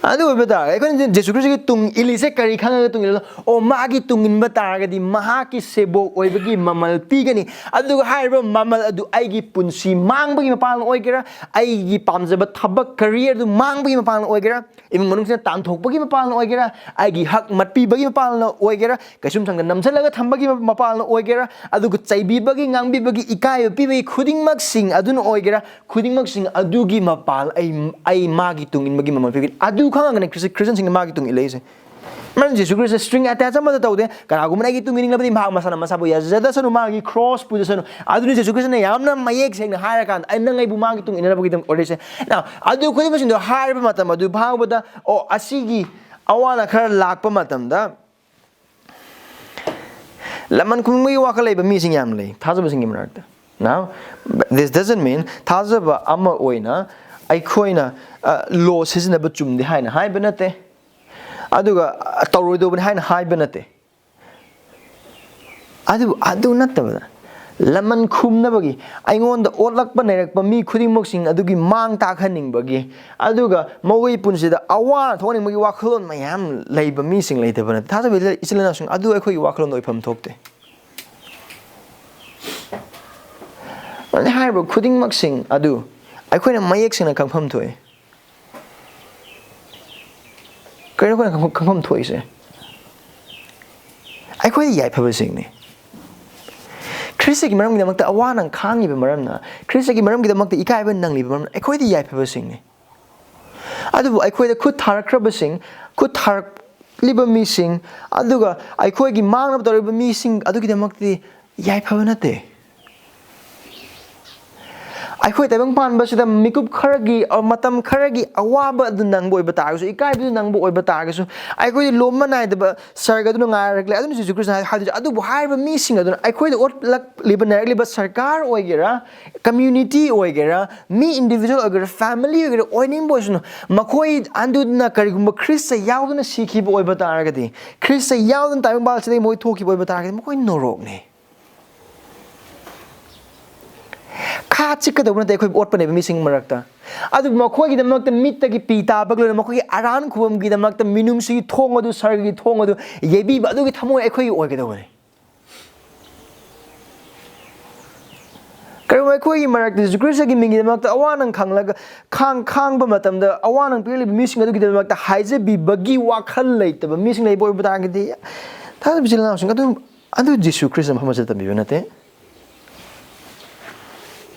ꯑꯗꯨ ꯑꯣꯏꯕ ꯇꯥꯔꯒꯗꯤ ꯑꯩꯈꯣꯏꯅ ꯖꯤꯁꯨ ꯈ꯭ꯔꯤꯁꯇꯒꯤ ꯇꯨꯡ ꯏꯜꯂꯤꯁꯦ ꯀꯔꯤ ꯈꯪꯉꯒ ꯇꯨꯡ ꯏꯜꯂꯤꯅꯣ? ꯑꯣ, ꯃꯥꯒꯤ ꯇꯨꯡ ꯏꯟꯕ ꯇꯥꯔꯒꯗꯤ ꯃꯍꯥꯛꯀꯤ ꯁꯦꯕꯣꯛ ꯑꯣꯏꯕꯒꯤ ꯃꯃꯜ ꯄꯤꯒꯅꯤ꯫ ꯑꯗꯨꯒ ꯍꯥꯏꯔꯤꯕ ꯃꯃꯜ ꯑꯗꯨ ꯑꯩꯒꯤ ꯄꯨꯟꯁꯤ ꯃꯥꯡꯕꯒꯤ ꯃꯄꯥꯜꯅ ꯑꯣꯏꯒꯦꯔꯥ, ꯑꯩꯒꯤ ꯄꯥꯝꯖꯕ ꯊꯕꯛ, ꯀꯔꯤꯌꯔ ꯑꯗꯨ ꯃꯥꯡꯕꯒꯤ ꯃꯄꯥꯜꯅ ꯑꯣꯏꯒꯦꯔꯥ, ꯏꯃꯨꯡ ꯃꯅꯨꯡꯁꯤꯅ ꯇꯥꯟꯊꯣꯛꯄꯒꯤ ꯃꯄꯥꯜꯅ ꯑꯣꯏꯒꯦꯔꯥ, ꯑꯩꯒꯤ ꯍꯛ ꯃꯠꯄꯤꯕꯒꯤ ꯃꯄꯥꯜꯅ ꯑꯣꯏꯒꯦꯔꯥ, ꯀꯩꯁꯨꯝꯁꯪꯗ ꯅꯝꯁꯤꯜꯂꯒ ꯊꯝꯕꯒꯤ ꯃꯄꯥꯜꯅ ꯑꯣꯏꯒꯦꯔꯥ, ꯑꯗꯨꯒ ꯆꯩꯕꯤꯕꯒꯤ, ꯉꯥꯡꯕꯤꯕꯒꯤ, ꯏꯀꯥꯏꯕ ꯄꯤꯕꯒꯤ ꯈꯨꯗꯤꯡꯃꯛꯁꯤꯡ ꯑꯗꯨꯅ ꯑꯣꯏꯒꯦꯔꯥ, ꯈꯨꯗꯤꯡꯃꯛꯁꯤꯡ ꯑꯗꯨꯒꯤ ꯃꯄꯥꯜ ꯑꯩ, ꯑꯩ ꯃꯥꯒꯤ ꯇꯨꯡ ꯏꯟꯕꯒꯤ ꯃꯃꯜ ꯄꯤꯒꯅꯤ꯫ ꯑꯗꯨ ꯈꯪꯉꯒꯅꯦ ꯈ꯭ꯔꯤꯁ-, ꯈ꯭ꯔꯤꯁꯇꯤꯌꯟꯁꯤꯡꯅ ꯃꯥꯒꯤ ꯇꯨꯡ ꯏꯜꯂꯛꯏꯁꯦ꯫ ꯃꯔꯝ ꯖꯦꯁꯨ ꯈ꯭ꯔꯤꯁꯇ string attach ꯑꯃꯠꯇ ꯇꯧꯗꯦ꯫ "ꯀꯅꯥꯒꯨꯝꯕꯅ ꯑꯩꯒꯤ ꯇꯨꯡ ꯏꯅꯤꯡꯂꯕꯗꯤ ꯃꯍꯥꯛ ꯃꯁꯥꯅ ꯃꯁꯥꯕꯨ ꯌꯥꯖꯖꯗꯁꯅꯨ, ꯃꯥꯒꯤ cross ꯄꯨꯖꯁꯅꯨ"꯫ ꯑꯗꯨꯅꯤ ꯖꯦꯁꯨ ꯈ꯭ꯔꯤꯁꯇꯅ ꯌꯥꯝꯅ ꯃꯌꯦꯛ ꯁꯦꯡꯅ ꯍꯥꯏꯔꯀꯥꯟꯗ, "ꯑꯩ ꯅꯪ ꯑꯩꯕꯨ ꯃꯥꯒꯤ ꯇꯨꯡ ꯏꯟꯅꯅꯕꯒꯤꯗꯃꯛ ꯑꯣꯏꯔꯛꯏꯁꯦ"꯫ Now, ꯑꯗꯨ ꯈꯨꯗꯤꯡꯃꯛꯁꯤꯡꯗꯣ ꯍꯥꯏꯔꯕ ꯃꯇꯝ ꯑꯗꯨ ꯐꯥꯎꯕꯗ, ꯑꯣ, ꯑꯁꯤꯒꯤ ꯑꯋꯥ ꯑꯅꯥ ꯈꯔ ꯂꯥꯛꯄ ꯃꯇꯝꯗ ꯂꯃꯟ ꯈꯨꯝꯕꯒꯤ ꯋꯥꯈꯜ ꯂꯩꯕ ꯃꯤꯁꯤꯡ ꯌꯥꯝ ꯂꯩ ꯊꯥꯖꯕꯁꯤꯡꯒꯤ ꯃꯔꯛꯇ꯫ Now, this doesn't mean ꯊꯥꯖꯕ ꯑꯃ ꯑꯣꯏꯅ ꯑꯩꯈꯣꯏꯅ, ꯑ, law ꯁꯤꯖꯤꯟꯅꯕ ꯆꯨꯝꯗꯦ ꯍꯥꯏꯅ ꯍꯥꯏꯕ ꯅꯠꯇꯦ, ꯑꯗꯨꯒ ꯇꯧꯔꯣꯏꯗꯧꯕꯅꯤ ꯍꯥꯏꯅ ꯍꯥꯏꯕ ꯅꯠꯇꯦ꯫ ꯑꯗꯨꯕꯨ ꯑꯗꯨ ꯅꯠꯇꯕꯗ, ꯂꯃꯟ ꯈꯨꯝꯅꯕꯒꯤ, ꯑꯩꯉꯣꯟꯗ ꯑꯣꯠꯂꯛꯄ ꯅꯩꯔꯛꯄ ꯃꯤ ꯈꯨꯗꯤꯡꯃꯛꯁꯤꯡ ꯑꯗꯨꯒꯤ ꯃꯥꯡ ꯇꯥꯛꯍꯟꯅꯤꯡꯕꯒꯤ, ꯑꯗꯨꯒ ꯃꯈꯣꯏꯒꯤ ꯄꯨꯟꯁꯤꯗ ꯑꯋꯥ ꯊꯣꯛꯍꯟꯅꯤꯡꯕꯒꯤ ꯋꯥꯈꯜꯂꯣꯟ ꯃꯌꯥꯝ ꯂꯩꯕ ꯃꯤꯁꯤꯡ ꯂꯩꯇꯕ ꯅꯠꯇꯦ꯫ ꯊꯥꯖꯕ ꯏꯆꯤꯜ ꯏꯅꯥꯎꯁꯤꯡ, ꯑꯗꯨ ꯑꯩꯈꯣꯏꯒꯤ ꯋꯥꯈꯜꯂꯣꯟꯗ ꯑꯣꯏꯐꯝ ꯊꯣꯛꯇꯦ꯫ ꯑꯗꯨꯅ ꯍꯥꯏꯔꯤꯕ ꯈꯨꯗꯤꯡꯃꯛꯁꯤꯡ ꯑꯗꯨ ꯑꯩꯈꯣꯏꯅ ꯃꯌꯦꯛ ꯁꯦꯡꯅ ꯈꯪꯐꯝ ꯊꯣꯛꯏ꯫ ꯀꯔꯤꯅꯣ ꯑꯩꯈꯣꯏꯅ ꯈꯪꯐꯝ ꯊꯣꯛꯏꯁꯦ? ꯑꯩꯈꯣꯏꯗꯤ ꯌꯥꯏꯐꯕꯁꯤꯡꯅꯤ꯫ ꯈ꯭ꯔꯤꯁꯇꯒꯤ ꯃꯔꯝꯒꯤꯗꯃꯛꯇ ꯑꯋꯥ ꯅꯪ ꯈꯥꯡꯉꯤꯕ ꯃꯔꯝꯅ, ꯈ꯭ꯔꯤꯁꯇꯒꯤ ꯃꯔꯝꯒꯤꯗꯃꯛꯇ ꯏꯀꯥꯏꯕ ꯅꯪꯂꯤꯕ ꯃꯔꯝꯅ ꯑꯩꯈꯣꯏꯗꯤ ꯌꯥꯏꯐꯕꯁꯤꯡꯅꯤ꯫ ꯑꯗꯨꯕꯨ ꯑꯩꯈꯣꯏꯗ ꯈꯨꯠ ꯊꯥꯔꯛꯈ꯭ꯔꯕꯁꯤꯡ, ꯈꯨꯠ ꯊꯥꯔꯛꯂꯤꯕ ꯃꯤꯁꯤꯡ, ꯑꯗꯨꯒ ꯑꯩꯈꯣꯏꯒꯤ ꯃꯥꯡꯅꯕ ꯇꯧꯔꯤꯕ ꯃꯤꯁꯤꯡ ꯑꯗꯨꯒꯤꯗꯃꯛꯇꯗꯤ ꯌꯥꯏꯐꯕ ꯅꯠꯇꯦ꯫ ꯑꯩꯈꯣꯏ ꯇꯥꯏꯕꯪ ꯄꯥꯟꯕꯁꯤꯗ ꯃꯤꯀꯨꯞ ꯈꯔꯒꯤ, ꯑ, ꯃꯇꯝ ꯈꯔꯒꯤ ꯑꯋꯥꯕ ꯑꯗꯨ ꯅꯪꯕ ꯑꯣꯏꯕ ꯇꯥꯔꯒꯁꯨ, ꯏꯀꯥꯏꯕꯗꯨ ꯅꯪꯕ ꯑꯣꯏꯕ ꯇꯥꯔꯒꯁꯨ, ꯑꯩꯈꯣꯏꯗꯤ ꯂꯣꯝꯕ ꯅꯥꯏꯗꯕ ꯁꯔꯒ ꯑꯗꯨꯅ ꯉꯥꯏꯔꯛꯂꯦ꯫ ꯑꯗꯨꯅ ꯖꯤꯁꯨ ꯈ꯭ꯔꯤꯁꯇꯅ ꯍꯥꯏ-, ꯍꯥꯏꯗꯣꯏꯁꯦ, ꯑꯗꯨꯕꯨ ꯍꯥꯏꯔꯤꯕ ꯃꯤꯁꯤꯡ ꯑꯗꯨꯅ, ꯑꯩꯈꯣꯏꯗ ꯑꯣꯠꯂꯛꯂꯤꯕ, ꯅꯩꯔꯛꯂꯤꯕ ꯁꯔꯀꯥꯔ ꯑꯣꯏꯒꯦꯔꯥ, community ꯑꯣꯏꯒꯦꯔꯥ, ꯃꯤ individual ꯑꯣꯏꯒꯦꯔꯥ, family ꯑꯣꯏꯒꯦꯔꯥ, ꯑꯣꯏꯅꯤꯡꯕ ꯑꯣꯏꯁꯅꯨ, ꯃꯈꯣꯏ ꯑꯗꯨꯅ ꯀꯔꯤꯒꯨꯝꯕ ꯈ꯭ꯔꯤꯁꯇ ꯌꯥꯎꯗꯨꯅ ꯁꯤꯈꯤꯕ ꯑꯣꯏꯕ ꯇꯥꯔꯒꯗꯤ, ꯈ꯭ꯔꯤꯁꯇ ꯌꯥꯎꯗꯨꯅ ꯇꯥꯏꯕꯪ ꯄꯥꯜꯁꯤꯗꯒꯤ ꯃꯈꯣꯏ ꯊꯣꯛꯈꯤꯕ ꯑꯣꯏꯕ ꯇꯥꯔꯒꯗꯤ, ꯃꯈꯣꯏ ꯅꯣꯔꯣꯛꯅꯤ꯫ ꯈꯥ ꯆꯤꯛꯀꯗꯧꯕ ꯅꯠꯇꯦ ꯑꯩꯈꯣꯏ ꯑꯣꯠꯄ ꯅꯩꯕ ꯃꯤꯁꯤꯡ ꯃꯔꯛꯇ꯫ ꯑꯗꯨꯕꯨ ꯃꯈꯣꯏꯒꯤꯗꯃꯛꯇ ꯃꯤꯠꯇꯒꯤ ꯄꯤ ꯇꯥꯕꯒ ꯂꯣꯏꯅ ꯃꯈꯣꯏꯒꯤ ꯑꯔꯥꯟ ꯈꯨꯕꯝꯒꯤꯗꯃꯛꯇ ꯃꯤꯅꯨꯡꯁꯤꯒꯤ ꯊꯣꯡ ꯑꯗꯨ, ꯁꯔꯒꯒꯤ ꯊꯣꯡ ꯑꯗꯨ ꯌꯩꯕꯤꯕ ꯑꯗꯨꯒꯤ ꯊꯃꯣꯏ ꯑꯩꯈꯣꯏꯒꯤ ꯑꯣꯏꯒꯗꯧꯕꯅꯤ꯫ ꯀꯔꯤꯒꯨꯝꯕ ꯑꯩꯈꯣꯏꯒꯤ ꯃꯔꯛꯇ ꯖꯤꯁꯨ ꯈ꯭ꯔꯤꯁꯇꯒꯤ ꯃꯤꯡꯒꯤꯗꯃꯛꯇ ꯑꯋꯥ ꯅꯪ ꯈꯪꯂꯒ, ꯈꯥꯡ-, ꯈꯥꯡꯕ ꯃꯇꯝꯗ ꯑꯋꯥ ꯅꯪ ꯄꯤꯔꯛꯂꯤꯕ ꯃꯤꯁꯤꯡ ꯑꯗꯨꯒꯤꯗꯃꯛꯇ ꯍꯥꯏꯖꯕꯤꯕꯒꯤ ꯋꯥꯈꯜ ꯂꯩꯇꯕ ꯃꯤꯁꯤꯡ ꯂꯩꯕ ꯑꯣꯏꯕ ꯇꯥꯔꯒꯗꯤ, ꯊꯥꯖꯕ ꯏꯆꯤꯜ ꯏꯅꯥꯎꯁꯤꯡ, ꯑꯗꯨ, ꯑꯗꯨ ꯖꯤꯁꯨ ꯈ꯭ꯔꯤꯁꯇ ꯃꯐꯝ ꯑꯁꯤꯗ ꯇꯝꯕꯤꯕ ꯅꯠꯇꯦ꯫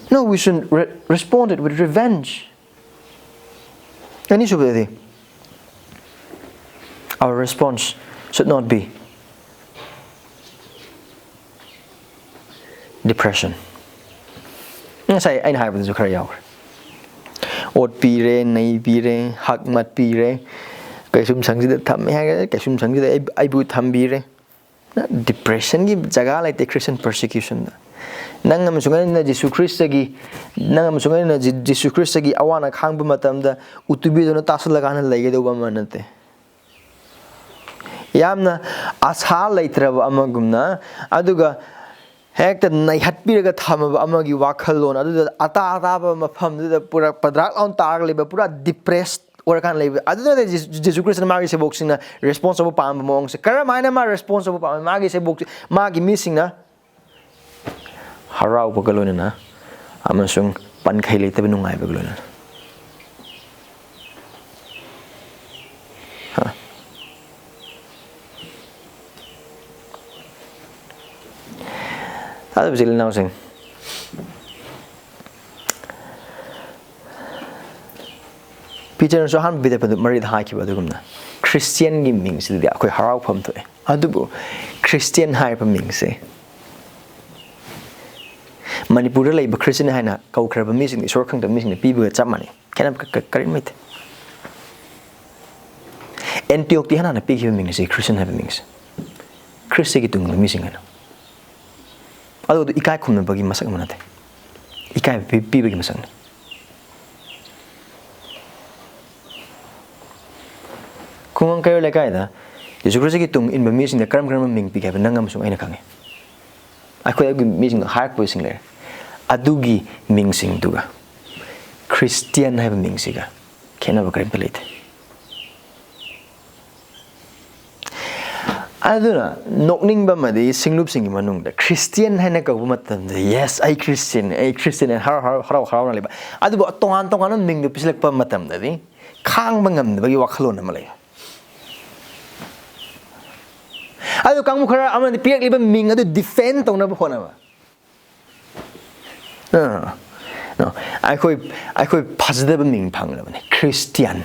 No, we should re-, respond it with revenge. ꯑꯅꯤꯁꯨꯕꯗꯗꯤ, Our response should not be depression. ꯉꯁꯥꯏ ꯑꯩꯅ ꯍꯥꯏꯕꯗꯁꯨ ꯈꯔ ꯌꯥꯎꯈ꯭ꯔꯦ꯫ ꯑꯣꯠꯄꯤꯔꯦ, ꯅꯩꯕꯤꯔꯦ, ꯍꯛ ꯃꯠꯄꯤꯔꯦ, ꯀꯩꯁꯨꯝ ꯁꯪꯁꯤꯗ ꯊꯝꯃꯦ ꯍꯥꯏꯔꯒ ꯀꯩꯁꯨꯝ ꯁꯪꯁꯤꯗ ꯑꯩ-, ꯑꯩꯕꯨ ꯊꯝꯕꯤꯔꯦ꯫ ꯗꯤꯄ꯭ꯔꯦꯁꯟꯒꯤ ꯖꯒꯥ ꯂꯩꯇꯦ ꯈ꯭ꯔꯤꯁꯇꯤꯌꯟ ꯄꯔꯁꯤꯀ꯭ꯌꯨꯁꯟꯗ꯫ ꯅꯪ ꯑꯃꯁꯨꯡ ꯑꯩꯅ ꯖꯤꯁꯨ ꯈ꯭ꯔꯤꯁꯇꯒꯤ, ꯅꯪ ꯑꯃꯁꯨꯡ ꯑꯩꯅ ꯖꯤ-, ꯖꯤꯁꯨ ꯈ꯭ꯔꯤꯁꯇꯒꯤ ꯑꯋꯥ ꯑꯅꯥ ꯈꯥꯡꯕ ꯃꯇꯝꯗ ꯎꯠꯇꯨꯕꯤꯗꯨꯅ ꯇꯥꯁꯜꯂꯀꯥꯟꯗ ꯂꯩꯒꯗꯧꯕ ꯑꯃ ꯅꯠꯇꯦ꯫ ꯌꯥꯝꯅ ꯑꯁꯥ ꯂꯩꯇ꯭ꯔꯕ ꯑꯃꯒꯨꯝꯅ, ꯑꯗꯨꯒ ꯍꯦꯛꯇ ꯅꯩꯍꯠꯄꯤꯔꯒ ꯊꯝꯃꯕ ꯑꯃꯒꯤ ꯋꯥꯈꯜꯂꯣꯟ ꯑꯗꯨꯗ, ꯑꯇꯥ ꯑꯇꯥꯕ ꯃꯐꯝꯗꯨꯗ ꯄꯨꯔꯥ ꯄꯗ꯭ꯔꯥꯛ ꯂꯥꯎꯅ ꯇꯥꯔꯒ ꯂꯩꯕ, ꯄꯨꯔꯥ ꯗꯤꯄ꯭ꯔꯦꯁ ꯑꯣꯏꯔꯀꯥꯟꯗ ꯂꯩꯕ꯫ ꯑꯗꯨꯅ ꯖꯤꯁꯨ, ꯖꯤꯁꯨ ꯈ꯭ꯔꯤꯁꯇꯅ ꯃꯥꯒꯤ ꯁꯦꯕꯣꯛꯁꯤꯡꯅ ꯔꯦꯁꯄꯣꯟꯁ ꯇꯧꯕ ꯄꯥꯝꯕ ꯃꯑꯣꯡꯁꯦ꯫ ꯀꯔꯝꯍꯥꯏꯅ ꯃꯥ ꯔꯦꯁꯄꯣꯟꯁ ꯇꯧꯕ ꯄꯥꯝꯃꯤ? ꯃꯥꯒꯤ ꯁꯦꯕꯣꯛ, ꯃꯥꯒꯤ ꯃꯤꯁꯤꯡꯅ ꯍꯔꯥꯎꯕꯒ ꯂꯣꯏꯅꯅ ꯑꯃꯁꯨꯡ ꯄꯟꯈꯩ ꯂꯩꯇꯕ ꯅꯨꯡꯉꯥꯏꯕꯒ ꯂꯣꯏꯅꯅ꯫ ꯍꯥ? ꯇꯥꯗꯕ ꯏꯆꯤꯜ ꯏꯅꯥꯎꯁꯤꯡ, ꯄꯤꯇꯔꯅꯁꯨ ꯑꯍꯥꯟꯕ ꯄꯤꯇꯔ ꯃꯔꯤꯗ ꯍꯥꯏꯈꯤꯕ ꯑꯗꯨꯒꯨꯝꯅ, ꯈ꯭ꯔꯤꯁꯇꯤꯌꯟꯒꯤ ꯃꯤꯡꯁꯤꯗꯗꯤ ꯑꯩꯈꯣꯏ ꯍꯔꯥꯎꯐꯝ ꯊꯣꯛꯑꯦ꯫ ꯑꯗꯨꯕꯨ ꯈ꯭ꯔꯤꯁꯇꯤꯌꯟ ꯍꯥꯏꯕ ꯃꯤꯡꯁꯦ ꯃꯅꯤꯄꯨꯔꯗ ꯂꯩꯕ ꯈ꯭ꯔꯤꯁꯇꯤꯌꯟ ꯍꯥꯏꯅ ꯀꯧꯈ꯭ꯔꯕ ꯃꯤꯁꯤꯡꯅ, ꯏꯁꯣꯔ ꯈꯪꯗꯕ ꯃꯤꯁꯤꯡꯅ ꯄꯤꯕꯒ ꯆꯞ ꯃꯥꯟꯅꯩ꯫ ꯈꯦꯠꯅꯕ ꯀ-, ꯀ-, ꯀꯔꯤꯝ ꯂꯩꯇꯦ꯫ ꯑꯦꯟꯇꯤꯌꯣꯛꯇ ꯏꯍꯥꯟ ꯍꯥꯟꯅ ꯄꯤꯈꯤꯕ ꯃꯤꯡ ꯑꯁꯤ ꯈ꯭ꯔꯤꯁꯇꯤꯌꯟ ꯍꯥꯏꯕ ꯃꯤꯡ ꯑꯁꯤ꯫ ꯈ꯭ꯔꯤꯁꯇꯒꯤ ꯇꯨꯡꯗ ꯃꯤꯁꯤꯡ ꯍꯥꯏꯅ꯫ ꯑꯗꯨ, ꯑꯗꯨ ꯏꯀꯥꯏ ꯈꯨꯝꯅꯕꯒꯤ ꯃꯁꯛ ꯑꯃ ꯅꯠꯇꯦ꯫ ꯏꯀꯥꯏꯕ ꯄꯤ-, ꯄꯤꯕꯒꯤ ꯃꯁꯛꯅꯤ꯫ ꯈꯨꯡꯒꯪ ꯀꯩꯔꯣꯜ ꯂꯩꯀꯥꯏꯗ ꯖꯤꯁꯨ ꯈ꯭ꯔꯤꯁꯇꯒꯤ ꯇꯨꯡ ꯏꯟꯕ ꯃꯤꯁꯤꯡꯗ ꯀꯔꯝ ꯀꯔꯝꯕ ꯃꯤꯡ ꯄꯤꯒꯦ ꯍꯥꯏꯕ ꯅꯪ ꯑꯃꯁꯨꯡ ꯑꯩꯅ ꯈꯪꯉꯤ꯫ ꯑꯩꯈꯣꯏ ꯑꯩꯒꯤ ꯃꯤꯁꯤꯡꯅ ꯍꯥꯏꯔꯛꯄꯁꯤꯡ ꯂꯩꯔꯦ꯫ ꯑꯗꯨꯒꯤ ꯃꯤꯡꯁꯤꯡꯗꯨꯒ ꯈ꯭ꯔꯤꯁꯇꯤꯌꯟ ꯍꯥꯏꯕ ꯃꯤꯡꯁꯤꯒ ꯈꯦꯠꯅꯕ ꯀꯔꯤꯝꯇ ꯂꯩꯇꯦ꯫ ꯑꯗꯨꯅ ꯅꯣꯛꯅꯤꯡꯕ ꯑꯃꯗꯤ ꯁꯤꯡꯂꯨꯞꯁꯤꯡꯒꯤ ꯃꯅꯨꯡꯗ ꯈ꯭ꯔꯤꯁꯇꯤꯌꯟ ꯍꯥꯏꯅ ꯀꯧꯕ ꯃꯇꯝꯗ, "Yes, ꯑꯩ ꯈ꯭ꯔꯤꯁꯇꯤꯌꯟꯅꯤ, ꯑꯩ ꯈ꯭ꯔꯤꯁꯇꯤꯌꯟꯅꯤ" ꯍꯔꯥꯎ, ꯍꯔꯥꯎ, ꯍꯔꯥꯎ, ꯍꯔꯥꯎꯅ ꯂꯩꯕ꯫ ꯑꯗꯨꯕꯨ ꯇꯣꯉꯥꯟ ꯇꯣꯉꯥꯟꯕ ꯃꯤꯡꯗꯨ ꯄꯤꯁꯤꯜꯂꯛꯄ ꯃꯇꯝꯗꯗꯤ ꯈꯥꯡꯕ ꯉꯝꯗꯕꯒꯤ ꯋꯥꯈꯜꯂꯣꯟ ꯑꯃ ꯂꯩ꯫ ꯑꯗꯨ ꯀꯥꯡꯕꯨ ꯈꯔ ꯑꯃꯅꯗꯤ ꯄꯤꯔꯛꯂꯤꯕ ꯃꯤꯡ ꯑꯗꯨ ꯗꯤꯐꯦꯟ ꯇꯧꯅꯕ ꯍꯣꯠꯅꯕ꯫ ꯑ, no, ꯑꯩꯈꯣꯏ, ꯑꯩꯈꯣꯏ ꯐꯖꯗꯕ ꯃꯤꯡ ꯐꯪꯂꯕꯅꯤ, ꯈ꯭ꯔꯤꯁꯇꯤꯌꯥꯟ꯫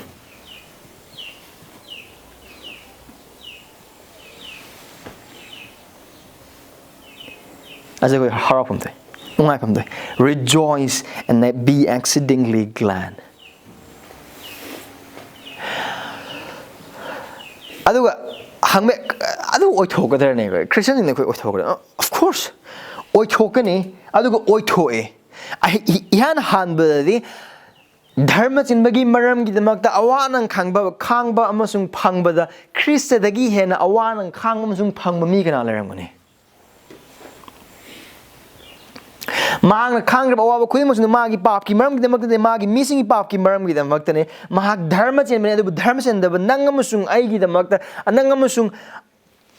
ꯑꯁꯤ ꯑꯩꯈꯣꯏ ꯍꯔꯥꯎꯐꯝ ꯊꯣꯛꯏ, ꯅꯨꯡꯉꯥꯏꯐꯝ ꯊꯣꯛꯏ꯫ Rejoice and be exceedingly glad. ꯑꯗꯨꯒ ꯍꯪꯕ, ꯑꯗꯨ ꯑꯣꯏꯊꯣꯛꯀꯗ꯭ꯔꯅꯦ? ꯑꯩꯈꯣꯏ ꯈ꯭ꯔꯤꯁꯇꯤꯌꯥꯟꯁꯤꯡꯅ ꯑꯩꯈꯣꯏ ꯑꯣꯏꯊꯣꯛꯀꯗ꯭ꯔꯥ? Of course ꯑꯣꯏꯊꯣꯛꯀꯅꯤ꯫ ꯑꯗꯨꯒ ꯑꯣꯏꯊꯣꯛꯑꯦ꯫ ꯑꯩ ꯏ- ꯏꯍꯥꯟ ꯍꯥꯟꯕꯗꯗꯤ ꯙꯔꯃ ꯆꯦꯟꯕꯒꯤ ꯃꯔꯝꯒꯤꯗꯃꯛꯇ ꯑꯋꯥ ꯑꯅꯪ ꯈꯥꯡꯕ, ꯈꯥꯡꯕ ꯑꯃꯁꯨꯡ ꯐꯪꯕꯗ ꯈ꯭ꯔꯤꯁꯇꯗꯒꯤ ꯍꯦꯟꯅ ꯑꯋꯥ ꯑꯅꯪ ꯈꯥꯡꯕ ꯑꯃꯁꯨꯡ ꯐꯪꯕ ꯃꯤ ꯀꯅꯥ ꯂꯩꯔꯝꯒꯅꯤ? ꯃꯍꯥꯛꯅ ꯈꯥꯡꯈ꯭ꯔꯕ ꯑꯋꯥꯕ ꯈꯨꯗꯤꯡꯃꯛꯁꯤꯅ ꯃꯥꯒꯤ ꯄꯥꯞꯀꯤ ꯃꯔꯝꯒꯤꯗꯃꯛꯇꯅꯦ, ꯃꯥꯒꯤ ꯃꯤꯁꯤꯡꯒꯤ ꯄꯥꯞꯀꯤ ꯃꯔꯝꯒꯤꯗꯃꯛꯇꯅꯦ꯫ ꯃꯍꯥꯛ ꯙꯔꯃ ꯆꯦꯟꯕꯅꯦ, ꯑꯗꯨꯕꯨ ꯙꯔꯃ ꯆꯦꯟꯗꯕ ꯅꯪ ꯑꯃꯁꯨꯡ ꯑꯩꯒꯤꯗꯃꯛꯇ, ꯅꯪ ꯑꯃꯁꯨꯡ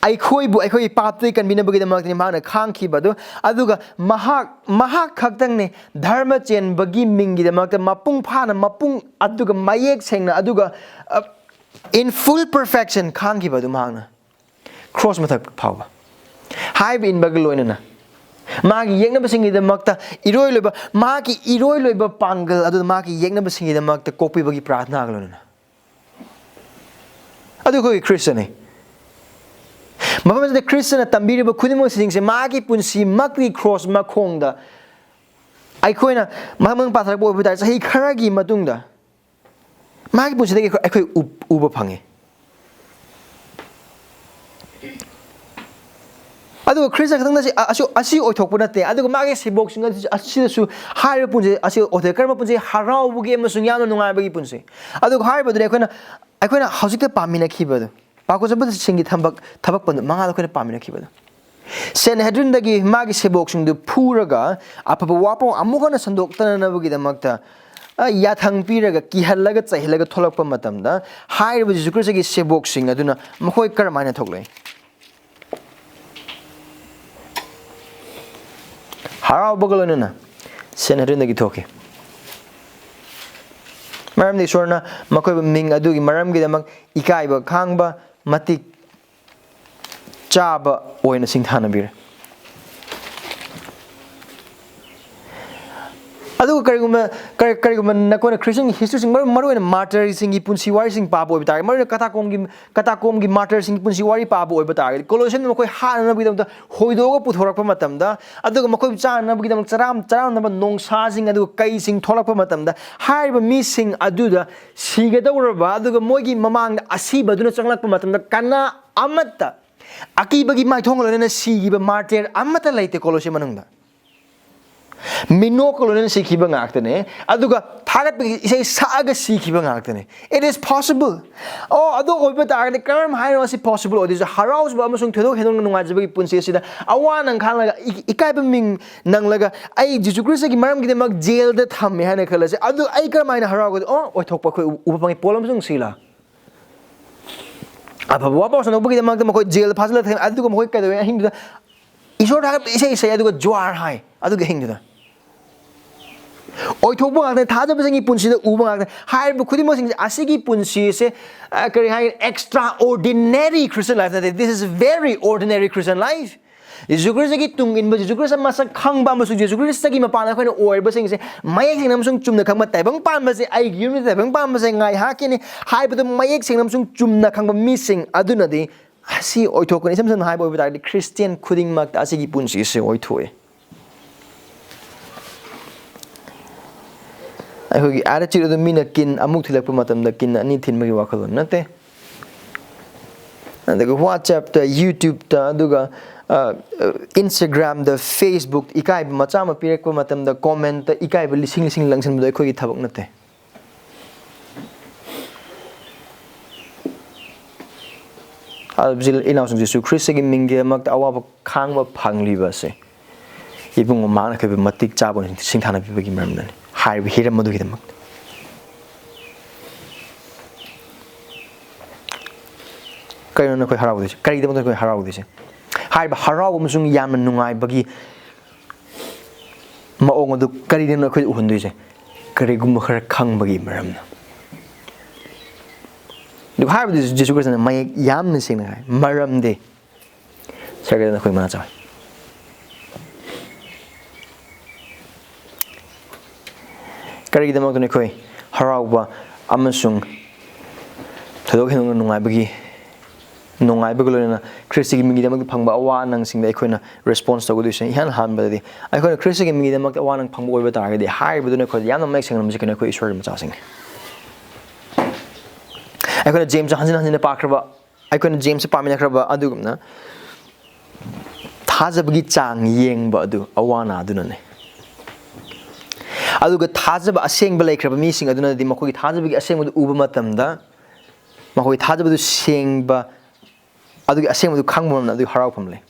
ꯑꯩꯈꯣꯏꯕꯨ ꯑꯩꯈꯣꯏꯒꯤ ꯄꯥꯞꯇꯒꯤ ꯀꯟꯕꯤꯅꯕꯒꯤꯗꯃꯛꯇꯅꯤ ꯃꯍꯥꯛꯅ ꯈꯥꯡꯈꯤꯕ ꯑꯗꯨ꯫ ꯑꯗꯨꯒ ꯃꯍꯥꯛ, ꯃꯍꯥꯛ ꯈꯛꯇꯪꯅꯦ ꯙꯔꯃ ꯆꯦꯟꯕꯒꯤ ꯃꯤꯡꯒꯤꯗꯃꯛꯇ ꯃꯄꯨꯡ ꯐꯥꯅ, ꯃꯄꯨꯡ, ꯑꯗꯨꯒ ꯃꯌꯦꯛ ꯁꯦꯡꯅ, ꯑꯗꯨꯒ, ꯑ, in full perfection ꯈꯥꯡꯈꯤꯕ ꯑꯗꯨ ꯃꯍꯥꯛꯅ꯫ ꯀ꯭ꯔꯣꯁ ꯃꯊꯛ ꯐꯥꯎꯕ꯫ ꯍꯥꯏꯕ ꯏꯟꯕꯒ ꯂꯣꯏꯅꯅ ꯃꯥꯒꯤ ꯌꯦꯛꯅꯕꯁꯤꯡꯒꯤꯗꯃꯛꯇ ꯏꯔꯣꯏ ꯂꯣꯏꯕ, ꯃꯥꯒꯤ ꯏꯔꯣꯏ ꯂꯣꯏꯕ ꯄꯥꯡꯒꯜ ꯑꯗꯨ ꯃꯥꯒꯤ ꯌꯦꯛꯅꯕꯁꯤꯡꯒꯤꯗꯃꯛꯇ ꯀꯣꯛꯄꯤꯕꯒꯤ ꯄ꯭ꯔꯥꯊꯅꯥꯒ ꯂꯣꯏꯅꯅ꯫ ꯑꯗꯨ ꯑꯩꯈꯣꯏꯒꯤ ꯈ꯭ꯔꯤꯁꯇꯅꯤ꯫ ꯃꯐꯝ ꯑꯁꯤꯗ ꯈ꯭ꯔꯤꯁꯇꯅ ꯇꯝꯕꯤꯔꯤꯕ ꯈꯨꯗꯤꯡꯃꯛꯁꯤꯡꯁꯦ ꯃꯥꯒꯤ ꯄꯨꯟꯁꯤꯃꯛꯀꯤ ꯀ꯭ꯔꯣꯁ ꯃꯈꯣꯡꯗ ꯑꯩꯈꯣꯏꯅ ꯃꯊꯪ ꯃꯊꯪ ꯄꯥꯊꯔꯛꯄ ꯑꯣꯏꯕ ꯇꯥꯔꯦ, ꯆꯍꯤ ꯈꯔꯒꯤ ꯃꯇꯨꯡꯗ ꯃꯥꯒꯤ ꯄꯨꯟꯁꯤꯗꯒꯤ ꯑꯩꯈꯣꯏ, ꯑꯩꯈꯣꯏ ꯎ-, ꯎꯕ ꯐꯪꯉꯤ꯫ ꯑꯗꯨꯒ ꯈ꯭ꯔꯤꯁꯇ ꯈꯛꯇꯪꯗ ꯑꯁꯤ, ꯑ-, ꯑꯁꯤ, ꯑꯁꯤ ꯑꯣꯏꯊꯣꯛꯄ ꯅꯠꯇꯦ, ꯑꯗꯨꯒ ꯃꯥꯒꯤ ꯁꯦꯕꯣꯛꯁꯤꯡ ꯑꯁꯤ-, ꯑꯁꯤꯗꯁꯨ ꯍꯥꯏꯔꯤꯕ ꯄꯨꯟꯁꯤ ꯑꯁꯤ ꯑꯣꯏꯊꯣꯛꯑꯦ꯫ ꯀꯔꯝꯕ ꯄꯨꯟꯁꯤ? ꯍꯔꯥꯎꯕꯒꯤ ꯑꯃꯁꯨꯡ ꯌꯥꯝꯅ ꯅꯨꯡꯉꯥꯏꯕꯒꯤ ꯄꯨꯟꯁꯤ꯫ ꯑꯗꯨꯒ ꯍꯥꯏꯔꯤꯕꯗꯨꯅꯤ ꯑꯩꯈꯣꯏꯅ, ꯑꯩꯈꯣꯏꯅ ꯍꯧꯖꯤꯛꯇ ꯄꯥꯃꯤꯟꯅꯈꯤꯕꯗꯨ꯫ ꯄꯥꯎꯈꯣꯡ ꯆꯠꯄꯁꯤꯡꯒꯤ ꯊꯕꯛ, ꯊꯕꯛ ꯄꯟꯗꯨ ꯃꯉꯥꯗ ꯑꯩꯈꯣꯏꯅ ꯄꯥꯃꯤꯟꯅꯈꯤꯕꯗꯨ꯫ ꯁꯦꯟꯍꯦꯗ꯭ꯔꯤꯟꯗꯒꯤ ꯃꯥꯒꯤ ꯁꯦꯕꯣꯛꯁꯤꯡꯗꯨ ꯐꯨꯔꯒ ꯑꯐꯕ ꯋꯥꯐꯝ ꯑꯃꯨꯛ ꯍꯟꯅ ꯁꯟꯗꯣꯛꯇꯅꯕꯒꯤꯗꯃꯛꯇ, ꯑ, ꯌꯥꯊꯪ ꯄꯤꯔꯒ, ꯀꯤꯍꯜꯂꯒ, ꯆꯩꯍꯜꯂꯒ ꯊꯣꯛꯂꯛꯄ ꯃꯇꯝꯗ, ꯍꯥꯏꯔꯤꯕ ꯖꯤꯁꯨ ꯈ꯭ꯔꯤꯁꯇꯒꯤ ꯁꯦꯕꯣꯛꯁꯤꯡ ꯑꯗꯨꯅ ꯃꯈꯣꯏ ꯀꯔꯝꯍꯥꯏꯅ ꯊꯣꯛꯂꯛꯏ? ꯍꯔꯥꯎꯕꯒ ꯂꯣꯏꯅꯅ ꯁꯦꯟꯍꯦꯗ꯭ꯔꯤꯟꯗꯒꯤ ꯊꯣꯛꯈꯤ꯫ ꯃꯔꯝꯗꯤ ꯏꯁꯣꯔꯅ ꯃꯈꯣꯏꯕꯨ ꯃꯤꯡ ꯑꯗꯨꯒꯤ ꯃꯔꯝꯒꯤꯗꯃꯛ ꯏꯀꯥꯏꯕ ꯈꯥꯡꯕ ꯃꯇꯤꯛ ꯆꯥꯕ ꯑꯣꯏꯅ ꯁꯤꯡꯊꯥꯅꯕꯤꯔꯦ꯫ ꯑꯗꯨꯒ ꯀꯔꯤꯒꯨꯝꯕ ꯀꯔꯤ- ꯀꯔꯤꯒꯨꯝꯕ ꯅꯈꯣꯏꯅ Christian historyꯁꯤꯡ, ꯃꯔꯨ ꯃꯔꯨꯑꯣꯏꯅ martyrꯁꯤꯡꯒꯤ ꯄꯨꯟꯁꯤ ꯋꯥꯔꯤꯁꯤꯡ ꯄꯥꯕ ꯑꯣꯏꯕ ꯇꯥꯔꯒꯗꯤ, ꯃꯔꯨꯑꯣꯏꯅ ꯀꯇꯥꯀꯣꯝꯒꯤ ꯀꯇꯥꯀꯣꯝꯒꯤ martyrꯁꯤꯡꯒꯤ ꯄꯨꯟꯁꯤ ꯋꯥꯔꯤ ꯄꯥꯕ ꯑꯣꯏꯕ ꯇꯥꯔꯒꯗꯤ, ꯀꯣꯂꯣꯁꯤꯌꯟꯗ ꯃꯈꯣꯏ ꯍꯥꯠꯅꯅꯕꯒꯤꯗꯃꯛꯇ ꯍꯣꯏꯗꯣꯛꯑꯒ ꯄꯨꯊꯣꯔꯛꯄ ꯃꯇꯝꯗ, ꯑꯗꯨꯒ ꯃꯈꯣꯏꯕꯨ ꯆꯥꯅꯅꯕꯒꯤꯗꯃꯛ ꯆꯔꯥꯝ ꯆꯔꯥꯝꯅꯕ ꯅꯣꯡꯁꯥꯁꯤꯡ ꯑꯗꯨꯒ ꯀꯩꯁꯤꯡ ꯊꯣꯛꯂꯛꯄ ꯃꯇꯝꯗ, ꯍꯥꯏꯔꯤꯕ ꯃꯤꯁꯤꯡ ꯑꯗꯨꯗ ꯁꯤꯒꯗꯧꯔꯕ ꯑꯗꯨꯒ ꯃꯣꯏꯒꯤ ꯃꯃꯥꯡꯗ ꯑꯁꯤꯕꯗꯨꯅ ꯆꯪꯂꯛꯄ ꯃꯇꯝꯗ, ꯀꯅꯥ ꯑꯃꯠꯇ ꯑꯀꯤꯕꯒꯤ ꯃꯥꯏꯊꯣꯡꯒ ꯂꯣꯏꯅꯅ ꯁꯤꯈꯤꯕ martyr ꯑꯃꯠꯇ ꯂꯩꯇꯦ ꯀꯣꯂꯣꯁꯤ ꯃꯅꯨꯡꯗ꯫ ꯃꯤꯅꯣꯛꯀ ꯂꯣꯏꯅꯅ ꯁꯤꯈꯤꯕ ꯉꯥꯛꯇꯅꯦ꯫ ꯑꯗꯨꯒ ꯊꯥꯒꯠꯄꯒꯤ ꯏꯁꯩ ꯁꯛꯑꯒ ꯁꯤꯈꯤꯕ ꯉꯥꯛꯇꯅꯦ꯫ It is possible. ꯑꯣ, ꯑꯗꯨ ꯑꯣꯏꯕ ꯇꯥꯔꯒꯗꯤ ꯀꯔꯝ ꯍꯥꯏꯅ ꯃꯁꯤ possible ꯑꯣꯏꯗꯣꯏꯁꯦ? ꯍꯔꯥꯎꯖꯕ ꯑꯃꯁꯨꯡ ꯊꯣꯏꯗꯣꯛ ꯍꯦꯟꯗꯣꯛꯅ ꯅꯨꯡꯉꯥꯏꯖꯕꯒꯤ ꯄꯨꯟꯁꯤ ꯑꯁꯤꯗ ꯑꯋꯥ ꯅꯪ ꯈꯥꯡꯂꯒ, ꯏ- ꯏꯀꯥꯏꯕ ꯃꯤꯡ ꯅꯪꯂꯒ, ꯑꯩ ꯖꯤꯁꯨ ꯈ꯭ꯔꯤꯁꯇꯒꯤ ꯃꯔꯝꯒꯤꯗꯃꯛ ꯖꯦꯜꯗ ꯊꯝꯃꯦ ꯍꯥꯏꯅ ꯈꯜꯂꯁꯦ꯫ ꯑꯗꯨ ꯑꯩ ꯀꯔꯝꯍꯥꯏꯅ ꯍꯔꯥꯎꯒꯗꯣꯏ? ꯑꯣ, ꯑꯣꯏꯊꯣꯛꯄ ꯑꯩꯈꯣꯏ ꯎ- ꯎꯕ ꯐꯪꯉꯤ꯫ ꯄꯣꯠ ꯑꯃꯁꯨꯡ ꯁꯤꯂꯥ ꯑꯐꯕ ꯋꯥ ꯄꯥꯎ ꯁꯟꯗꯣꯛꯄꯒꯤꯗꯃꯛꯇ ꯃꯈꯣꯏ ꯖꯦꯜꯗ ꯐꯥꯖꯤꯜꯂ ꯊꯝꯃꯤ꯫ ꯑꯗꯨꯒ ꯃꯈꯣꯏ ꯀꯩꯗꯧꯋꯦ? ꯑꯍꯤꯡꯗꯨꯗ ꯏꯁꯣꯔ ꯊꯥꯒꯠꯄ ꯏꯁꯩ ꯏꯁꯩ, ꯑꯗꯨꯒ ꯖ꯭ꯋꯥꯔ ꯍꯥꯏ꯫ ꯑꯗꯨꯒꯤ ꯑꯍꯤꯡꯗꯨꯗ ꯑꯣꯏꯊꯣꯛꯄ ꯉꯥꯛꯇꯅꯤ꯫ ꯊꯥꯖꯕꯁꯤꯡꯒꯤ ꯄꯨꯟꯁꯤꯗ ꯎꯕ ꯉꯥꯛꯇꯅꯤ꯫ ꯍꯥꯏꯔꯤꯕ ꯈꯨꯗꯤꯡꯃꯛꯁꯤꯡꯁꯦ, ꯑꯁꯤꯒꯤ ꯄꯨꯟꯁꯤ ꯑꯁꯦ, ꯑ, ꯀꯔꯤ ꯍꯥꯏꯒꯅꯤ? Extraordinary Christian life ꯅꯠꯇꯦ꯫ This is very ordinary Christian life. ꯖꯤꯁꯨ ꯈ꯭ꯔꯤꯁꯇꯒꯤ ꯇꯨꯡ ꯏꯟꯕ, ꯖꯤꯁꯨ ꯈ꯭ꯔꯤꯁꯇ ꯃꯁꯛ ꯈꯪꯕ ꯑꯃꯁꯨꯡ ꯖꯤꯁꯨ ꯈ꯭ꯔꯤꯁꯇꯒꯤ ꯃꯄꯥꯟꯗ ꯑꯩꯈꯣꯏꯅ ꯑꯣꯏꯔꯤꯕꯁꯤꯡꯁꯦ ꯃꯌꯦꯛ ꯁꯦꯡꯅ ꯑꯃꯁꯨꯡ ꯆꯨꯝꯅ ꯈꯪꯕ, ꯇꯥꯏꯕꯪ ꯄꯥꯟꯕꯁꯦ, ꯑꯩꯒꯤ ꯌꯨꯝꯗ ꯇꯥꯏꯕꯪ ꯄꯥꯟꯕꯁꯦ ꯉꯥꯏꯍꯥꯛꯀꯤꯅꯤ ꯍꯥꯏꯕꯗꯨ ꯃꯌꯦꯛ ꯁꯦꯡꯅ ꯑꯃꯁꯨꯡ ꯆꯨꯝꯅ ꯈꯪꯕ ꯃꯤꯁꯤꯡ ꯑꯗꯨꯅꯗꯤ ꯑꯁꯤ ꯑꯣꯏꯊꯣꯛꯀꯅꯤ꯫ ꯏꯁꯝ ꯁꯝꯅ ꯍꯥꯏꯕ ꯑꯣꯏꯕ ꯇꯥꯔꯒꯗꯤ, ꯈ꯭ꯔꯤꯁꯇꯤꯌꯥꯟ ꯈꯨꯗꯤꯡꯃꯛꯇ ꯑꯁꯤꯒꯤ ꯄꯨꯟꯁꯤ ꯑꯁꯤ ꯑꯣꯏꯊꯣꯛꯏ꯫ ꯑꯩꯈꯣꯏꯒꯤ attitude ꯑꯗꯨ ꯃꯤꯅ ꯀꯤꯟ ꯑꯃꯨꯛ ꯊꯤꯜꯂꯛꯄ ꯃꯇꯝꯗ ꯀꯤꯟ ꯑꯅꯤ ꯊꯤꯟꯕꯒꯤ ꯋꯥꯈꯜꯂꯣꯟ ꯅꯠꯇꯦ꯫ ꯑꯗꯨꯒ WhatsAppꯇ, YouTubeꯇ, ꯑꯗꯨꯒ, ꯑ, Instagramꯗ, Facebook, ꯏꯀꯥꯏꯕ ꯃꯆꯥ ꯑꯃ ꯄꯤꯔꯛꯄ ꯃꯇꯝꯗ commentꯇ ꯏꯀꯥꯏꯕ ꯂꯤꯁꯤꯡ ꯂꯤꯁꯤꯡ ꯂꯪꯁꯤꯟꯕꯗꯣ ꯑꯩꯈꯣꯏꯒꯤ ꯊꯕꯛ ꯅꯠꯇꯦ꯫ ꯑꯗꯨ ꯏꯆꯤꯜ ꯏꯅꯥꯎꯁꯤꯡ, ꯖꯤꯁꯨ ꯈ꯭ꯔꯤꯁꯇꯒꯤ ꯃꯤꯡꯒꯤꯗꯃꯛꯇ ꯑꯋꯥꯕ ꯈꯥꯡꯕ ꯐꯪꯂꯤꯕ ꯑꯁꯦ ꯏꯕꯨꯡꯉꯣ ꯃꯍꯥꯛꯅ ꯑꯩꯈꯣꯏꯕꯨ ꯃꯇꯤꯛ ꯆꯥꯕ ꯑꯣꯏꯅ ꯁꯤꯡꯊꯥꯅ ꯄꯤꯕꯒꯤ ꯃꯔꯝꯗꯅꯤ꯫ ꯍꯥꯏꯔꯤꯕ ꯍꯤꯔꯝ ꯑꯗꯨꯒꯤꯗꯃꯛꯇ ꯀꯔꯤꯅꯣ ꯅꯈꯣꯏ ꯍꯔꯥꯎꯗꯣꯏꯁꯦ? ꯀꯔꯤꯒꯤꯗꯃꯛꯇ ꯑꯩꯈꯣꯏ ꯍꯔꯥꯎꯗꯣꯏꯁꯦ? ꯍꯥꯏꯔꯤꯕ ꯍꯔꯥꯎꯕ ꯑꯃꯁꯨꯡ ꯌꯥꯝꯅ ꯅꯨꯡꯉꯥꯏꯕꯒꯤ ꯃꯑꯣꯡ ꯑꯗꯨ ꯀꯔꯤꯗꯅꯣ ꯑꯩꯈꯣꯏꯗ ꯎꯍꯟꯗꯣꯏꯁꯦ? ꯀꯔꯤꯒꯨꯝꯕ ꯈꯔ ꯈꯪꯕꯒꯤ ꯃꯔꯝꯅ꯫ ꯑꯗꯨꯒ ꯍꯥꯏꯕꯗꯨ ꯖꯤꯁꯨ ꯈ꯭ꯔꯤꯁꯇꯅ ꯃꯌꯦꯛ ꯌꯥꯝꯅ ꯁꯦꯡꯅ ꯍꯥꯏ, ꯃꯔꯝꯗꯤ ꯁꯔꯒꯗ ꯅꯈꯣꯏ ꯃꯅꯥ ꯆꯥꯎꯏ꯫ ꯀꯔꯤꯒꯤꯗꯃꯛꯇꯅꯣ ꯑꯩꯈꯣꯏ ꯍꯔꯥꯎꯕ ꯑꯃꯁꯨꯡ ꯊꯣꯏꯗꯣꯛ ꯍꯦꯟꯗꯣꯛꯅ ꯅꯨꯡꯉꯥꯏꯕꯒꯤ, ꯅꯨꯡꯉꯥꯏꯕꯒ ꯂꯣꯏꯅꯅ ꯈ꯭ꯔꯤꯁꯇꯒꯤ ꯃꯤꯡꯒꯤꯗꯃꯛꯇ ꯐꯪꯕ ꯑꯋꯥ ꯑꯅꯪꯁꯤꯡꯗ ꯑꯩꯈꯣꯏꯅ ꯔꯦꯁꯄꯣꯟꯁ ꯇꯧꯒꯗꯣꯏꯁꯦ? ꯏꯍꯥꯟ ꯍꯥꯟꯕꯗꯗꯤ ꯑꯩꯈꯣꯏꯅ ꯈ꯭ꯔꯤꯁꯇꯒꯤ ꯃꯤꯡꯒꯤꯗꯃꯛꯇ ꯑꯋꯥ ꯑꯅꯪ ꯐꯪꯕ ꯑꯣꯏꯕ ꯇꯥꯔꯒꯗꯤ, ꯍꯥꯏꯔꯤꯕꯗꯨꯅ ꯑꯩꯈꯣꯏꯗ ꯌꯥꯝꯅ ꯃꯌꯦꯛ ꯁꯦꯡꯅ ꯂꯝꯖꯤꯡꯒꯅꯤ, ꯑꯩꯈꯣꯏ ꯏꯁꯣꯔꯒꯤ ꯃꯆꯥꯁꯤꯡ꯫ ꯑꯩꯈꯣꯏꯅ ꯖꯦꯝꯁ ꯍꯟꯖꯤꯟ ꯍꯟꯖꯤꯟꯅ ꯄꯥꯈ꯭ꯔꯕ, ꯑꯩꯈꯣꯏꯅ ꯖꯦꯝꯁꯁꯦ ꯄꯥꯃꯤꯟꯅꯈ꯭ꯔꯕ ꯑꯗꯨꯒꯨꯝꯅ, ꯊꯥꯖꯕꯒꯤ ꯆꯥꯡ ꯌꯦꯡꯕ ꯑꯗꯨ ꯑꯋꯥ ꯑꯅꯥ ꯑꯗꯨꯅꯅꯦ꯫ ꯑꯗꯨꯒ ꯊꯥꯖꯕ ꯑꯁꯦꯡꯕ ꯂꯩꯈ꯭ꯔꯕ ꯃꯤꯁꯤꯡ ꯑꯗꯨꯅꯗꯤ ꯃꯈꯣꯏꯒꯤ ꯊꯥꯖꯕꯒꯤ ꯑꯁꯦꯡꯕꯗꯨ ꯎꯕ ꯃꯇꯝꯗ, ꯃꯈꯣꯏ ꯊꯥꯖꯕꯗꯨ ꯁꯦꯡꯕ, ꯑꯗꯨꯒꯤ ꯑꯁꯦꯡꯕꯗꯨ ꯈꯪꯕ ꯃꯇꯝꯗ ꯑꯗꯨꯒꯤ ꯍꯔꯥꯎꯐꯝ ꯂꯩ꯫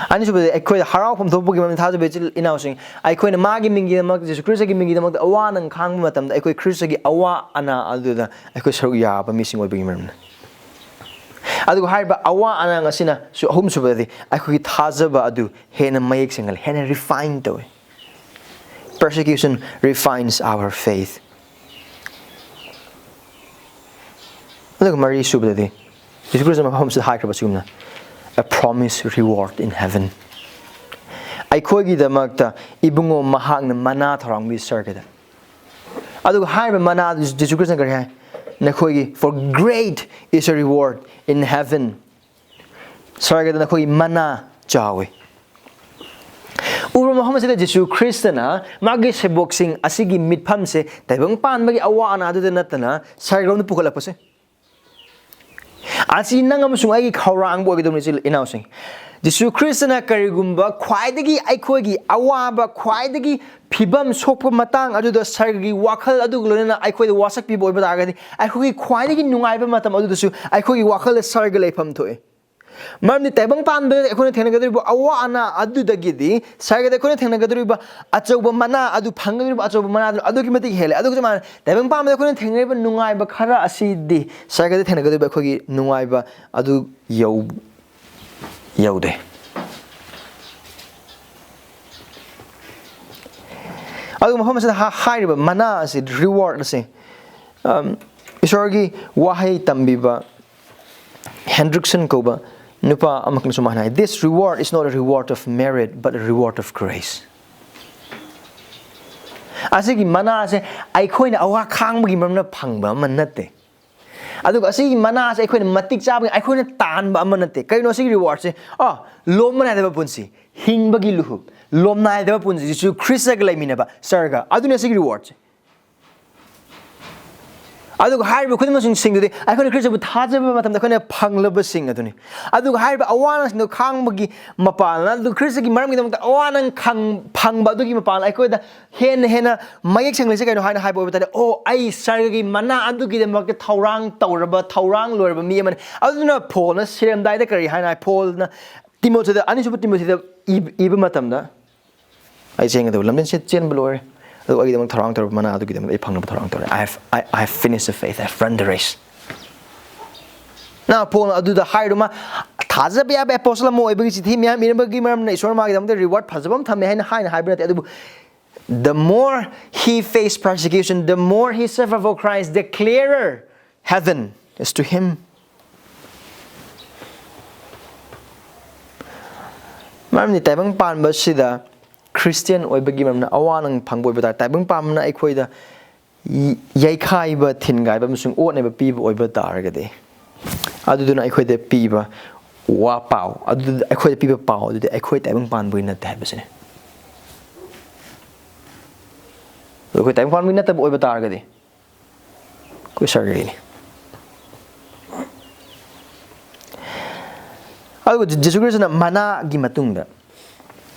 ꯑꯅꯤꯁꯨꯕꯗ, ꯑꯩꯈꯣꯏꯗ ꯍꯔꯥꯎꯐꯝ ꯊꯣꯛꯄꯒꯤ ꯃꯔꯝꯗꯤ, ꯊꯥꯖꯕ ꯏꯆꯤꯜ ꯏꯅꯥꯎꯁꯤꯡ, ꯑꯩꯈꯣꯏꯅ ꯃꯥꯒꯤ ꯃꯤꯡꯒꯤꯗꯃꯛ, ꯖꯤꯁꯨ ꯈ꯭ꯔꯤꯁꯇꯒꯤ ꯃꯤꯡꯒꯤꯗꯃꯛꯇ ꯑꯋꯥ ꯑꯅꯪ ꯈꯥꯡꯕ ꯃꯇꯝꯗ, ꯑꯩꯈꯣꯏ ꯈ꯭ꯔꯤꯁꯇꯒꯤ ꯑꯋꯥ ꯑꯅꯥ ꯑꯗꯨꯗ ꯑꯩꯈꯣꯏ ꯁꯔꯨꯛ ꯌꯥꯕ ꯃꯤꯁꯤꯡ ꯑꯣꯏꯕꯒꯤ ꯃꯔꯝꯅꯤ꯫ ꯑꯗꯨꯒ ꯍꯥꯏꯔꯤꯕ ꯑꯋꯥ ꯑꯅꯪ ꯑꯁꯤꯅꯁꯨ, ꯑꯍꯨꯝꯁꯨꯕꯗꯗꯤ, ꯑꯩꯈꯣꯏꯒꯤ ꯊꯥꯖꯕ ꯑꯗꯨ ꯍꯦꯟꯅ ꯃꯌꯦꯛ ꯁꯦꯡꯍꯜꯂꯤ, ꯍꯦꯟꯅ ꯔꯤꯐꯥꯏꯟ ꯇꯧꯏ꯫ Persecution refines our faith. ꯑꯗꯨꯒ ꯃꯔꯤꯁꯨꯕꯗꯗꯤ, ꯖꯤꯁꯨ ꯈ꯭ꯔꯤꯁꯇꯅ ꯃꯐꯝ ꯑꯁꯤꯗ ꯍꯥꯏꯈ꯭ꯔꯕ ꯑꯁꯤꯒꯨꯝꯅ, "A promise reward in heaven." ꯑꯩꯈꯣꯏꯒꯤꯗꯃꯛꯇ ꯏꯕꯨꯡꯉꯣ ꯃꯍꯥꯛꯅ ꯃꯅꯥ ꯊꯧꯔꯥꯡꯕꯤ ꯁꯔꯒꯗ꯫ ꯑꯗꯨꯒ ꯍꯥꯏꯔꯤꯕ ꯃꯅꯥ ꯑꯗꯨ ꯖꯤꯁꯨ ꯈ꯭ꯔꯤꯁꯇꯅ ꯀꯔꯤ ꯍꯥꯏ? "ꯅꯈꯣꯏꯒꯤ, for great is a reward in heaven." ꯁꯔꯒꯗ ꯅꯈꯣꯏꯒꯤ ꯃꯅꯥ ꯆꯥꯎꯏ꯫ ꯎꯔꯕ ꯃꯐꯝ ꯑꯁꯤꯗ ꯖꯤꯁꯨ ꯈ꯭ꯔꯤꯁꯇꯅ ꯃꯥꯒꯤ ꯁꯦꯕꯣꯛꯁꯤꯡ ꯑꯁꯤꯒꯤ ꯃꯤꯠꯐꯝꯁꯦ ꯇꯥꯏꯕꯪ ꯄꯥꯟꯕꯒꯤ ꯑꯋꯥ ꯑꯅꯥ ꯑꯗꯨꯗ ꯅꯠꯇꯅ ꯁꯔꯒꯔꯣꯝꯗ ꯄꯨꯈꯠꯂꯛꯄꯁꯦ꯫ ꯑꯁꯤ ꯅꯪ ꯑꯃꯁꯨꯡ ꯑꯩꯒꯤ ꯈꯧꯔꯥꯡꯕ ꯑꯣꯏꯒꯗꯧꯕꯅꯤ, ꯏꯆꯤꯜ ꯏꯅꯥꯎꯁꯤꯡ꯫ ꯖꯤꯁꯨ ꯈ꯭ꯔꯤꯁꯇꯅ ꯀꯔꯤꯒꯨꯝꯕ ꯈ꯭ꯋꯥꯏꯗꯒꯤ ꯑꯩꯈꯣꯏꯒꯤ ꯑꯋꯥꯕ, ꯈ꯭ꯋꯥꯏꯗꯒꯤ ꯐꯤꯕꯝ ꯁꯣꯛꯄ ꯃꯇꯥꯡ ꯑꯗꯨꯗ ꯁꯔꯒꯒꯤ ꯋꯥꯈꯜ ꯑꯗꯨꯒ ꯂꯣꯏꯅꯅ ꯑꯩꯈꯣꯏꯗ ꯋꯥꯁꯛꯄꯤꯕ ꯑꯣꯏꯕ ꯇꯥꯔꯒꯗꯤ, ꯑꯩꯈꯣꯏꯒꯤ ꯈ꯭ꯋꯥꯏꯗꯒꯤ ꯅꯨꯡꯉꯥꯏꯕ ꯃꯇꯝ ꯑꯗꯨꯗꯁꯨ ꯑꯩꯈꯣꯏꯒꯤ ꯋꯥꯈꯜꯗ ꯁꯔꯒ ꯂꯩꯐꯝ ꯊꯣꯛꯏ꯫ ꯃꯔꯝꯗꯤ ꯇꯥꯏꯕꯪ ꯄꯥꯟꯕꯗ ꯑꯩꯈꯣꯏꯅ ꯊꯦꯡꯅꯒꯗꯧꯔꯤꯕ ꯑꯋꯥ ꯑꯅꯥ ꯑꯗꯨꯗꯒꯤꯗꯤ ꯁꯔꯒꯗ ꯑꯩꯈꯣꯏꯅ ꯊꯦꯡꯅꯒꯗꯧꯔꯤꯕ ꯑꯆꯧꯕ ꯃꯅꯥ ꯑꯗꯨ, ꯐꯪꯒꯗꯧꯔꯤꯕ ꯑꯆꯧꯕ ꯃꯅꯥ ꯑꯗꯨ ꯑꯗꯨꯛꯀꯤ ꯃꯇꯤꯛ ꯍꯦꯜꯂꯦ꯫ ꯑꯗꯨꯒ ꯆꯞ ꯃꯥꯟꯅꯅ ꯇꯥꯏꯕꯪ ꯄꯥꯟꯕꯗ ꯑꯩꯈꯣꯏꯅ ꯊꯦꯡꯅꯔꯤꯕ ꯅꯨꯡꯉꯥꯏꯕ ꯈꯔ ꯑꯁꯤꯗꯤ ꯁꯔꯒꯗ ꯊꯦꯡꯅꯒꯗꯧꯔꯤꯕ ꯑꯩꯈꯣꯏꯒꯤ ꯅꯨꯡꯉꯥꯏꯕ ꯑꯗꯨ ꯌꯧ-, ꯌꯧꯗꯦ꯫ ꯑꯗꯨꯒ ꯃꯐꯝ ꯑꯁꯤꯗ ꯍꯥ-, ꯍꯥꯏꯔꯤꯕ ꯃꯅꯥ ꯑꯁꯤ, ꯔꯤꯋꯥꯔꯗ ꯑꯁꯤ, ꯑꯝ, ꯏꯁꯣꯔꯒꯤ ꯋꯥꯍꯩ ꯇꯝꯕꯤꯕ ꯍꯦꯟꯗ꯭ꯔꯤꯛꯁꯟ ꯀꯧꯕ ꯅꯨꯄꯥ ꯑꯃꯈꯛꯅ ꯁꯨꯃꯥꯏꯅ ꯍꯥꯏ, "This reward is not a reward of merit, but a reward of grace." ꯑꯁꯤꯒꯤ ꯃꯅꯥꯁꯦ ꯑꯩꯈꯣꯏꯅ ꯑꯋꯥ ꯈꯥꯡꯕꯒꯤ ꯃꯔꯝꯅ ꯐꯪꯕ ꯑꯃ ꯅꯠꯇꯦ꯫ ꯑꯗꯨꯒ ꯑꯁꯤꯒꯤ ꯃꯅꯥꯁꯦ ꯑꯩꯈꯣꯏꯅ ꯃꯇꯤꯛ ꯆꯥꯕꯒꯤ, ꯑꯩꯈꯣꯏꯅ ꯇꯥꯟꯕ ꯑꯃ ꯅꯠꯇꯦ꯫ ꯀꯩꯅꯣ ꯑꯁꯤꯒꯤ ꯔꯤꯋꯥꯔꯗꯁꯦ? ꯑ, ꯂꯣꯝꯕ ꯅꯥꯏꯗꯕ ꯄꯨꯟꯁꯤ, ꯍꯤꯡꯕꯒꯤ ꯂꯨꯍꯨꯞ, ꯂꯣꯝ ꯅꯥꯏꯗꯕ ꯄꯨꯟꯁꯤ, ꯖꯤꯁꯨ ꯈ꯭ꯔꯤꯁꯇꯒ ꯂꯩꯃꯤꯟꯅꯕ, ꯁꯔꯒ, ꯑꯗꯨꯅ ꯑꯁꯤꯒꯤ ꯔꯤꯋꯥꯔꯗꯁꯦ꯫ ꯑꯗꯨꯒ ꯍꯥꯏꯔꯤꯕ ꯈꯨꯗꯤꯡꯃꯛꯁꯤꯡꯗꯨꯗꯤ ꯑꯩꯈꯣꯏꯅ ꯈ꯭ꯔꯤꯁꯇꯕꯨ ꯊꯥꯖꯕ ꯃꯇꯝꯗ ꯑꯩꯈꯣꯏꯅ ꯐꯪꯂꯕꯁꯤꯡ ꯑꯗꯨꯅꯤ꯫ ꯑꯗꯨꯒ ꯍꯥꯏꯔꯤꯕ ꯑꯋꯥꯅꯁꯤꯡꯗꯣ ꯈꯥꯡꯕꯒꯤ ꯃꯄꯥꯟꯅ, ꯑꯗꯨ ꯈ꯭ꯔꯤꯁꯇꯒꯤ ꯃꯔꯝꯒꯤꯗꯃꯛꯇ ꯑꯋꯥꯅ ꯈꯪ-, ꯐꯪꯕ ꯑꯗꯨꯒꯤ ꯃꯄꯥꯟꯅ ꯑꯩꯈꯣꯏꯗ ꯍꯦꯟꯅ ꯍꯦꯟꯅ ꯃꯌꯦꯛ ꯁꯦꯡꯂꯤꯁꯦ ꯀꯩꯅꯣ ꯍꯥꯏꯅ ꯍꯥꯏꯕ ꯑꯣꯏꯕ ꯇꯥꯔꯗꯤ, "ꯑꯣ, ꯑꯩ ꯁꯔꯒꯤ ꯃꯅꯥ ꯑꯗꯨꯒꯤꯗꯃꯛꯇ ꯊꯧꯔꯥꯡ ꯇꯧꯔꯕ, ꯊꯧꯔꯥꯡ ꯂꯣꯏꯔꯕ ꯃꯤ ꯑꯃꯅꯤ"꯫ ꯑꯗꯨꯅ ꯄꯣꯜꯅ ꯁꯤꯔꯝꯗꯥꯏꯗ ꯀꯔꯤ ꯍꯥꯏꯅ ꯍꯥꯏ? ꯄꯣꯜꯅ ꯇꯤꯃꯣꯊꯤꯗ, ꯑꯅꯤꯁꯨꯕ ꯇꯤꯃꯣꯊꯤꯗ ꯏꯕ, ꯏꯕ ꯃꯇꯝꯗ, "ꯑꯩ ꯆꯦꯟꯒꯗꯕ ꯂꯝꯖꯦꯜꯁꯦ ꯆꯦꯟꯕ ꯂꯣꯏꯔꯦ, ꯑꯗꯨꯒ ꯑꯩꯒꯤꯗꯃꯛ ꯊꯧꯔꯥꯡ ꯇꯧꯔꯕ ꯃꯅꯥ ꯑꯗꯨꯒꯤꯗꯃꯛ ꯑꯩ ꯐꯪꯅꯕ ꯊꯧꯔꯥꯡ ꯇꯧꯔꯦ꯫ I have, I, I have finished the faith, I have run the race." ꯅ ꯄꯣꯜꯅ ꯑꯗꯨꯗ ꯍꯥꯏꯔꯨꯃ, ꯊꯥꯖꯕ ꯌꯥꯕ ꯑꯦꯄꯣꯁꯇꯜ ꯑꯃ ꯑꯣꯏꯕꯒꯤ ꯆꯤꯊꯤ ꯃꯌꯥꯝ ꯏꯔꯝꯕꯒꯤ ꯃꯔꯝꯅ ꯏꯁꯣꯔ ꯃꯥꯒꯤꯗꯃꯛꯇ ꯔꯤꯋꯥꯔꯗ ꯐꯖꯕ ꯑꯃ ꯊꯝꯃꯦ ꯍꯥꯏꯅ, ꯍꯥꯏꯅ ꯍꯥꯏꯕ ꯅꯠꯇꯦ꯫ ꯑꯗꯨꯕꯨ, the more he faced persecution, the more he suffered for Christ, the clearer heaven is to him. ꯃꯔꯝꯗꯤ ꯇꯥꯏꯕꯪ ꯄꯥꯟꯕꯁꯤꯗ ꯈ꯭ꯔꯤꯁꯇꯤꯌꯥꯟ ꯑꯣꯏꯕꯒꯤ ꯃꯔꯝꯅ ꯑꯋꯥ ꯅꯪ ꯐꯪꯕ ꯑꯣꯏꯕ ꯇꯥꯔꯦ꯫ ꯇꯥꯏꯕꯪ ꯄꯥꯟꯕꯅ ꯑꯩꯈꯣꯏꯗ ꯌꯩꯈꯥꯏꯕ, ꯊꯤꯟꯒꯥꯏꯕ ꯑꯃꯁꯨꯡ ꯑꯣꯠꯅꯕ ꯄꯤꯕ ꯑꯣꯏꯕ ꯇꯥꯔꯒꯗꯤ, ꯑꯗꯨꯗꯨꯅ ꯑꯩꯈꯣꯏꯗ ꯄꯤꯕ ꯋꯥ ꯄꯥꯎ, ꯑꯗꯨ ꯑꯩꯈꯣꯏꯗ ꯄꯤꯕ ꯄꯥꯎ ꯑꯗꯨꯗꯤ ꯑꯩꯈꯣꯏ ꯇꯥꯏꯕꯪ ꯄꯥꯟꯕꯒꯤ ꯅꯠꯇꯦ ꯍꯥꯏꯕꯁꯤꯅꯤ꯫ ꯑꯗꯨ ꯑꯩꯈꯣꯏ ꯇꯥꯏꯕꯪ ꯄꯥꯟꯕꯒꯤ ꯅꯠꯇꯕ ꯑꯣꯏꯕ ꯇꯥꯔꯒꯗꯤ, ꯑꯩꯈꯣꯏ ꯁꯔꯒꯔꯤꯅꯤ꯫ ꯑꯗꯨꯒ ꯖꯤꯁꯨ ꯈ꯭ꯔꯤꯁꯇꯅ ꯃꯅꯥꯒꯤ ꯃꯇꯨꯡꯗ,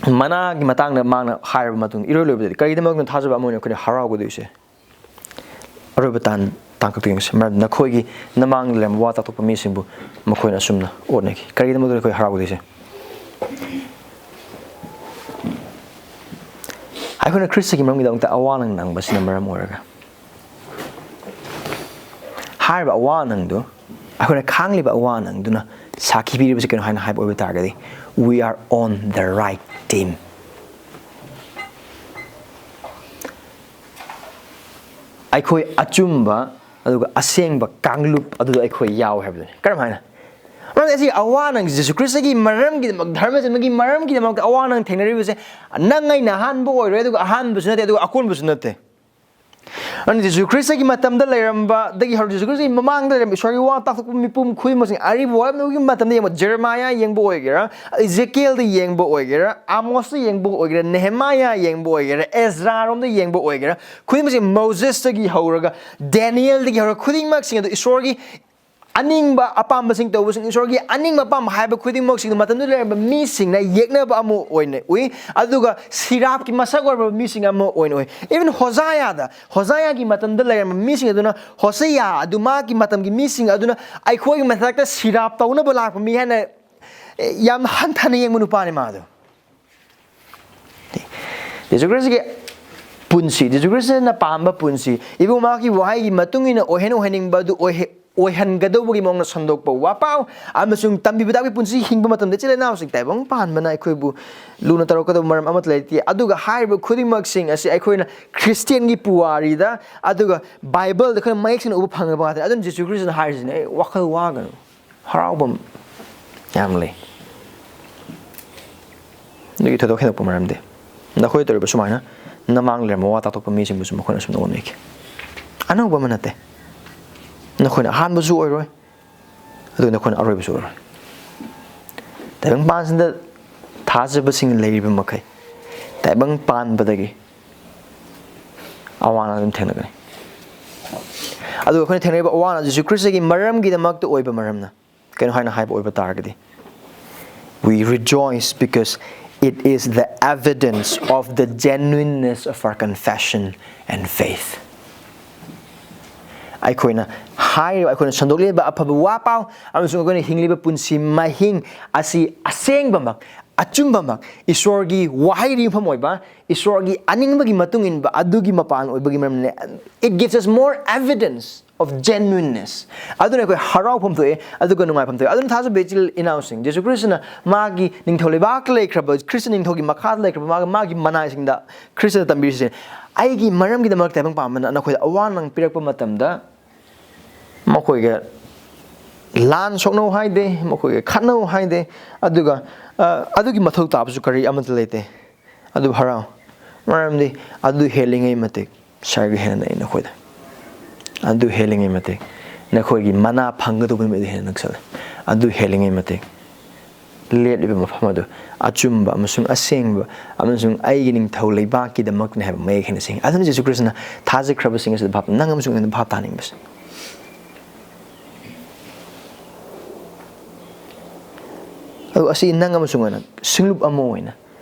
ꯃꯅꯥꯒꯤ ꯃꯇꯥꯡꯗ ꯃꯥꯅ ꯍꯥꯏꯔꯕ ꯃꯇꯨꯡꯗ, ꯏꯔꯣꯏ ꯂꯣꯏꯕꯗꯗꯤ ꯀꯔꯤꯒꯤꯗꯃꯛꯇ ꯊꯥꯖꯕ ꯑꯃ ꯑꯣꯏꯅ ꯑꯩꯈꯣꯏꯅ ꯍꯔꯥꯎꯒꯗꯣꯏꯁꯦ? ꯑꯔꯣꯏꯕ ꯇꯥꯡ, ꯇꯥꯡꯀꯛꯇ ꯌꯦꯡꯁꯤ꯫ "ꯃꯔꯝꯗꯤ ꯅꯈꯣꯏꯒꯤ ꯅꯃꯥꯡꯗ ꯂꯩꯔꯝꯕ ꯋꯥ ꯇꯥꯊꯣꯛꯄ ꯃꯤꯁꯤꯡꯕꯨ ꯃꯈꯣꯏꯅ ꯑꯁꯨꯝꯅ ꯑꯣꯠꯅꯈꯤ"꯫ ꯀꯔꯤꯒꯤꯗꯃꯛꯇ ꯑꯩꯈꯣꯏ ꯍꯔꯥꯎꯒꯗꯣꯏꯁꯦ? ꯑꯩꯈꯣꯏꯅ ꯈ꯭ꯔꯤꯁꯇꯒꯤ ꯃꯔꯝꯒꯤꯗꯃꯛꯇ ꯑꯋꯥ ꯅꯪ ꯅꯪꯕꯁꯤꯅ ꯃꯔꯝ ꯑꯣꯏꯔꯒ, ꯍꯥꯏꯔꯤꯕ ꯑꯋꯥ ꯅꯪꯗꯨ, ꯑꯩꯈꯣꯏꯅ ꯈꯥꯡꯂꯤꯕ ꯑꯋꯥ ꯅꯪꯗꯨꯅ ꯁꯥꯈꯤ ꯄꯤꯔꯤꯕꯁꯤ ꯀꯩꯅꯣ ꯍꯥꯏꯅ ꯍꯥꯏꯕ ꯑꯣꯏꯕ ꯇꯥꯔꯒꯗꯤ, "We are on the right team." ꯑꯩꯈꯣꯏ ꯑꯆꯨꯝꯕ ꯑꯗꯨꯒ ꯑꯁꯦꯡꯕ ꯀꯥꯡꯂꯨꯞ ꯑꯗꯨꯗ ꯑꯩꯈꯣꯏ ꯌꯥꯎꯋꯦ ꯍꯥꯏꯕꯗꯨꯅꯤ꯫ ꯀꯔꯝ ꯍꯥꯏꯅ? ꯃꯔꯝꯗꯤ ꯑꯁꯤ ꯑꯋꯥ ꯅꯪ, ꯖꯤꯁꯨ ꯈ꯭ꯔꯤꯁꯇꯒꯤ ꯃꯔꯝꯒꯤꯗꯃꯛ, ꯙꯔꯃ ꯆꯦꯟꯕꯒꯤ ꯃꯔꯝꯒꯤꯗꯃꯛꯇ ꯑꯋꯥ ꯅꯪ ꯊꯦꯡꯅꯔꯤꯕꯁꯦ ꯅꯪ ꯑꯩꯅ ꯑꯍꯥꯟꯕ ꯑꯣꯏꯔꯣꯏ, ꯑꯗꯨꯒ ꯑꯍꯥꯟꯕꯁꯨ ꯅꯠꯇꯦ, ꯑꯗꯨꯒ ꯑꯀꯣꯟꯕꯁꯨ ꯅꯠꯇꯦ꯫ ꯑꯗꯨꯅ ꯖꯤꯁꯨ ꯈ꯭ꯔꯤꯁꯇꯒꯤ ꯃꯇꯝꯗ ꯂꯩꯔꯝꯕꯗꯒꯤ ꯍꯧꯔꯒ ꯖꯤꯁꯨ ꯈ꯭ꯔꯤꯁꯇꯒꯤ ꯃꯃꯥꯡꯗ ꯂꯩꯔꯝꯕ ꯏꯁꯣꯔꯒꯤ ꯋꯥ ꯇꯥꯛꯊꯣꯛꯄ ꯃꯤꯄꯨꯝ ꯈꯨꯗꯤꯡꯃꯛꯁꯤꯡ, ꯑꯔꯤꯕ ꯋꯥꯔꯣꯜꯒꯤ ꯃꯇꯝꯗ ꯌꯦꯡꯕ, ꯖꯦꯔꯦꯃꯥꯌꯥ ꯌꯦꯡꯕ ꯑꯣꯏꯒꯦꯔꯥ, ꯏꯖꯦꯀꯤꯌꯦꯜꯗ ꯌꯦꯡꯕ ꯑꯣꯏꯒꯦꯔꯥ, ꯑꯃꯣꯁꯇ ꯌꯦꯡꯕ ꯑꯣꯏꯒꯦꯔꯥ, ꯅꯦꯍꯦꯃꯥꯌꯥ ꯌꯦꯡꯕ ꯑꯣꯏꯒꯦꯔꯥ, ꯑꯦꯖ꯭ꯔꯥꯔꯣꯝꯗ ꯌꯦꯡꯕ ꯑꯣꯏꯒꯦꯔꯥ, ꯈꯨꯗꯤꯡꯃꯛꯁꯦ ꯃꯣꯖꯦꯁꯇꯒꯤ ꯍꯧꯔꯒ, ꯗꯦꯅꯤꯌꯦꯜꯗꯒꯤ ꯍꯧꯔꯒ, ꯈꯨꯗꯤꯡꯃꯛꯁꯤꯡ ꯑꯗꯨ ꯏꯁꯣꯔꯒꯤ ꯑꯅꯤꯡꯕ ꯑꯄꯥꯝꯕꯁꯤꯡ ꯇꯧꯕꯁꯤꯡ, ꯏꯁꯣꯔꯒꯤ ꯑꯅꯤꯡꯕ ꯑꯄꯥꯝꯕ ꯍꯥꯏꯕ ꯈꯨꯗꯤꯡꯃꯛꯁꯤꯡꯗꯨ ꯃꯇꯝꯗꯨꯗ ꯂꯩꯔꯝꯕ ꯃꯤꯁꯤꯡꯅ ꯌꯦꯛꯅꯕ ꯑꯃ ꯑꯣꯏꯅ ꯎꯏ, ꯑꯗꯨꯒ ꯁꯤꯔꯥꯞꯀꯤ ꯃꯁꯛ ꯑꯣꯏꯔꯕ ꯃꯤꯁꯤꯡ ꯑꯃ ꯑꯣꯏꯅ ꯎꯏ꯫ Even ꯍꯣꯖꯥꯌꯥꯗ, ꯍꯣꯖꯥꯌꯥꯒꯤ ꯃꯇꯝꯗ ꯂꯩꯔꯝꯕ ꯃꯤꯁꯤꯡ ꯑꯗꯨꯅ ꯍꯣꯁꯦꯌꯥ ꯑꯗꯨ ꯃꯥꯒꯤ ꯃꯇꯝꯒꯤ ꯃꯤꯁꯤꯡ ꯑꯗꯨꯅ ꯑꯩꯈꯣꯏꯒꯤ ꯃꯊꯛꯇ ꯁꯤꯔꯥꯞ ꯇꯧꯅꯕ ꯂꯥꯛꯄ ꯃꯤ ꯍꯥꯏꯅ, ꯑꯦ, ꯌꯥꯝꯅ ꯍꯟꯊꯅ ꯌꯦꯡꯕ ꯅꯨꯄꯥꯅꯤ ꯃꯥꯗꯣ꯫ ꯖꯤꯁꯨ ꯈ꯭ꯔꯤꯁꯇꯒꯤ ꯄꯨꯟꯁꯤ, ꯖꯤꯁꯨ ꯈ꯭ꯔꯤꯁꯇꯅ ꯄꯥꯝꯕ ꯄꯨꯟꯁꯤ, ꯏꯕꯨꯡ ꯃꯍꯥꯛꯀꯤ ꯋꯥꯍꯩꯒꯤ ꯃꯇꯨꯡ ꯏꯟꯅ ꯑꯣꯏꯍꯟ ꯑꯣꯏꯍꯟꯅꯤꯡꯕ ꯑꯗꯨ ꯑꯣꯏꯍ-, ꯑꯣꯏꯍꯟꯒꯗꯧꯕꯒꯤ ꯃꯑꯣꯡꯗ ꯁꯟꯗꯣꯛꯄ ꯋꯥꯄꯥꯎ ꯑꯃꯁꯨꯡ ꯇꯝꯕꯤꯕ ꯇꯥꯛꯄꯒꯤ ꯄꯨꯟꯁꯤ ꯍꯤꯡꯕ ꯃꯇꯝꯗ, ꯏꯆꯤꯜ ꯏꯅꯥꯎꯁꯤꯡ, ꯇꯥꯏꯕꯪ ꯄꯥꯟꯕꯅ ꯑꯩꯈꯣꯏꯕꯨ ꯂꯨꯅ ꯇꯧꯔꯛꯀꯗꯕ ꯃꯔꯝ ꯑꯃꯠꯇ ꯂꯩꯇꯦ꯫ ꯑꯗꯨꯒ ꯍꯥꯏꯔꯤꯕ ꯈꯨꯗꯤꯡꯃꯛꯁꯤꯡ ꯑꯁꯤ ꯑꯩꯈꯣꯏꯅ ꯈ꯭ꯔꯤꯁꯇꯤꯌꯥꯟꯒꯤ ꯄꯨꯋꯥꯔꯤꯗ, ꯑꯗꯨꯒ ꯕꯥꯏꯕꯜꯗ ꯑꯩꯈꯣꯏꯅ ꯃꯌꯦꯛ ꯁꯦꯡꯅ ꯎꯕ ꯐꯪꯉꯕ ꯉꯥꯛꯇꯅꯤ꯫ ꯑꯗꯨꯅ ꯖꯤꯁꯨ ꯈ꯭ꯔꯤꯁꯇꯅ ꯍꯥꯏꯔꯤꯁꯤꯅꯦ, "ꯑꯩ ꯋꯥꯈꯜ ꯋꯥꯒꯅꯨ, ꯍꯔꯥꯎꯕ ꯌꯥꯝ ꯂꯩ"꯫ ꯑꯗꯨꯒꯤ ꯊꯣꯏꯗꯣꯛ ꯍꯦꯟꯗꯣꯛꯄ ꯃꯔꯝꯗꯤ ꯅꯈꯣꯏ ꯇꯧꯔꯤꯕ ꯁꯨꯃꯥꯏꯅ ꯅꯃꯥꯡ ꯂꯩꯔꯝꯕ ꯋꯥ ꯇꯥꯛꯊꯣꯛꯄ ꯃꯤꯁꯤꯡꯕꯨꯁꯨ ꯃꯈꯣꯏꯅ ꯑꯁꯨꯝꯅ ꯑꯣꯟꯅꯈꯤ꯫ ꯑꯅꯧꯕ ꯑꯃ ꯅꯠꯇꯦ꯫ ꯅꯈꯣꯏꯅ ꯑꯍꯥꯟꯕꯁꯨ ꯑꯣꯏꯔꯣꯏ, ꯑꯗꯨꯒ ꯅꯈꯣꯏꯅ ꯑꯔꯣꯏꯕꯁꯨ ꯑꯣꯏꯔꯣꯏ꯫ ꯇꯥꯏꯕꯪ ꯄꯥꯟꯁꯤꯗ ꯊꯥꯖꯕꯁꯤꯡ ꯂꯩꯔꯤꯕ ꯃꯈꯩ, ꯇꯥꯏꯕꯪ ꯄꯥꯟꯕꯗꯒꯤ ꯑꯋꯥ ꯑꯅꯥ ꯑꯗꯨꯝ ꯊꯦꯡꯅꯒꯅꯤ꯫ ꯑꯗꯨꯒ ꯑꯩꯈꯣꯏꯅ ꯊꯦꯡꯅꯔꯤꯕ ꯑꯋꯥ ꯑꯅꯥ ꯖꯤꯁꯨ ꯈ꯭ꯔꯤꯁꯇꯒꯤ ꯃꯔꯝꯒꯤꯗꯃꯛꯇ ꯑꯣꯏꯕ ꯃꯔꯝꯅ ꯀꯩꯅꯣ ꯍꯥꯏꯅ ꯍꯥꯏꯕ ꯑꯣꯏꯕ ꯇꯥꯔꯒꯗꯤ, "We rejoice because it is the evidence of the genuineness of our confession and faith." ꯑꯩꯈꯣꯏꯅ ꯍꯥꯏꯔꯤꯕ, ꯑꯩꯈꯣꯏꯅ ꯁꯟꯗꯣꯛꯂꯤꯕ ꯑꯐꯕ ꯋꯥ ꯄꯥꯎ ꯑꯃꯁꯨꯡ ꯑꯩꯈꯣꯏꯅ ꯍꯤꯡꯂꯤꯕ ꯄꯨꯟꯁꯤ ꯃꯍꯤꯡ ꯑꯁꯤ ꯑꯁꯦꯡꯕꯃꯛ, ꯑꯆꯨꯝꯕꯃꯛ, ꯏꯁꯣꯔꯒꯤ ꯋꯥꯍꯩꯗ ꯌꯨꯝꯐꯝ ꯑꯣꯏꯕ, ꯏꯁꯣꯔꯒꯤ ꯑꯅꯤꯡꯕꯒꯤ ꯃꯇꯨꯡ ꯏꯟꯕ ꯑꯗꯨꯒꯤ ꯃꯄꯥꯟ ꯑꯣꯏꯕꯒꯤ ꯃꯔꯝꯅ, it gives us more evidence of genuineness. ꯑꯗꯨꯅ ꯑꯩꯈꯣꯏ ꯍꯔꯥꯎꯐꯝ ꯊꯣꯛꯑꯦ, ꯑꯗꯨꯒ ꯅꯨꯡꯉꯥꯏꯐꯝ ꯊꯣꯛꯑꯦ꯫ ꯑꯗꯨꯅ ꯊꯥꯖꯕ ꯏꯆꯤꯜ ꯏꯅꯥꯎꯁꯤꯡ, ꯖꯤꯁꯨ ꯈ꯭ꯔꯤꯁꯇꯅ ꯃꯥꯒꯤ ꯅꯤꯡꯊꯧ ꯂꯩꯕꯥꯛꯇ ꯂꯩꯈ꯭ꯔꯕ, ꯈ꯭ꯔꯤꯁꯇ ꯅꯤꯡꯊꯧꯒꯤ ꯃꯈꯥꯗ ꯂꯩꯈ꯭ꯔꯕ ꯃꯥꯒꯤ, ꯃꯥꯒꯤ ꯃꯅꯥꯏꯁꯤꯡꯗ ꯈ꯭ꯔꯤꯁꯇꯅ ꯇꯝꯕꯤꯔꯤꯁꯦ, "ꯑꯩꯒꯤ ꯃꯔꯝꯒꯤꯗꯃꯛ ꯇꯥꯏꯕꯪ ꯄꯥꯟꯕꯅ ꯅꯈꯣꯏꯗ ꯑꯋꯥ ꯅꯪ ꯄꯤꯔꯛꯄ ꯃꯇꯝꯗ ꯃꯈꯣꯏꯒ ꯂꯥꯟ ꯁꯣꯛꯅꯧ ꯍꯥꯏꯗꯦ, ꯃꯈꯣꯏꯒ ꯈꯠꯅꯧ ꯍꯥꯏꯗꯦ꯫ ꯑꯗꯨꯒ ꯑ, ꯑꯗꯨꯒꯤ ꯃꯊꯧ ꯇꯥꯕꯁꯨ ꯀꯔꯤ ꯑꯃꯠꯇ ꯂꯩꯇꯦ꯫ ꯑꯗꯨ ꯍꯔꯥꯎ꯫ ꯃꯔꯝꯗꯤ ꯑꯗꯨ ꯍꯦꯜꯂꯤꯉꯩ ꯃꯇꯤꯛ ꯁꯍꯔꯒ ꯍꯦꯟꯅ ꯅꯛꯏ ꯅꯈꯣꯏꯗ꯫ ꯑꯗꯨ ꯍꯦꯜꯂꯤꯉꯩ ꯃꯇꯤꯛ ꯅꯈꯣꯏꯒꯤ ꯃꯅꯥ ꯐꯪꯒꯗꯧꯕ ꯅꯨꯃꯤꯠ ꯑꯗꯨ ꯍꯦꯟꯅ ꯅꯛꯁꯜꯂꯦ꯫ ꯑꯗꯨ ꯍꯦꯜꯂꯤꯉꯩ ꯃꯇꯤꯛ ꯂꯦꯞꯂꯤꯕ ꯃꯐꯝ ꯑꯗꯨ ꯑꯆꯨꯝꯕ ꯑꯃꯁꯨꯡ ꯑꯁꯦꯡꯕ ꯑꯃꯁꯨꯡ ꯑꯩꯒꯤ ꯅꯤꯡꯊꯧ ꯂꯩꯕꯥꯛꯀꯤꯗꯃꯛꯅꯤ ꯍꯥꯏꯕ ꯃꯌꯦꯛ ꯁꯦꯡꯅ ꯁꯦꯡꯉꯤ꯫ ꯑꯗꯨꯅ ꯖꯤꯁꯨ ꯈ꯭ꯔꯤꯁꯇꯅ ꯊꯥꯖꯈ꯭ꯔꯕꯁꯤꯡ ꯑꯁꯤꯗ ꯚꯥꯞ, ꯅꯪ ꯑꯃꯁꯨꯡ ꯑꯩꯅ ꯚꯥꯞ ꯇꯥꯅꯤꯡꯕꯁꯦ꯫ ꯑꯗꯨ ꯑꯁꯤ ꯅꯪ ꯑꯃꯁꯨꯡ ꯑꯩꯅ ꯁꯤꯡꯂꯨꯞ ꯑꯃ ꯑꯣꯏꯅ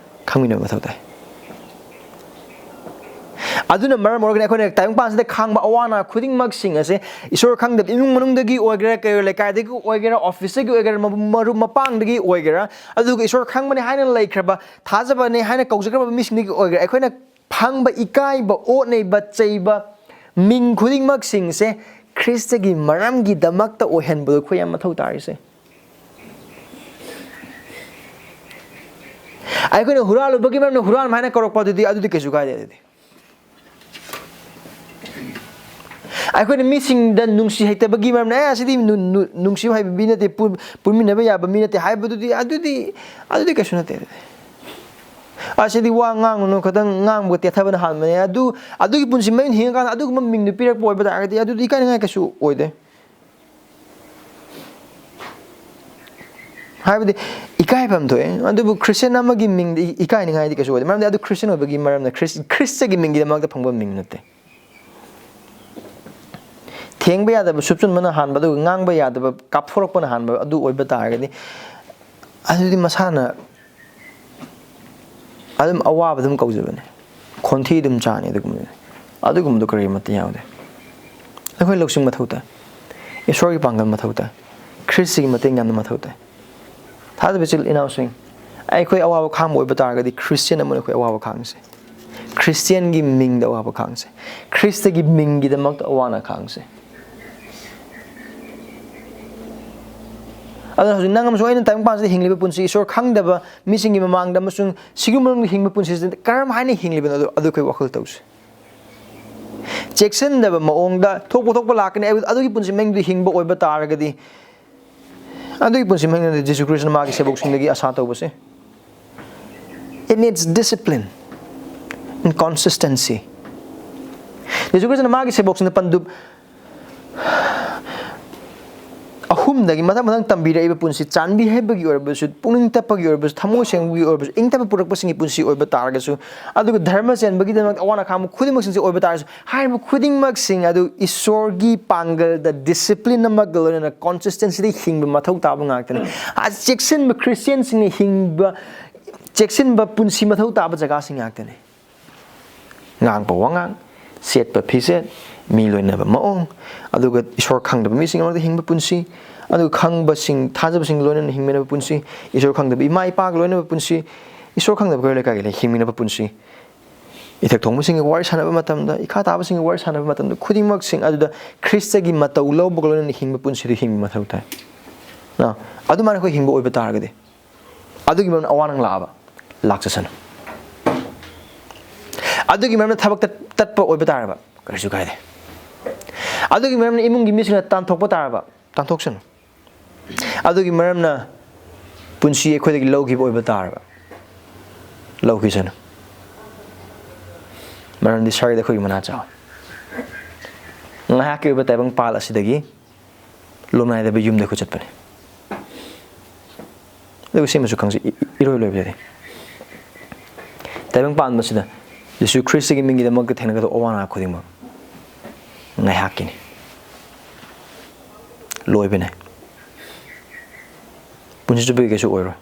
ꯈꯪꯃꯤꯟꯅꯕ ꯃꯊꯧ ꯇꯥꯏ꯫ ꯑꯗꯨꯅ ꯃꯔꯝ ꯑꯣꯏꯔꯒꯅꯤ ꯑꯩꯈꯣꯏꯅ ꯇꯥꯏꯕꯪꯄꯥꯟꯁꯤꯗ ꯈꯥꯡꯕ ꯑꯋꯥ ꯑꯅꯥ ꯈꯨꯗꯤꯡꯃꯛꯁꯤꯡ ꯑꯁꯦ ꯏꯁꯣꯔ ꯈꯪꯗꯕ ꯏꯃꯨꯡ ꯃꯅꯨꯡꯗꯒꯤ ꯑꯣꯏꯒꯦꯔꯥ, ꯀꯩ ꯂꯩꯀꯥꯏꯗꯒꯤ ꯑꯣꯏꯒꯦꯔꯥ, ꯑꯣꯐꯤꯁꯇꯒꯤ ꯑꯣꯏꯒꯦꯔꯥ, ꯃ-, ꯃꯔꯨꯞ ꯃꯄꯥꯡꯗꯒꯤ ꯑꯣꯏꯒꯦꯔꯥ, ꯑꯗꯨꯒ ꯏꯁꯣꯔ ꯈꯪꯕꯅꯤ ꯍꯥꯏꯅ ꯂꯩꯈ꯭ꯔꯕ, ꯊꯥꯖꯕꯅꯤ ꯍꯥꯏꯅ ꯀꯧꯖꯈ꯭ꯔꯕ ꯃꯤꯁꯤꯡꯗꯒꯤ ꯑꯣꯏꯒꯦꯔꯥ, ꯑꯩꯈꯣꯏꯅ ꯐꯪꯕ ꯏꯀꯥꯏꯕ, ꯑꯣꯠꯅꯩꯕ, ꯆꯩꯕ, ꯃꯤꯡ ꯈꯨꯗꯤꯡꯃꯛꯁꯤꯡꯁꯦ ꯈ꯭ꯔꯤꯁꯇꯒꯤ ꯃꯔꯝꯒꯤꯗꯃꯛꯇ ꯑꯣꯏꯍꯟꯕꯗꯣ ꯑꯩꯈꯣꯏ ꯌꯥꯝ ꯃꯊꯧ ꯇꯥꯔꯤꯁꯦ꯫ ꯑꯩꯈꯣꯏꯅ ꯍꯨꯔꯥꯜꯂꯨꯕꯒꯤ ꯃꯔꯝꯅ ꯍꯨꯔꯥꯟꯕ ꯍꯥꯏꯅ ꯀꯧꯔꯛꯄ ꯑꯗꯨꯗꯤ, ꯑꯗꯨꯗꯤ ꯀꯩꯁꯨ ꯀꯥꯏꯗꯦ꯫ ꯑꯗꯨꯗꯤ ꯑꯩꯈꯣꯏꯅ ꯃꯤꯁꯤꯡꯗ ꯅꯨꯡꯁꯤ ꯍꯩꯇꯕꯒꯤ ꯃꯔꯝꯅ, "ꯑꯦ, ꯑꯁꯤꯗꯤ ꯅꯨ-, ꯅꯨ-, ꯅꯨꯡꯁꯤꯕ ꯍꯩꯕ ꯃꯤ ꯅꯠꯇꯦ, ꯄꯨ-, ꯄꯨꯟꯃꯤꯟꯅꯕ ꯌꯥꯕ ꯃꯤ ꯅꯠꯇꯦ" ꯍꯥꯏꯕꯗꯨꯗꯤ, ꯑꯗꯨꯗꯤ, ꯑꯗꯨꯗꯤ ꯀꯩꯁꯨ ꯅꯠꯇꯦ꯫ ꯑꯗꯨꯗꯤ ꯑꯁꯤꯗꯤ ꯋꯥ ꯉꯥꯡꯒꯅꯨ, ꯈꯤꯇꯪ ꯉꯥꯡꯕꯒ ꯇꯦꯊꯕꯅ ꯍꯥꯟꯕꯅꯦ꯫ ꯑꯗꯨ, ꯑꯗꯨꯒꯤ ꯄꯨꯟꯁꯤ ꯃꯌꯨꯝ ꯍꯤꯡꯉꯀꯥꯟꯗ ꯑꯗꯨꯒꯨꯝꯕ ꯃꯤꯡꯗꯨ ꯄꯤꯔꯛꯄ ꯑꯣꯏꯕ ꯇꯥꯔꯒꯗꯤ, ꯑꯗꯨꯗꯤ ꯏꯀꯥꯏꯅꯤꯡꯉꯥꯏ ꯀꯩꯁꯨ ꯑꯣꯏꯗꯦ꯫ ꯍꯥꯏꯕꯗꯤ ꯏꯀꯥꯏꯐꯝ ꯊꯣꯛꯑꯦ, ꯑꯗꯨꯕꯨ ꯈ꯭ꯔꯤꯁꯇꯤꯌꯥꯟ ꯑꯃꯒꯤ ꯃꯤꯡꯗ ꯏ-, ꯏꯀꯥꯏꯅꯤꯡꯉꯥꯏꯗꯤ ꯀꯩꯁꯨ ꯑꯣꯏꯗꯦ, ꯃꯔꯝꯗꯤ ꯑꯗꯨ ꯈ꯭ꯔꯤꯁꯇꯤꯌꯥꯟ ꯑꯣꯏꯕꯒꯤ ꯃꯔꯝꯅ, ꯈ꯭ꯔꯤꯁ-, ꯈ꯭ꯔꯤꯁꯇꯒꯤ ꯃꯤꯡꯒꯤꯗꯃꯛꯇ ꯐꯪꯕ ꯃꯤꯡ ꯅꯠꯇꯦ꯫ ꯊꯦꯡꯕ ꯌꯥꯗꯕ ꯁꯨꯞꯆꯟꯕꯅ ꯍꯥꯟꯕ, ꯑꯗꯨꯒ ꯉꯥꯡꯕ ꯌꯥꯗꯕ ꯀꯥꯞꯊꯣꯔꯛꯄꯅ ꯍꯥꯟꯕ ꯑꯗꯨ ꯑꯣꯏꯕ ꯇꯥꯔꯒꯗꯤ, ꯑꯗꯨꯗꯤ ꯃꯁꯥꯅ ꯑꯗꯨꯝ ꯑꯋꯥꯕ ꯑꯗꯨꯝ ꯀꯧꯖꯕꯅꯦ, ꯈꯣꯟꯊꯤ ꯑꯗꯨꯝ ꯆꯥꯅꯤ꯫ ꯑꯗꯨꯒꯨꯝꯕꯗꯨꯅꯤ, ꯑꯗꯨꯒꯨꯝꯕꯗꯣ ꯀꯔꯤꯃꯠꯇ ꯌꯥꯎꯗꯦ꯫ ꯑꯩꯈꯣꯏ ꯂꯧꯁꯤꯡ ꯃꯊꯧ ꯇꯥꯏ, ꯏꯁꯣꯔꯒꯤ ꯄꯥꯡꯒꯜ ꯃꯊꯧ ꯇꯥꯏ, ꯈ꯭ꯔꯤꯁꯇꯒꯤ ꯃꯇꯦꯡ ꯌꯥꯝꯅ ꯃꯊꯧ ꯇꯥꯏ꯫ ꯊꯥꯖꯕ ꯏꯆꯤꯜ ꯏꯅꯥꯎꯁꯤꯡ, ꯑꯩꯈꯣꯏ ꯑꯋꯥꯕ ꯈꯥꯡꯕ ꯑꯣꯏꯕ ꯇꯥꯔꯒꯗꯤ ꯈ꯭ꯔꯤꯁꯇꯤꯌꯥꯟ ꯑꯃꯅ ꯑꯩꯈꯣꯏ ꯑꯋꯥꯕ ꯈꯥꯡꯁꯦ꯫ ꯈ꯭ꯔꯤꯁꯇꯤꯌꯥꯟꯒꯤ ꯃꯤꯡꯗ ꯑꯋꯥꯕ ꯈꯥꯡꯁꯦ, ꯈ꯭ꯔꯤꯁꯇꯒꯤ ꯃꯤꯡꯒꯤꯗꯃꯛꯇ ꯑꯋꯥꯅ ꯈꯥꯡꯁꯦ꯫ ꯑꯗꯨꯅ ꯍꯧꯖꯤꯛ ꯅꯪ ꯑꯃꯁꯨꯡ ꯑꯩꯅ ꯇꯥꯏꯕꯪꯄꯥꯟꯁꯤꯗ ꯍꯤꯡꯂꯤꯕ ꯄꯨꯟꯁꯤ, ꯏꯁꯣꯔ ꯈꯪꯗꯕ ꯃꯤꯁꯤꯡꯒꯤ ꯃꯃꯥꯡꯗ ꯑꯃꯁꯨꯡ ꯁꯤꯒꯤ ꯃꯅꯨꯡꯗ ꯍꯤꯡꯕ ꯄꯨꯟꯁꯤꯁꯤꯗ ꯀꯔꯝ ꯍꯥꯏꯅ ꯍꯤꯡꯂꯤꯕꯅꯣ, ꯑꯗꯨ, ꯑꯗꯨ ꯑꯩꯈꯣꯏ ꯋꯥꯈꯜ ꯇꯧꯁꯤ꯫ ꯆꯦꯛꯁꯤꯟꯗꯕ ꯃꯑꯣꯡꯗ ꯊꯣꯛꯄ ꯊꯣꯛꯄ ꯂꯥꯛꯀꯅꯤ, ꯑꯗꯨꯒꯤ ꯄꯨꯟꯁꯤ ꯃꯍꯤꯡꯗꯨ ꯍꯤꯡꯕ ꯑꯣꯏꯕ ꯇꯥꯔꯒꯗꯤ, ꯑꯗꯨꯒꯤ ꯄꯨꯟꯁꯤ ꯃꯍꯤꯡ ꯑꯗꯨ ꯖꯤꯁꯨ ꯈ꯭ꯔꯤꯁꯇꯅ ꯃꯥꯒꯤ ꯁꯦꯕꯣꯛꯁꯤꯡꯗꯒꯤ ꯑꯁꯥ ꯇꯧꯕꯁꯦ, it needs discipline and consistency. ꯖꯤꯁꯨ ꯈ꯭ꯔꯤꯁꯇꯅ ꯃꯥꯒꯤ ꯁꯦꯕꯣꯛꯁꯤꯡꯗ ꯄꯟꯗꯨꯞ ꯑꯍꯨꯝꯗꯒꯤ ꯃꯊꯪ ꯃꯊꯪ ꯇꯝꯕꯤꯔꯛꯏꯕ ꯄꯨꯟꯁꯤ, ꯆꯥꯟꯕꯤ ꯍꯩꯕꯒꯤ ꯑꯣꯏꯔꯕꯁꯨ, ꯄꯨꯛꯅꯤꯡ ꯇꯞꯄꯒꯤ ꯑꯣꯏꯔꯕꯁꯨ, ꯊꯃꯣꯏ ꯁꯦꯡꯕꯒꯤ ꯑꯣꯏꯔꯕꯁꯨ, ꯏꯪ ꯇꯞꯄ ꯄꯨꯔꯛꯄꯁꯤꯡꯒꯤ ꯄꯨꯟꯁꯤ ꯑꯣꯏꯕ ꯇꯥꯔꯒꯁꯨ, ꯑꯗꯨꯒ ꯙꯔꯃ ꯆꯦꯟꯕꯒꯤꯗꯃꯛ ꯑꯋꯥ ꯑꯅꯥ ꯈꯥꯡꯕ ꯈꯨꯗꯤꯡꯃꯛꯁꯤꯡꯁꯦ ꯑꯣꯏꯕ ꯇꯥꯔꯒꯁꯨ, ꯍꯥꯏꯔꯤꯕ ꯈꯨꯗꯤꯡꯃꯛꯁꯤꯡ ꯑꯗꯨ ꯏꯁꯣꯔꯒꯤ ꯄꯥꯡꯒꯜꯗ, ꯗꯤꯁꯤꯄ꯭ꯂꯤꯟ ꯑꯃꯒ ꯂꯣꯏꯅꯅ, ꯀꯣꯟꯁꯤꯁꯇꯦꯟꯁꯤꯗ ꯍꯤꯡꯕ ꯃꯊꯧ ꯇꯥꯕ ꯉꯥꯛꯇꯅꯤ꯫ ꯑ, ꯆꯦꯛꯁꯤꯟꯕ ꯈ꯭ꯔꯤꯁꯇꯤꯌꯥꯟꯁꯤꯡꯅ ꯍꯤꯡꯕ, ꯆꯦꯛꯁꯤꯟꯕ ꯄꯨꯟꯁꯤ ꯃꯊꯧ ꯇꯥꯕ ꯖꯒꯥꯁꯤꯡ ꯉꯥꯛꯇꯅꯤ꯫ ꯉꯥꯡꯕ ꯋꯥꯉꯥꯡ, ꯁꯦꯠꯄ ꯐꯤꯖꯦꯠ, ꯃꯤ ꯂꯣꯏꯅꯕ ꯃꯑꯣꯡ, ꯑꯗꯨꯒ ꯏꯁꯣꯔ ꯈꯪꯗꯕ ꯃꯤꯁꯤꯡ ꯃꯔꯛꯇ ꯍꯤꯡꯕ ꯄꯨꯟꯁꯤ, ꯑꯗꯨꯒ ꯈꯪꯕꯁꯤꯡ, ꯊꯥꯖꯕꯁꯤꯡ ꯂꯣꯏꯅꯅ ꯍꯤꯡꯃꯤꯟꯅꯕ ꯄꯨꯟꯁꯤ, ꯏꯁꯣꯔ ꯈꯪꯗꯕ ꯏꯃꯥ ꯏꯄꯥꯒ ꯂꯣꯏꯅꯕ ꯄꯨꯟꯁꯤ, ꯏꯁꯣꯔ ꯈꯪꯗꯕ ꯀꯩꯔꯣꯏ ꯂꯩꯀꯥꯏꯒꯤ ꯂꯩ ꯍꯤꯡꯃꯤꯟꯅꯕ ꯄꯨꯟꯁꯤ, ꯏꯊꯛ ꯊꯣꯡꯕꯁꯤꯡꯒ ꯋꯥꯔꯤ ꯁꯥꯟꯅꯕ ꯃꯇꯝꯗ, ꯏꯈꯥ ꯇꯥꯕꯁꯤꯡꯒ ꯋꯥꯔꯤ ꯁꯥꯟꯅꯕ ꯃꯇꯝꯗ, ꯈꯨꯗꯤꯡꯃꯛꯁꯤꯡ ꯑꯗꯨꯗ ꯈ꯭ꯔꯤꯁꯇꯒꯤ ꯃꯇꯧ ꯂꯧꯕꯒ ꯂꯣꯏꯅꯅ ꯍꯤꯡꯕ ꯄꯨꯟꯁꯤꯗꯨ ꯍꯤꯡꯕ ꯃꯊꯧ ꯇꯥꯏ꯫ ꯅ, ꯑꯗꯨꯃꯥꯏꯅ ꯑꯩꯈꯣꯏ ꯍꯤꯡꯕ ꯑꯣꯏꯕ ꯇꯥꯔꯒꯗꯤ, ꯑꯗꯨꯒꯤ ꯃꯔꯝꯅ ꯑꯋꯥ ꯅꯪ ꯂꯥꯛꯑꯕ, ꯂꯥꯛꯆꯁꯅꯨ꯫ ꯑꯗꯨꯒꯤ ꯃꯔꯝꯅ ꯊꯕꯛ ꯇꯠ-, ꯇꯠꯄ ꯑꯣꯏꯕ ꯇꯥꯔꯕ, ꯀꯔꯤꯁꯨ ꯀꯥꯏꯗꯦ꯫ ꯑꯗꯨꯒꯤ ꯃꯔꯝꯅ ꯏꯃꯨꯡꯒꯤ ꯃꯤꯁꯤꯡꯅ ꯇꯥꯟꯊꯣꯛꯄ ꯇꯥꯔꯕ, ꯇꯥꯟꯊꯣꯛꯁꯅꯨ꯫ ꯑꯗꯨꯒꯤ ꯃꯔꯝꯅ ꯄꯨꯟꯁꯤ ꯑꯩꯈꯣꯏꯗꯒꯤ ꯂꯧꯈꯤꯕ ꯑꯣꯏꯕ ꯇꯥꯔꯕ, ꯂꯧꯈꯤꯁꯅꯨ꯫ ꯃꯔꯝꯗꯤ ꯁꯔꯒꯗ ꯑꯩꯈꯣꯏꯒꯤ ꯃꯅꯥ ꯆꯥꯎ꯫ ꯉꯥꯏꯍꯥꯛꯀꯤ ꯑꯣꯏꯕ ꯇꯥꯏꯕꯪ ꯄꯥꯜ ꯑꯁꯤꯗꯒꯤ ꯂꯣꯝꯅꯥꯏꯗꯕ ꯌꯨꯝꯗ ꯑꯩꯈꯣꯏ ꯆꯠꯄꯅꯤ꯫ ꯑꯗꯨꯒ ꯁꯤꯃꯁꯨ ꯈꯪꯁꯤ, ꯏ-, ꯏꯔꯣꯏ ꯂꯣꯏꯕꯗꯗꯤ ꯇꯥꯏꯕꯪ ꯄꯥꯟꯕꯁꯤꯗ ꯖꯤꯁꯨ ꯈ꯭ꯔꯤꯁꯇꯒꯤ ꯃꯤꯡꯒꯤꯗꯃꯛꯇ ꯊꯦꯡꯅꯒꯗꯕ ꯑꯋꯥ ꯑꯅꯥ ꯈꯨꯗꯤꯡꯃꯛ ꯉꯥꯏꯍꯥꯛꯀꯤꯅꯤ, ꯂꯣꯏꯕꯅꯦ, ꯄꯨꯟꯁꯤ ꯆꯨꯞꯄꯒꯤ ꯀꯩꯁꯨ ꯑꯣꯏꯔꯣꯏ꯫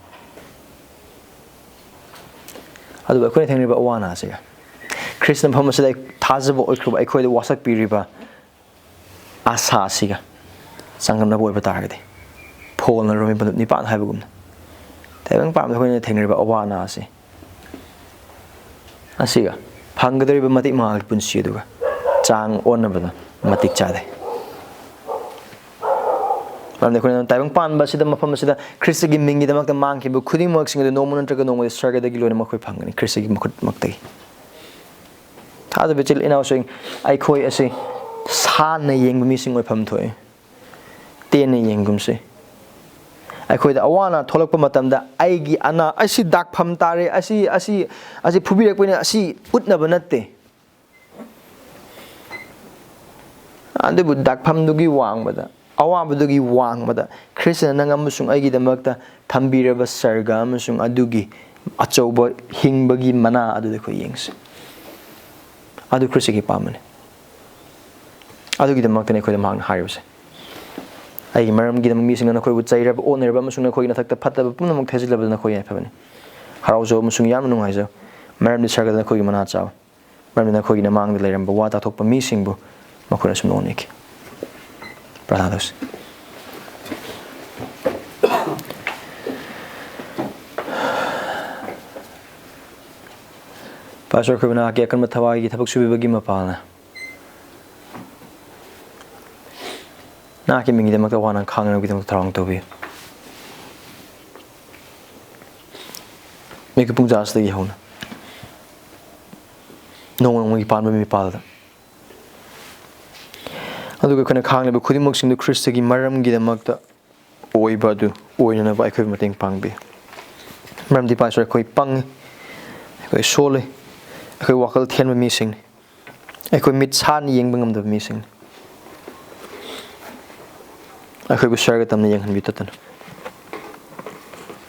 ꯑꯗꯨꯕꯨ ꯑꯩꯈꯣꯏꯅ ꯊꯦꯡꯅꯔꯤꯕ ꯑꯋꯥ ꯑꯅꯥꯁꯤꯒ, ꯈ꯭ꯔꯤꯁꯇ ꯃꯐꯝ ꯑꯁꯤꯗ ꯊꯥꯖꯕ ꯑꯣꯏꯈ꯭ꯔꯕ ꯑꯩꯈꯣꯏꯗ ꯋꯥꯁꯛꯄꯤꯔꯤꯕ ꯑꯥꯁꯥ ꯑꯁꯤꯒ ꯆꯥꯡꯗꯝꯅꯕ ꯑꯣꯏꯕ ꯇꯥꯔꯒꯗꯤ, ꯐꯣꯜꯅ ꯔꯣꯃꯤ ꯄꯟꯗꯨꯞ ꯅꯤꯄꯥꯟ ꯍꯥꯏꯕꯒꯨꯝꯅ, ꯇꯥꯏꯕꯪ ꯄꯥꯟꯕꯗ ꯑꯩꯈꯣꯏꯅ ꯊꯦꯡꯅꯔꯤꯕ ꯑꯋꯥ ꯑꯅꯥ ꯑꯁꯤ, ꯑꯁꯤꯒ ꯐꯪꯒꯗꯧꯔꯤꯕ ꯃꯇꯤꯛ ꯃꯉꯥꯜꯒꯤ ꯄꯨꯟꯁꯤ ꯑꯗꯨꯒ ꯆꯥꯡ ꯑꯣꯟꯅꯕꯗ ꯃꯇꯤꯛ ꯆꯥꯗꯦ꯫ ꯃꯔꯝꯗꯤ ꯑꯩꯈꯣꯏꯅ ꯇꯥꯏꯕꯪ ꯄꯥꯟꯕ ꯑꯁꯤꯗ, ꯃꯐꯝ ꯑꯁꯤꯗ ꯈ꯭ꯔꯤꯁꯇꯒꯤ ꯃꯤꯡꯒꯤꯗꯃꯛꯇ ꯃꯥꯡꯈꯤꯕ ꯈꯨꯗꯤꯡꯃꯛꯁꯤꯡ ꯑꯗꯨ ꯅꯣꯡꯃ ꯅꯠꯇ꯭ꯔꯒ ꯅꯣꯡꯃꯗꯤ ꯁꯔꯒꯗꯒꯤ ꯂꯣꯏꯅꯃꯛ ꯑꯩꯈꯣꯏ ꯐꯪꯒꯅꯤ, ꯈ꯭ꯔꯤꯁꯇꯒꯤ ꯃꯈꯨꯠꯃꯛꯇꯒꯤ꯫ ꯊꯥꯖꯕ ꯏꯆꯤꯜ ꯏꯅꯥꯎꯁꯤꯡ, ꯑꯩꯈꯣꯏ ꯑꯁꯤ ꯁꯥꯟꯅ ꯌꯦꯡꯕ ꯃꯤꯁꯤꯡ ꯑꯣꯏꯐꯝ ꯊꯣꯛꯏ꯫ ꯇꯦꯟꯅ ꯌꯦꯡꯒꯨꯝꯁꯤ꯫ ꯑꯩꯈꯣꯏꯗ ꯑꯋꯥ ꯑꯅꯥ ꯊꯣꯛꯂꯛꯄ ꯃꯇꯝꯗ ꯑꯩꯒꯤ ꯑꯅꯥ ꯑꯁꯤ ꯗꯥꯛꯐꯝ ꯇꯥꯔꯦ, ꯑꯁꯤ, ꯑꯁꯤ, ꯑꯁꯤ ꯐꯨꯕꯤꯔꯛꯄꯅꯤ, ꯑꯁꯤ ꯎꯠꯅꯕ ꯅꯠꯇꯦ꯫ ꯑꯗꯨꯕꯨ ꯗꯥꯛꯐꯝꯗꯨꯒꯤ ꯋꯥꯡꯃꯗ, ꯑꯋꯥꯕꯗꯨꯒꯤ ꯋꯥꯡꯃꯗ ꯈ꯭ꯔꯤꯁꯇꯅ ꯅꯪ ꯑꯃꯁꯨꯡ ꯑꯩꯒꯤꯗꯃꯛꯇ ꯊꯝꯕꯤꯔꯕ ꯁꯔꯒ ꯑꯃꯁꯨꯡ ꯑꯗꯨꯒꯤ ꯑꯆꯧꯕ ꯍꯤꯡꯕꯒꯤ ꯃꯅꯥ ꯑꯗꯨꯗ ꯑꯩꯈꯣꯏ ꯌꯦꯡꯁꯤ꯫ ꯑꯗꯨ ꯈ꯭ꯔꯤꯁꯇꯒꯤ ꯄꯥꯝꯕꯅꯤ꯫ ꯑꯗꯨꯒꯤꯗꯃꯛꯇꯅꯤ ꯑꯩꯈꯣꯏꯗ ꯃꯍꯥꯛꯅ ꯍꯥꯏꯔꯤꯕꯁꯦ, "ꯑꯩꯒꯤ ꯃꯔꯝꯒꯤꯗꯃꯛ ꯃꯤꯁꯤꯡꯅ ꯅꯈꯣꯏꯕꯨ ꯆꯩꯔꯕ, ꯑꯣꯠꯅꯔꯕ ꯑꯃꯁꯨꯡ ꯅꯈꯣꯏꯒꯤ ꯅꯊꯛꯇ ꯐꯠꯇꯕ ꯄꯨꯝꯅꯃꯛ ꯊꯦꯖꯤꯜꯂꯕꯗ ꯅꯈꯣꯏ ꯌꯥꯏꯐꯕꯅꯤ꯫ ꯍꯔꯥꯎꯖꯧ ꯑꯃꯁꯨꯡ ꯌꯥꯝꯅ ꯅꯨꯡꯉꯥꯏꯖꯧ, ꯃꯔꯝꯗꯤ ꯁꯔꯒꯗ ꯅꯈꯣꯏꯒꯤ ꯃꯅꯥ ꯆꯥꯎꯏ꯫ ꯃꯔꯝꯗꯤ ꯅꯈꯣꯏꯒꯤ ꯅꯃꯥꯡꯗ ꯂꯩꯔꯝꯕ ꯋꯥ ꯇꯥꯊꯣꯛꯄ ꯃꯤꯁꯤꯡꯕꯨ ꯃꯈꯣꯏꯅꯁꯨ ꯅꯣꯛꯅꯈꯤ꯫" ꯄ꯭ꯔꯥꯔꯊꯅꯥ ꯇꯧꯁꯤ꯫ ꯄꯥꯁꯇꯔ, ꯑꯩꯈꯣꯏꯕꯨ ꯅꯍꯥꯛꯀꯤ ꯑꯀꯟꯕ ꯊꯋꯥꯏꯒꯤ ꯊꯕꯛ ꯁꯨꯕꯤꯕꯒꯤ ꯃꯄꯥꯜꯅ ꯅꯍꯥꯛꯀꯤ ꯃꯤꯡꯒꯤꯗꯃꯛꯇ ꯋꯥꯅ ꯈꯥꯡꯅꯕꯒꯤꯗꯃꯛꯇ ꯊꯧꯔꯥꯡ ꯇꯧꯕꯤꯌꯨ꯫ ꯃꯤꯀꯨꯞ ꯄꯨꯡꯖꯥ ꯑꯁꯤꯗꯒꯤ ꯍꯧꯅ ꯅꯣꯡꯃ ꯅꯣꯡꯃꯒꯤ ꯄꯥꯟꯕ ꯃꯤꯄꯥꯜꯗ, ꯑꯗꯨꯒ ꯑꯩꯈꯣꯏꯅ ꯈꯥꯡꯂꯤꯕ ꯈꯨꯗꯤꯡꯃꯛꯁꯤꯡꯗꯨ ꯈ꯭ꯔꯤꯁꯇꯒꯤ ꯃꯔꯝꯒꯤꯗꯃꯛꯇ ꯑꯣꯏꯕ ꯑꯗꯨ ꯑꯣꯏꯅꯅꯕ ꯑꯩꯈꯣꯏꯕꯨ ꯃꯇꯦꯡ ꯄꯥꯡꯕꯤꯌꯨ꯫ ꯃꯔꯝꯗꯤ ꯄꯥꯁꯇꯔ, ꯑꯩꯈꯣꯏ ꯄꯪꯉꯤ, ꯑꯩꯈꯣꯏ ꯁꯣꯜꯂꯤ, ꯑꯩꯈꯣꯏ ꯋꯥꯈꯜ ꯊꯦꯟꯕ ꯃꯤꯁꯤꯡꯅꯤ, ꯑꯩꯈꯣꯏ ꯃꯤꯠ ꯁꯥꯟꯅ ꯌꯦꯡꯕ ꯉꯝꯗꯕ ꯃꯤꯁꯤꯡꯅꯤ꯫ ꯑꯩꯈꯣꯏꯕꯨ ꯁꯔꯒ ꯇꯝꯅ ꯌꯦꯡꯍꯟꯕꯤꯌꯨ ꯇꯠꯇꯅ꯫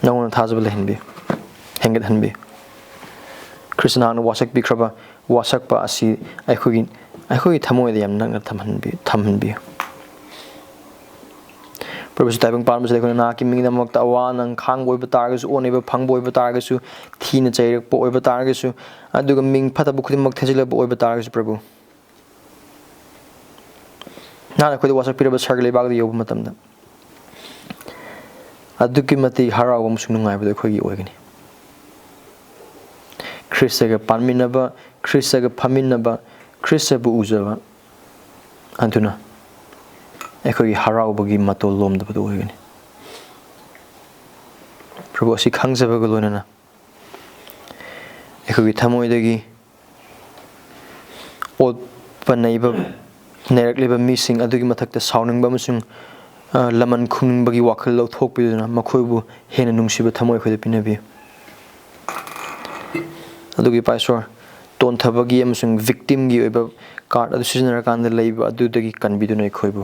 ꯅꯉꯣꯟꯗ ꯊꯥꯖꯕ ꯂꯩꯍꯟꯕꯤꯌꯨ, ꯍꯦꯟꯒꯠꯍꯟꯕꯤꯌꯨ꯫ ꯈ꯭ꯔꯤꯁꯇ ꯅꯍꯥꯛꯅ ꯋꯥꯁꯛꯄꯤꯈ꯭ꯔꯕ ꯋꯥꯁꯛꯄ ꯑꯁꯤ ꯑꯩꯈꯣꯏꯒꯤ, ꯑꯩꯈꯣꯏꯒꯤ ꯊꯃꯣꯏꯗ ꯌꯥꯝ ꯅꯛꯅ ꯊꯝꯍꯟꯕꯤ-, ꯊꯝꯍꯟꯕꯤꯌꯨ꯫ ꯄ꯭ꯔꯚꯨꯁꯨ ꯇꯥꯏꯕꯪ ꯄꯥꯟꯕꯁꯤꯗ ꯑꯩꯈꯣꯏꯅ ꯅꯍꯥꯛꯀꯤ ꯃꯤꯡꯒꯤꯗꯃꯛꯇ ꯑꯋꯥ ꯑꯅꯪ ꯈꯥꯡꯕ ꯑꯣꯏꯕ ꯇꯥꯔꯒꯁꯨ, ꯑꯣꯟꯅꯕ ꯐꯪꯕ ꯑꯣꯏꯕ ꯇꯥꯔꯒꯁꯨ, ꯊꯤꯅ ꯆꯩꯔꯛꯄ ꯑꯣꯏꯕ ꯇꯥꯔꯒꯁꯨ, ꯑꯗꯨꯒ ꯃꯤꯡ ꯐꯠꯇꯕ ꯈꯨꯗꯤꯡꯃꯛ ꯊꯦꯖꯤꯜꯂꯕ ꯑꯣꯏꯕ ꯇꯥꯔꯒꯁꯨ, ꯄ꯭ꯔꯚꯨ, ꯅꯍꯥꯛꯅ ꯑꯩꯈꯣꯏꯗ ꯋꯥꯁꯛꯄꯤꯔꯕ ꯁꯔꯒ ꯂꯩꯕꯥꯛꯇ ꯌꯧꯕ ꯃꯇꯝꯗ, ꯑꯗꯨꯛꯀꯤ ꯃꯇꯤꯛ ꯍꯔꯥꯎꯕ ꯑꯃꯁꯨꯡ ꯅꯨꯡꯉꯥꯏꯕꯗꯨ ꯑꯩꯈꯣꯏꯒꯤ ꯑꯣꯏꯒꯅꯤ꯫ ꯈ꯭ꯔꯤꯁꯇꯒ ꯄꯥꯟꯃꯤꯟꯅꯕ, ꯈ꯭ꯔꯤꯁꯇꯒ ꯐꯝꯃꯤꯟꯅꯕ, ꯈ꯭ꯔꯤꯁꯇꯕꯨ ꯎꯖꯕ, ꯑꯗꯨꯅ ꯑꯩꯈꯣꯏꯒꯤ ꯍꯔꯥꯎꯕꯒꯤ ꯃꯇꯣꯜ ꯂꯣꯝꯗꯕꯗꯨ ꯑꯣꯏꯒꯅꯤ꯫ ꯄ꯭ꯔꯚꯨ, ꯑꯁꯤ ꯈꯪꯖꯕꯒ ꯂꯣꯏꯅꯅ ꯑꯩꯈꯣꯏꯒꯤ ꯊꯃꯣꯏꯗꯒꯤ ꯑꯣꯠꯄ ꯅꯩꯕ ꯅꯩꯔꯛꯂꯤꯕ ꯃꯤꯁꯤꯡ ꯑꯗꯨꯒꯤ ꯃꯊꯛꯇ ꯁꯥꯎꯅꯤꯡꯕ ꯑꯃꯁꯨꯡ ꯑ, ꯂꯃꯟ ꯈꯨꯝꯅꯤꯡꯕꯒꯤ ꯋꯥꯈꯜ ꯂꯧꯊꯣꯛꯄꯤꯗꯨꯅ ꯃꯈꯣꯏꯕꯨ ꯍꯦꯟꯅ ꯅꯨꯡꯁꯤꯕ ꯊꯃꯣꯏ ꯑꯩꯈꯣꯏꯗ ꯄꯤꯅꯕꯤꯌꯨ꯫ ꯑꯗꯨꯒ ꯏꯄꯥ ꯏꯁꯣꯔ, ꯇꯣꯟꯊꯕꯒꯤ ꯑꯃꯁꯨꯡ victimꯒꯤ ꯑꯣꯏꯕ card ꯑꯗꯨ ꯁꯤꯖꯤꯟꯅꯔꯀꯥꯟꯗ ꯂꯩꯕ ꯑꯗꯨꯗꯒꯤ ꯀꯟꯕꯤꯗꯨꯅ ꯑꯩꯈꯣꯏꯕꯨ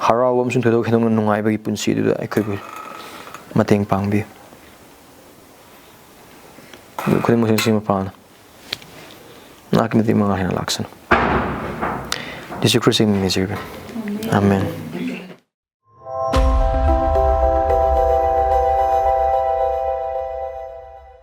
ꯍꯔꯥꯎꯕ ꯑꯃꯁꯨꯡ ꯊꯣꯏꯗꯣꯛ ꯍꯦꯟꯗꯣꯛꯅ ꯅꯨꯡꯉꯥꯏꯕꯒꯤ ꯄꯨꯟꯁꯤ ꯑꯗꯨꯗ ꯑꯩꯈꯣꯏꯕꯨ ꯃꯇꯦꯡ ꯄꯥꯡꯕꯤꯌꯨ꯫ ꯑꯗꯨ ꯈꯨꯗꯤꯡꯃꯛꯁꯤꯡ ꯃꯄꯥꯟꯅ ꯅꯍꯥꯛꯀꯤ ꯃꯇꯤꯛ ꯃꯉꯥ ꯍꯦꯟꯅ ꯂꯥꯛꯁꯅꯨ꯫ ꯖꯤꯁꯨ ꯈ꯭ꯔꯤꯁꯇꯒꯤ ꯃꯤꯡ ꯅꯤꯖꯔꯤꯕꯅꯤ꯫ ꯑꯥꯃꯦꯟ꯫